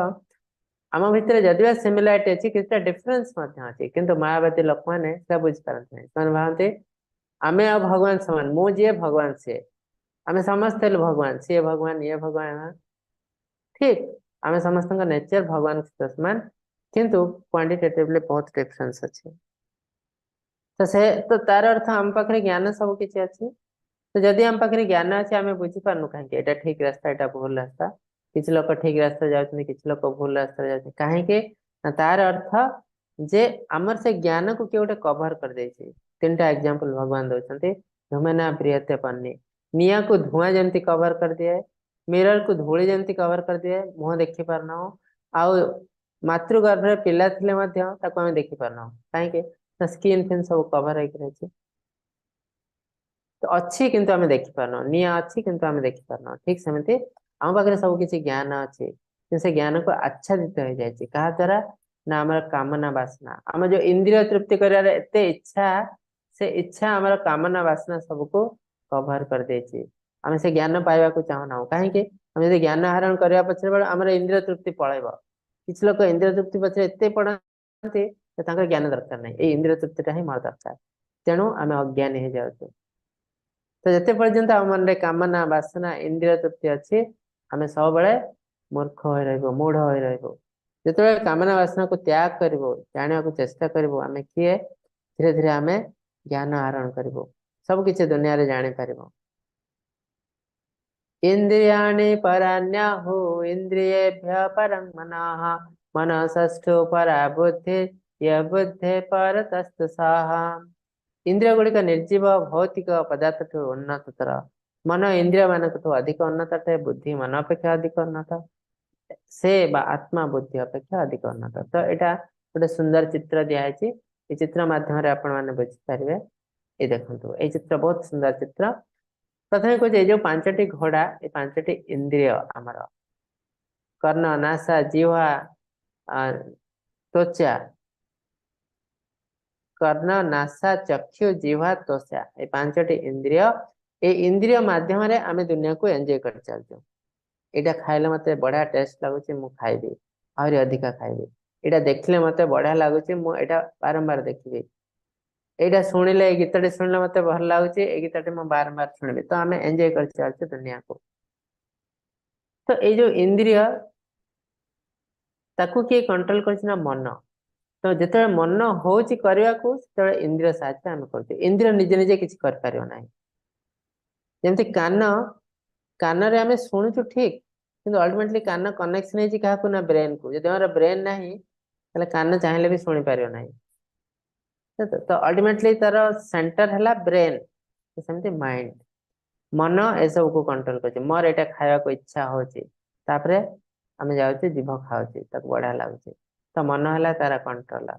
ଆମ ଭିତରେ ଯଦି ବା ସିମିଲାରିଟି ଅଛି, କିଛିଟା ଡିଫରେନ୍ସ ମଧ୍ୟ ଅଛି, କିନ୍ତୁ ମାୟାବାଦୀ ଲୋକମାନେ ସେଟା ବୁଝିପାରନ୍ତି ନାହିଁ। ସେମାନେ ଭାବନ୍ତି ଆମେ ଆଉ ଭଗବାନ ସମାନ, ମୁଁ ଯିଏ ଭଗବାନ ସିଏ, ଆମେ ସମସ୍ତେ ହେଲୁ ଭଗବାନ, ସିଏ ଭଗବାନ, ଇଏ ଭଗବାନ। ଠିକ, ଆମେ ସମସ୍ତଙ୍କ ନେଚର ଭଗବାନ ସହିତ ସମାନ, କିନ୍ତୁ କ୍ୱାଣ୍ଟିଟେଟିଭଲି ବହୁତ ଡିଫରେନ୍ସ ଅଛି। ତ ସେ ତ ତାର ଅର୍ଥ ଆମ ପାଖରେ ଜ୍ଞାନ ସବୁ କିଛି ଅଛି। ତ ଯଦି ଆମ ପାଖରେ ଜ୍ଞାନ ଅଛି, ଆମେ ବୁଝିପାରୁନୁ କାହିଁକି ଏଇଟା ଠିକ ରାସ୍ତା, ଏଇଟା ଭୁଲ ରାସ୍ତା। କିଛି ଲୋକ ଠିକ ରାସ୍ତାରେ ଯାଉଛନ୍ତି, କିଛି ଲୋକ ଭୁଲ ରାସ୍ତାରେ ଯାଉଛନ୍ତି, କାହିଁକି ନା ତାର ଅର୍ଥ ଯେ ଆମର ସେ ଜ୍ଞାନକୁ କିଏ ଗୋଟେ କଭର କରିଦେଇଛି। 3ଟା ଏକ୍ଜାମ୍ପଲ ଭଗବାନ ଦଉଛନ୍ତି। ଧୂମେନା ପ୍ରିୟତେ ପନ୍ନି, ନିଆଁକୁ ଧୂଆଁ ଯେମିତି କଭର କରିଦିଏ, ମିରରକୁ ଧୂଳି ଯେମିତି କଭର କରିଦିଏ, ମୁହଁ ଦେଖି ପାରୁନାହୁଁ, ଆଉ ମାତୃଗର୍ଭରେ ପିଲା ଥିଲେ ମଧ୍ୟ ତାକୁ ଆମେ ଦେଖି ପାରୁନାହୁଁ, କାହିଁକି ନା ସ୍କିନ୍ ଫିନ୍ ସବୁ କଭର ହେଇକି ରହିଛି। ତ ଅଛି କିନ୍ତୁ ଆମେ ଦେଖିପାରୁନାହୁଁ, ନିଆଁ ଅଛି କିନ୍ତୁ ଆମେ ଦେଖିପାରୁନାହୁଁ। ଠିକ ସେମିତି ଆମ ପାଖରେ ସବୁ କିଛି ଜ୍ଞାନ ଅଛି, କିନ୍ତୁ ସେ ଜ୍ଞାନକୁ ଆଚ୍ଛାଦିତ ହେଇଯାଇଛି କାହା ଦ୍ୱାରା? ନା ଆମର କାମନା ବାସନା, ଆମ ଯୋଉ ଇନ୍ଦ୍ରିୟ ତୃପ୍ତି କରିବାର ଏତେ ଇଚ୍ଛା, ସେ ଇଚ୍ଛା ଆମର କାମନା ବାସନା ସବୁକୁ କଭର କରିଦେଇଛି। ଆମେ ସେ ଜ୍ଞାନ ପାଇବାକୁ ଚାହୁଁନାହୁଁ, କାହିଁକି? ଆମେ ଯଦି ଜ୍ଞାନ ଆହରଣ କରିବା ପଛରେ ବେଳ ଆମର ଇନ୍ଦ୍ରିୟ ତୃପ୍ତି ପଳେଇବ। କିଛି ଲୋକ ଇନ୍ଦ୍ରିୟ ତୃପ୍ତି ପଛରେ ଏତେ ପଡନ୍ତି ଯେ ତାଙ୍କର ଜ୍ଞାନ ଦରକାର ନାହିଁ, ଏଇ ଇନ୍ଦ୍ରିୟ ତୃପ୍ତିଟା ହିଁ ମୋର ଦରକାର, ତେଣୁ ଆମେ ଅଜ୍ଞାନୀ ହେଇଯାଉଛୁ। ତ ଯେତେ ପର୍ଯ୍ୟନ୍ତ ଆମ ମନରେ କାମନା, ବାସନା, ଇନ୍ଦ୍ରିୟ ତୃପ୍ତି ଅଛି, ଆମେ ସବୁବେଳେ ମୂର୍ଖ ହୋଇ ରହିବୁ, ମୂଢ ହୋଇ ରହିବୁ। ଯେତେବେଳେ କାମନା ବାସନାକୁ ତ୍ୟାଗ କରିବୁ, ଜାଣିବାକୁ ଚେଷ୍ଟା କରିବୁ ଆମେ କିଏ, ଧୀରେ ଧୀରେ ଆମେ ଜ୍ଞାନ ଆହରଣ କରିବୁ, ସବୁ କିଛି ଦୁନିଆରେ ଜାଣିପାରିବୁ। ଇନ୍ଦ୍ରିୟାଣି ପରାନ୍ୟାହୁ ଇନ୍ଦ୍ରିୟେଭ୍ୟ ପରଂ ମନଃ ମନଃ ପରା ବୁଦ୍ଧି ୟ ବୁଦ୍ଧି ପରତସ୍ତୁ ସାହା। ଇନ୍ଦ୍ରିୟ ଗୁଡିକ ନିର୍ଜୀବ ଭୌତିକ ପଦାର୍ଥଠୁ ଉନ୍ନତତର। ମନ ଇନ୍ଦ୍ରିୟ ମାନଙ୍କଠୁ ଅଧିକ ଉନ୍ନତ ଅଟେ। ବୁଦ୍ଧି ମନ ଅପେକ୍ଷା ଅଧିକ ଉନ୍ନତ। ସେ ବା ଆତ୍ମା ବୁଦ୍ଧି ଅପେକ୍ଷା ଅଧିକ ଉନ୍ନତ। ତ ଏଇଟା ଗୋଟେ ସୁନ୍ଦର ଚିତ୍ର ଦିଆହେଇଛି। ଏ ଚିତ୍ର ମାଧ୍ୟମରେ ଆପଣ ମାନେ ବୁଝିପାରିବେ। ଏଇ ଦେଖନ୍ତୁ, ଏଇ ଚିତ୍ର ବହୁତ ସୁନ୍ଦର ଚିତ୍ର। ପ୍ରଥମେ କହୁଛି, ଏଇ ଯୋଉ ପାଞ୍ଚଟି ଘୋଡା, ଏ ପାଞ୍ଚଟି ଇନ୍ଦ୍ରିୟ ଆମର, କର୍ଣ୍ଣ, ନାସା, ଜିହ୍ୱା, ତ୍ୱଚା। କର୍ଣ୍ଣ, ନାସା, ଚକ୍ଷୁ, ଜିହ୍ୱା, ତ୍ୱଚା, ଏ ପାଞ୍ଚଟି ଇନ୍ଦ୍ରିୟ। ଏଇ ଇନ୍ଦ୍ରିୟ ମାଧ୍ୟମରେ ଆମେ ଦୁନିଆକୁ ଏନ୍ଜୟ କରି ଚାଲିଛୁ। ଏଇଟା ଖାଇଲେ ମତେ ବଢିଆ ଟେଷ୍ଟ ଲାଗୁଛି, ମୁଁ ଖାଇବି, ଆହୁରି ଅଧିକା ଖାଇବି। ଏଇଟା ଦେଖିଲେ ମତେ ବଢିଆ ଲାଗୁଛି, ମୁଁ ଏଇଟା ବାରମ୍ବାର ଦେଖିବି। ଏଇଟା ଶୁଣିଲେ, ଏଇ ଗୀତଟି ଶୁଣିଲେ ମତେ ଭଲ ଲାଗୁଛି, ଏଇ ଗୀତଟି ମୁଁ ବାରମ୍ବାର ଶୁଣିବି। ତ ଆମେ ଏନ୍ଜୟ କରି ଚାଲିଛୁ ଦୁନିଆକୁ। ତ ଏଇ ଯୋଉ ଇନ୍ଦ୍ରିୟ, ତାକୁ କିଏ କଣ୍ଟ୍ରୋଲ କରୁଛି ନା ମନ। ତ ଯେତେବେଳେ ମନ ହଉଛି କରିବାକୁ, ସେତେବେଳେ ଇନ୍ଦ୍ରିୟ ସାହାଯ୍ୟରେ ଆମେ କରୁଛୁ। ଇନ୍ଦ୍ରିୟ ନିଜେ ନିଜେ କିଛି କରିପାରିବ ନାହିଁ। ଯେମିତି କାନ, କାନରେ ଆମେ ଶୁଣୁଛୁ ଠିକ, କିନ୍ତୁ ଅଲ୍ଟିମେଟଲି କାନ କନେକ୍ସନ ହେଇଛି କାହାକୁ ନା ବ୍ରେନ କୁ। ଯଦି ଆମର ବ୍ରେନ ନାହିଁ, ତାହେଲେ କାନ ଚାହିଁଲେ ବି ଶୁଣିପାରିବ ନାହିଁ। ତ ଅଲ୍ଟିମେଟଲି ତାର ସେଣ୍ଟର ହେଲା ବ୍ରେନ। ସେମିତି ମାଇଣ୍ଡ, ମନ ଏସବୁକୁ କଣ୍ଟ୍ରୋଲ କରୁଛି। ମୋର ଏଇଟା ଖାଇବାକୁ ଇଚ୍ଛା ହଉଛି, ତାପରେ ଆମେ ଯାଉଛେ, ଜିଭ ଖାଉଛି, ତାକୁ ବଢିଆ ଲାଗୁଛି। ତ ମନ ହେଲା ତାର କଣ୍ଟ୍ରୋଲର।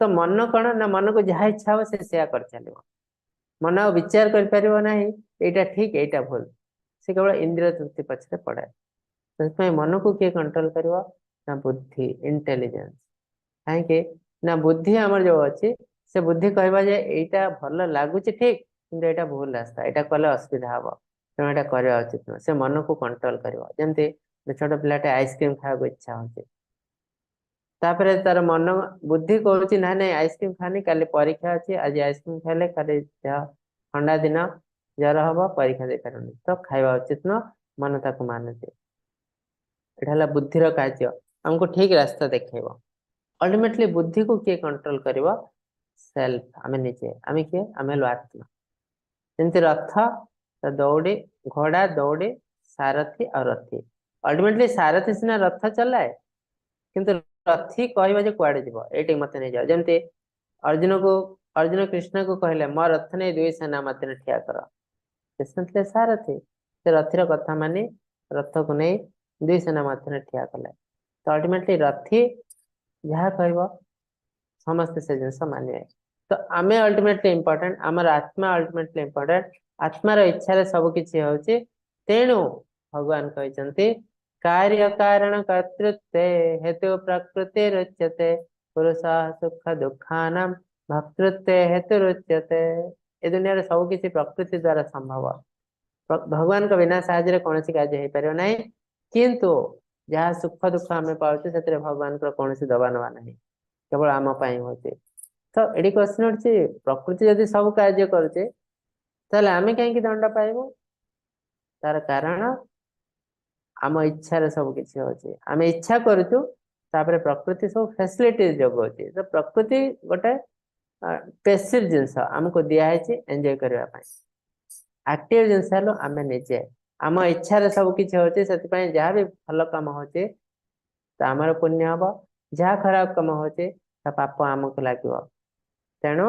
ତ ମନ କଣ ନା ମନକୁ ଯାହା ଇଚ୍ଛା ହବ, ସେ ସେୟା କରିଚାଲିବ। ମନ ଆଉ ବିଚାର କରିପାରିବ ନାହିଁ ଏଇଟା ଠିକ, ଏଇଟା ଭୁଲ। ସେ କେବଳ ଇନ୍ଦ୍ରିୟ ତୃପ୍ତି ପଛରେ ପଡେ। ସେଥିପାଇଁ ମନକୁ କିଏ କଣ୍ଟ୍ରୋଲ କରିବ ନା ବୁଦ୍ଧି, ଇଣ୍ଟେଲିଜେନ୍ସ। କାହିଁକି ନା ବୁଦ୍ଧି ଆମର ଯୋଉ ଅଛି, ସେ ବୁଦ୍ଧି କହିବା ଯେ ଏଇଟା ଭଲ ଲାଗୁଛି ଠିକ, କିନ୍ତୁ ଏଇଟା ଭୁଲ ରାସ୍ତା, ଏଇଟା କଲେ ଅସୁବିଧା ହବ, ତେଣୁ ଏଇଟା କରିବା ଉଚିତ ନୁହଁ। ସେ ମନକୁ କଣ୍ଟ୍ରୋଲ କରିବ। ଯେମିତି ଛୋଟ ପିଲାଟେ ଆଇସ୍କ୍ରିମ ଖାଇବାକୁ ଇଚ୍ଛା ହଉଛି, ତାପରେ ତାର ମନ ବୁଦ୍ଧି କହୁଛି, ନାଇଁ ନାଇଁ, ଆଇସ୍କ୍ରିମ ଖାନି, କାଲି ପରୀକ୍ଷା ଅଛି, ଆଜି ଆଇସ୍କ୍ରିମ ଖାଇଲେ କାଲି ଦେହ, ଥଣ୍ଡା ଦିନ, ଜର ହବ, ପରୀକ୍ଷା ଦେଇପାରିବନି, ତ ଖାଇବା ଉଚିତ ନୁହଁ। ମନ ତାକୁ ମାନୁଛି। ଏଇଟା ହେଲା ବୁଦ୍ଧିର କାର୍ଯ୍ୟ, ଆମକୁ ଠିକ ରାସ୍ତା ଦେଖେଇବ। ଅଲ୍ଟିମେଟଲି ବୁଦ୍ଧିକୁ କିଏ କଣ୍ଟ୍ରୋଲ କରିବ? ସେଲ୍ଫ, ଆମେ ନିଜେ। ଆମେ କିଏ? ଆମେ ହେଲୁ ଆତ୍ମା। ଯେମିତି ରଥ, ଦଉଡି, ଘୋଡା, ଦଉଡି, ସାରଥି ଆଉ ରଥି। ଅଲ୍ଟିମେଟଲି ସାରଥି ସିନା ରଥ ଚଲାଏ, କିନ୍ତୁ ରଥି କହିବ ଯେ କୁଆଡେ ଯିବ, ଏଇଠି ମତେ ନେଇଯାଅ। ଯେମିତି ଅର୍ଜୁନକୁ, ଅର୍ଜୁନ କୃଷ୍ଣକୁ କହିଲେ, ମୋ ରଥ ନେଇ ଦୁଇ ସେନା ମଧ୍ୟରେ ଠିଆ କର। କୃଷ୍ଣ ଥିଲେ ସାରଥି। ସେ ରଥିର କଥା ମାନି ରଥକୁ ନେଇ ଦୁଇ ସେନା ମଧ୍ୟରେ ଠିଆ କଲେ। ତ ଅଲ୍ଟିମେଟଲି ରଥି ଯାହା କହିବ, ସମସ୍ତେ ସେ ଜିନିଷ ମାନିବେ। ତ ଆମେ ଅଲ୍ଟିମେଟଲି ଇମ୍ପୋର୍ଟାଣ୍ଟ, ଆମର ଆତ୍ମା ଅଲ୍ଟିମେଟଲି ଇମ୍ପୋର୍ଟାଣ୍ଟ। ଆତ୍ମାର ଇଚ୍ଛାରେ ସବୁ କିଛି ହଉଛି। ତେଣୁ ଭଗବାନ କହିଛନ୍ତି, କାର୍ଯ୍ୟ କାରଣ କର୍ତ୍ତୃତ୍ୱେ ହେତୁ ପ୍ରକୃତି ରୁଚ୍ୟତେ, ପୁରୁଷ ସୁଖ ଦୁଃଖାନାମ ଭକ୍ତୃତ୍ୱେ ହେତୁ ରୁଚ୍ୟତେ। ଏ ଦୁନିଆରେ ସବୁ କିଛି ପ୍ରକୃତି ଦ୍ଵାରା ସମ୍ଭବ। ଭଗବାନଙ୍କ ବିନା ସାହାଯ୍ୟରେ କୌଣସି କାର୍ଯ୍ୟ ହେଇପାରିବ ନାହିଁ। କିନ୍ତୁ ଯାହା ସୁଖ ଦୁଃଖ ଆମେ ପାଉଛୁ, ସେଥିରେ ଭଗବାନଙ୍କର କୌଣସି ଦବା ନବା ନାହିଁ, କେବଳ ଆମ ପାଇଁ ହଉଛି। ତ ଏଠି କ୍ୱେଶ୍ଚନ ଉଠୁଛି, ପ୍ରକୃତି ଯଦି ସବୁ କାର୍ଯ୍ୟ କରୁଛି, ତାହେଲେ ଆମେ କାହିଁକି ଦଣ୍ଡ ପାଇବୁ? ତାର କାରଣ, ଆମ ଇଚ୍ଛାରେ ସବୁ କିଛି ହଉଛି। ଆମେ ଇଚ୍ଛା କରୁଛୁ, ତାପରେ ପ୍ରକୃତି ସବୁ ଫେସିଲିଟି ଯୋଗାଉଛି। ତ ପ୍ରକୃତି ଗୋଟେ ପେସିଭ ଜିନିଷ, ଆମକୁ ଦିଆହେଇଛି ଏନ୍ଜୟ କରିବା ପାଇଁ। ଆକ୍ଟିଭ ଜିନିଷ ହେଲୁ ଆମେ ନିଜେ। ଆମ ଇଚ୍ଛାରେ ସବୁ କିଛି ହଉଛି। ସେଥିପାଇଁ ଯାହା ବି ଭଲ କାମ ହଉଛି, ତ ଆମର ପୁଣ୍ୟ ହବ। ଯାହା ଖରାପ କାମ ହଉଛି, ତା ପାପ ଆମକୁ ଲାଗିବ। ତେଣୁ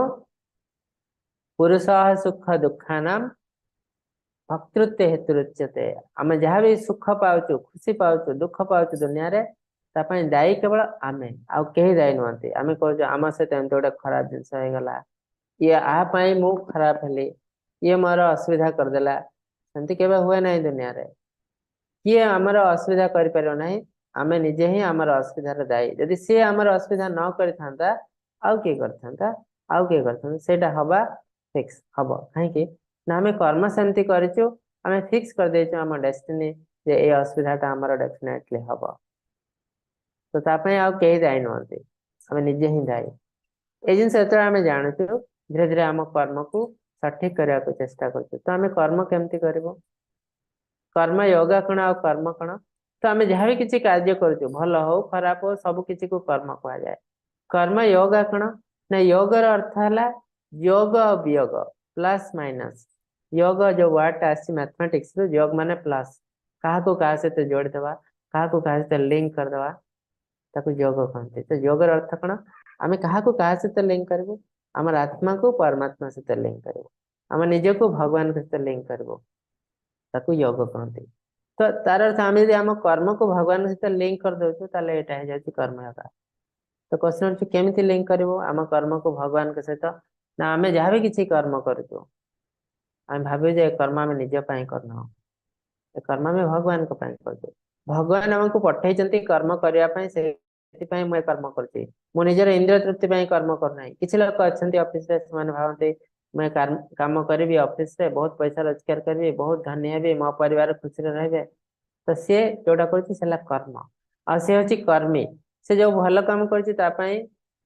ପୁରୁଷ ସୁଖ ଦୁଃଖାନାମ ଭକ୍ତୃତ୍ୱ ହେତୁ ରୁଚ୍ୟତେ। ଆମେ ଯାହା ବି ସୁଖ ପାଉଛୁ, ଖୁସି ପାଉଛୁ, ଦୁଃଖ ପାଉଛୁ ଦୁନିଆରେ, ତା ପାଇଁ ଦାୟୀ କେବଳ ଆମେ, ଆଉ କେହି ଦାୟୀ ନୁହନ୍ତି। ଆମେ କହୁଛୁ, ଆମ ସହିତ ଏମିତି ଗୋଟେ ଖରାପ ଜିନିଷ ହେଇଗଲା, ଇଏ ଆ ପାଇଁ ମୁଁ ଖରାପ ହେଲି, ଇଏ ମୋର ଅସୁବିଧା କରିଦେଲା। ସେମିତି କେବେ ହୁଏ ନାହିଁ। ଦୁନିଆରେ କିଏ ଆମର ଅସୁବିଧା କରିପାରିବ ନାହିଁ। ଆମେ ନିଜେ ହିଁ ଆମର ଅସୁବିଧାର ଦାୟୀ। ଯଦି ସିଏ ଆମର ଅସୁବିଧା ନ କରିଥାନ୍ତା, ଆଉ କିଏ କରିଥାନ୍ତା, ଆଉ କିଏ କରିଥାନ୍ତା, ସେଇଟା ହବା ଫିକ୍ସ ହବ। କାହିଁକି ନା ଆମେ କର୍ମ ସେମିତି କରିଛୁ, ଆମେ ଫିକ୍ସ କରିଦେଇଛୁ ଆମ ଡେଷ୍ଟିନି ଯେ ଏଇ ଅସୁବିଧାଟା ଆମର ଡେଫିନେଟଲି ହବ। ତ ତା ପାଇଁ ଆଉ କେହି ଦାୟୀ ନୁହନ୍ତି, ଆମେ ନିଜେ ହିଁ ଦାୟୀ। ଏଇ ଜିନିଷ ଯେତେବେଳେ ଆମେ ଜାଣୁଛୁ, ଧୀରେ ଧୀରେ ଆମ କର୍ମକୁ ସଠିକ କରିବାକୁ ଚେଷ୍ଟା କରୁଛୁ। ତ ଆମେ କର୍ମ କେମିତି କରିବୁ? କର୍ମ ୟୋଗା କଣ ଆଉ କର୍ମ କଣ? ତ ଆମେ ଯାହା ବି କିଛି କାର୍ଯ୍ୟ କରୁଛୁ, ଭଲ ହଉ ଖରାପ ହଉ, ସବୁ କିଛି କୁ କର୍ମ କୁହାଯାଏ। କର୍ମ ୟୋଗା କଣ ନା, ୟୋଗର ଅର୍ଥ ହେଲା ଯୋଗ ଆଉ ବିୟୋଗ, ପ୍ଲସ ମାଇନସ। ଯୋଗ ଯୋଉ ୱାର୍ଡ ଟା ଆସିଛି ମ୍ୟାଥମେଟିକ୍ସ ରୁ, ଯୋଗ ମାନେ ପ୍ଲସ, କାହାକୁ କାହା ସହିତ ଯୋଡ଼ିଦବା, କାହାକୁ କାହା ସହିତ ଲିଙ୍କ କରିଦବା, ତାକୁ ଯୋଗ କହନ୍ତି। ତ ଯୋଗର ଅର୍ଥ କଣ? ଆମେ କାହାକୁ କାହା ସହିତ ଲିଙ୍କ କରିବୁ? ଆମର ଆତ୍ମାକୁ ପରମାତ୍ମା ସହିତ ଲିଙ୍କ କରିବୁ, ଆମ ନିଜକୁ ଭଗବାନଙ୍କ ସହିତ ଲିଙ୍କ କରିବୁ, ତାକୁ ଯୋଗ କହନ୍ତି। ତ ତାର ଅର୍ଥ ଆମେ ଯଦି ଆମ କର୍ମକୁ ଭଗବାନଙ୍କ ସହିତ ଲିଙ୍କ କରିଦଉଛୁ, ତାହେଲେ ଏଇଟା ହେଇଯାଉଛି କର୍ମଯୋଗ। ତ କ୍ୱେଶ୍ଚନ ହଉଛି କେମିତି ଲିଙ୍କ କରିବୁ ଆମ କର୍ମକୁ ଭଗବାନଙ୍କ ସହିତ? ନା ଆମେ ଯାହା ବି କିଛି କର୍ମ କରୁଛୁ, ଆମେ ଭାବିବୁ ଯେ ଏ କର୍ମ ଆମେ ନିଜ ପାଇଁ କରୁନାହୁଁ, ଏ କର୍ମ ଆମେ ଭଗବାନଙ୍କ ପାଇଁ କରୁଛୁ। ଭଗବାନ ଆମକୁ ପଠେଇଛନ୍ତି କର୍ମ କରିବା ପାଇଁ, ସେଥିପାଇଁ ମୁଁ ଏ କର୍ମ କରୁଛି। ମୁଁ ନିଜର ଇନ୍ଦ୍ରିୟ ତୃପ୍ତି ପାଇଁ କର୍ମ କରୁନାହିଁ। କିଛି ଲୋକ ଅଛନ୍ତି ଅଫିସରେ, ସେମାନେ ଭାବନ୍ତି ମୁଁ ଏ କାମ କରିବି ଅଫିସରେ, ବହୁତ ପଇସା ରୋଜଗାର କରିବି, ବହୁତ ଧନୀ ହେବି, ମୋ ପରିବାର ଖୁସିରେ ରହିବେ। ତ ସିଏ ଯୋଉଟା କରୁଛି ସେ ହେଲା କର୍ମ, ଆଉ ସିଏ ହଉଛି କର୍ମୀ। ସେ ଯୋଉ ଭଲ କାମ କରୁଛି ତା ପାଇଁ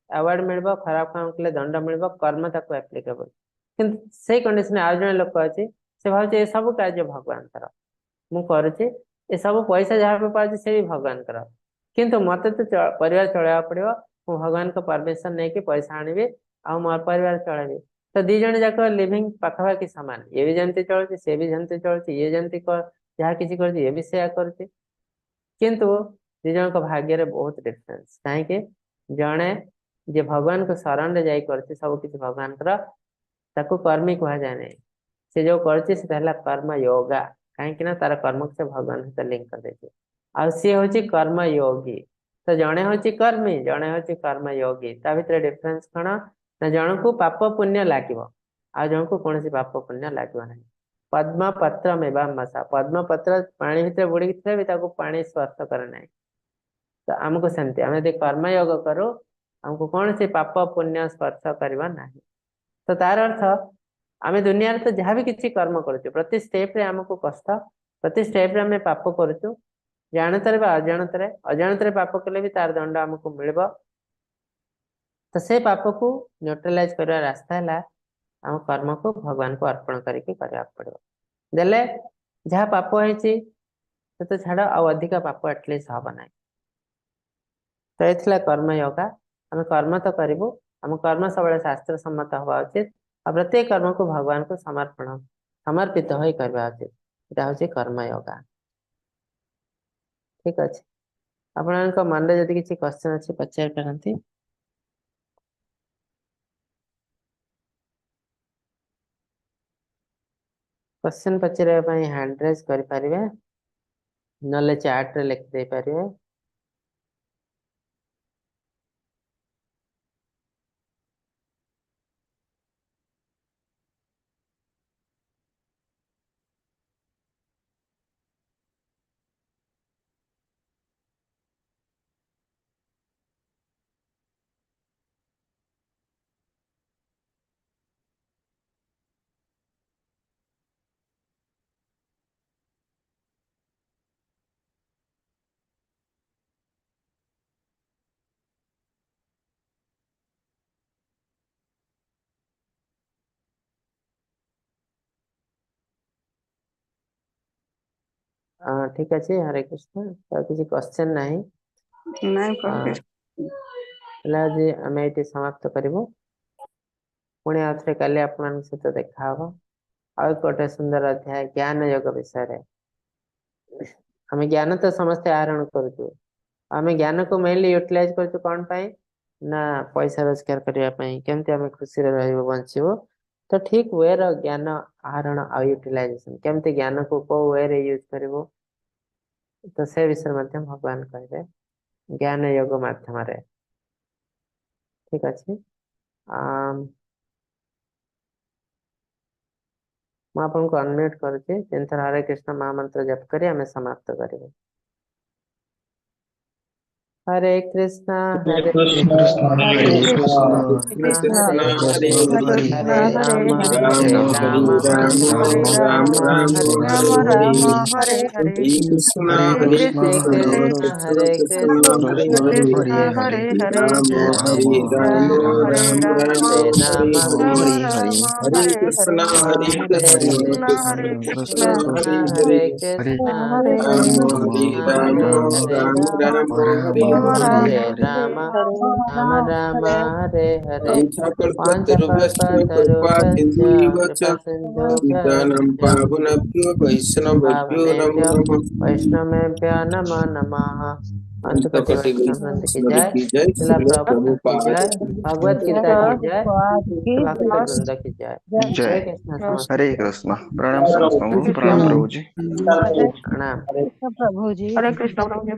ଆୱାର୍ଡ ମିଳିବ, ଖରାପ କାମ କଲେ ଦଣ୍ଡ ମିଳିବ, କର୍ମ ତାକୁ ଆପ୍ଲିକେବଲ। କିନ୍ତୁ ସେଇ କଣ୍ଡିସନରେ ଆଉ ଜଣେ ଲୋକ ଅଛି, ସେ ଭାବୁଛି ଏ ସବୁ କାର୍ଯ୍ୟ ଭଗବାନଙ୍କର, ମୁଁ କରୁଛି, ଏସବୁ ପଇସା ଯାହା ବି ପାଉଛି ସେ ବି ଭଗବାନଙ୍କର, କିନ୍ତୁ ମତେ ତ ପରିବାର ଚଳେଇବାକୁ ପଡିବ, ମୁଁ ଭଗବାନଙ୍କ ପରମିସନ ନେଇକି ପଇସା ଆଣିବି ଆଉ ମୋ ପରିବାର ଚଳେଇବି। ତ ଦି ଜଣ ଯାକ ଲିଭିଂ ପାଖାପାଖି ସମାନ, ଇଏ ବି ଯେମିତି ଚଳୁଛି ସେ ବି ଯେମିତି ଚଳୁଛି, ଇଏ ଯେମିତି ଯାହା କିଛି କରୁଛି ଇଏ ବି ସେୟା କରୁଛି, କିନ୍ତୁ ଦି ଜଣଙ୍କ ଭାଗ୍ୟରେ ବହୁତ ଡିଫରେନ୍ସ। କାହିଁକି? ଜଣେ ଯିଏ ଭଗବାନଙ୍କ ଶରଣରେ ଯାଇ କରୁଛି ସବୁ କିଛି ଭଗବାନଙ୍କର, ତାକୁ କର୍ମୀ କୁହାଯାଏ ନାହିଁ। ସେ ଯୋଉ କରୁଛି ସେଟା ହେଲା କର୍ମ ୟୋଗା, କାହିଁକି ନା ତାର କର୍ମକୁ ସେ ଭଗବାନଙ୍କ ସହିତ ଲିଙ୍କ କରିଦେଇଛି। ଆଉ ସିଏ ହଉଛି କର୍ମ ୟୋଗୀ। ତ ଜଣେ ହଉଛି କର୍ମୀ, ଜଣେ ହଉଛି କର୍ମ ୟୋଗୀ। ତା ଭିତରେ ଡିଫରେନ୍ସ କଣ? ନା ଜଣକୁ ପାପ ପୁଣ୍ୟ ଲାଗିବ, ଆଉ ଜଣକୁ କୌଣସି ପାପ ପୁଣ୍ୟ ଲାଗିବ ନାହିଁ। ପଦ୍ମ ପତ୍ର ମେବାମସା, ପଦ୍ମ ପତ୍ର ପାଣି ଭିତରେ ବୁଡିକି ଥିଲେ ବି ତାକୁ ପାଣି ସ୍ପର୍ଶ କରେ ନାହିଁ। ତ ଆମକୁ ସେମିତି, ଆମେ ଯଦି କର୍ମଯୋଗ କରୁ ଆମକୁ କୌଣସି ପାପ ପୁଣ୍ୟ ସ୍ପର୍ଶ କରିବ ନାହିଁ। ତ ତାର ଅର୍ଥ ଆମେ ଦୁନିଆରେ ତ ଯାହା ବି କିଛି କର୍ମ କରୁଛୁ, ପ୍ରତି ଷ୍ଟେପରେ ଆମକୁ କଷ୍ଟ, ପ୍ରତି ଷ୍ଟେପରେ ଆମେ ପାପ କରୁଛୁ, ଜାଣତରେ ବା ଅଜାଣତରେ। ଅଜାଣତରେ ପାପ କଲେ ବି ତାର ଦଣ୍ଡ ଆମକୁ ମିଳିବ। ତ ସେ ପାପକୁ ନ୍ୟୁଟ୍ରାଲାଇଜ କରିବା ରାସ୍ତା ହେଲା ଆମ କର୍ମକୁ ଭଗବାନଙ୍କୁ ଅର୍ପଣ କରିକି କରିବାକୁ ପଡିବ। ଦେଲେ ଯାହା ପାପ ହେଇଛି ସେ ତ ଛାଡ, ଆଉ ଅଧିକା ପାପ ଆଟଲିଷ୍ଟ ହବ ନାହିଁ। ତ ଏ ଥିଲା କର୍ମ ୟୋଗା। ଆମେ କର୍ମ ତ କରିବୁ, ଆମ କର୍ମ ସବୁବେଳେ ଶାସ୍ତ୍ର ସମ୍ମତ ହବା ଉଚିତ, ଆଉ ପ୍ରତ୍ୟେକ କର୍ମକୁ ଭଗବାନଙ୍କୁ ସମର୍ପିତ ହୋଇ କରିବା ଉଚିତ। ଏଇଟା ହଉଛି କର୍ମ ୟୋଗା। ଠିକ ଅଛି, ଆପଣଙ୍କ ମନରେ ଯଦି କିଛି କ୍ୱେଶ୍ଚନ ଅଛି ପଚାରି ପାରନ୍ତି। କ୍ୱେଶ୍ଚନ ପଚାରିବା ପାଇଁ ହ୍ୟାଣ୍ଡ ରେଜ୍ କରିପାରିବେ, ନହେଲେ ଚାଟ ରେ ଲେଖି ଦେଇପାରିବେ। ଠିକ ଅଛି, ହରେ କୃଷ୍ଣ। ଆଉ କିଛି କ୍ୱେଶ୍ଚନ ନାହିଁ? ନାଇଁ ପ୍ରଭୁ। ହେଲେ ଆଜି ଆମେ ଏଇଠି ସମାପ୍ତ କରିବୁ। ପୁଣି ଆଉ ଥରେ କାଲି ଆପଣମାନଙ୍କ ସହିତ ଦେଖା ହବ ଆଉ ଗୋଟେ ସୁନ୍ଦର ଅଧ୍ୟାୟ ଜ୍ଞାନ ଯୋଗ ବିଷୟରେ। ଆମେ ଜ୍ଞାନ ତ ସମସ୍ତେ ଆହରଣ କରୁଛୁ, ଆମେ ଜ୍ଞାନକୁ ମେନଲି ୟୁଟିଲାଇଜ କରୁଛୁ କଣ ପାଇଁ? ନା ପଇସା ରୋଜଗାର କରିବା ପାଇଁ, କେମିତି ଆମେ ଖୁସିରେ ରହିବୁ ବଞ୍ଚିବୁ। ତ ଠିକ ୱେର ଜ୍ଞାନ ଆହରଣ ଆଉ ୟୁଟିଲାଇଜେସନ, କେମିତି ଜ୍ଞାନକୁ କୋଉ ୱେରେ ୟୁଜ କରିବୁ, ତ ସେ ବିଷୟରେ ମଧ୍ୟ ଭଗବାନ କହିବେ ଜ୍ଞାନ ଯୋଗ ମାଧ୍ୟମରେ। ଠିକ ଅଛି, ମୁଁ ଆପଣଙ୍କୁ ଅନମ୍ୟୁଟ କରୁଛି। ତିନିଥର ହରେ କୃଷ୍ଣ ମହାମନ୍ତ୍ର ଜପ କରି ଆମେ ସମାପ୍ତ କରିବୁ। Hare Krishna Hare Hare Krishna Hare Hare Krishna Krishna Krishna Krishna Hare Hare Hare Hare Rama Hare Hare Rama Rama Hare Rama Rama Rama Rama Hare Rama Hare Rama Hare Hare Krishna Hare Hare Hare Krishna Krishna Hare Krishna Hare Krishna Krishna Krishna Hare Hare Hare Hare Rama Rama Hare Hare Rama Rama Hare Rama Rama Rama Hare Hare Rama Rama Hare Hare Hare Rama Hare Hare Krishna Hare Hare Hare Krishna Hare Krishna Krishna Hare Krishna Krishna Krishna Hare Krishna Hare Hare Hare Hare Krishna Hare Rama Rama Hare Krishna Hare Rama Hare Rama Hare Rama Rama Hare Rama Rama Hare Hare Rama Hare Hare Rama Hare Rama Rama Hare Hare वाञ्छाकल्पतरुभ्यश्च कृपा पाञ्चकल्पतरुभ्यश्च सिन्धुभ्यश्च कृपासिन्धुभ्यश्च पतितानां पावनेभ्यो वैष्णवेभ्यो नमो पावनेभ्यो नमः। वैष्णवेभ्यो नमो नमः। अंतकोटि अंतकोटि वैष्णव वृंद की वैष्णव जय, की जय, शिला श्रील प्रभुपाद की प्रभुपाद जय, की भगवत गीता की जय, प्रभुपाद की भक्त जय। वृंद की जय। हरे जय। कृष्ण समस्त हरे कृष्ण। प्रणाम ସମସ୍ତଙ୍କୁ, प्रणाम हरे प्रभुजी। प्रणाम। कृष्ण प्रभु जी। हरे कृष्ण प्रभु जी।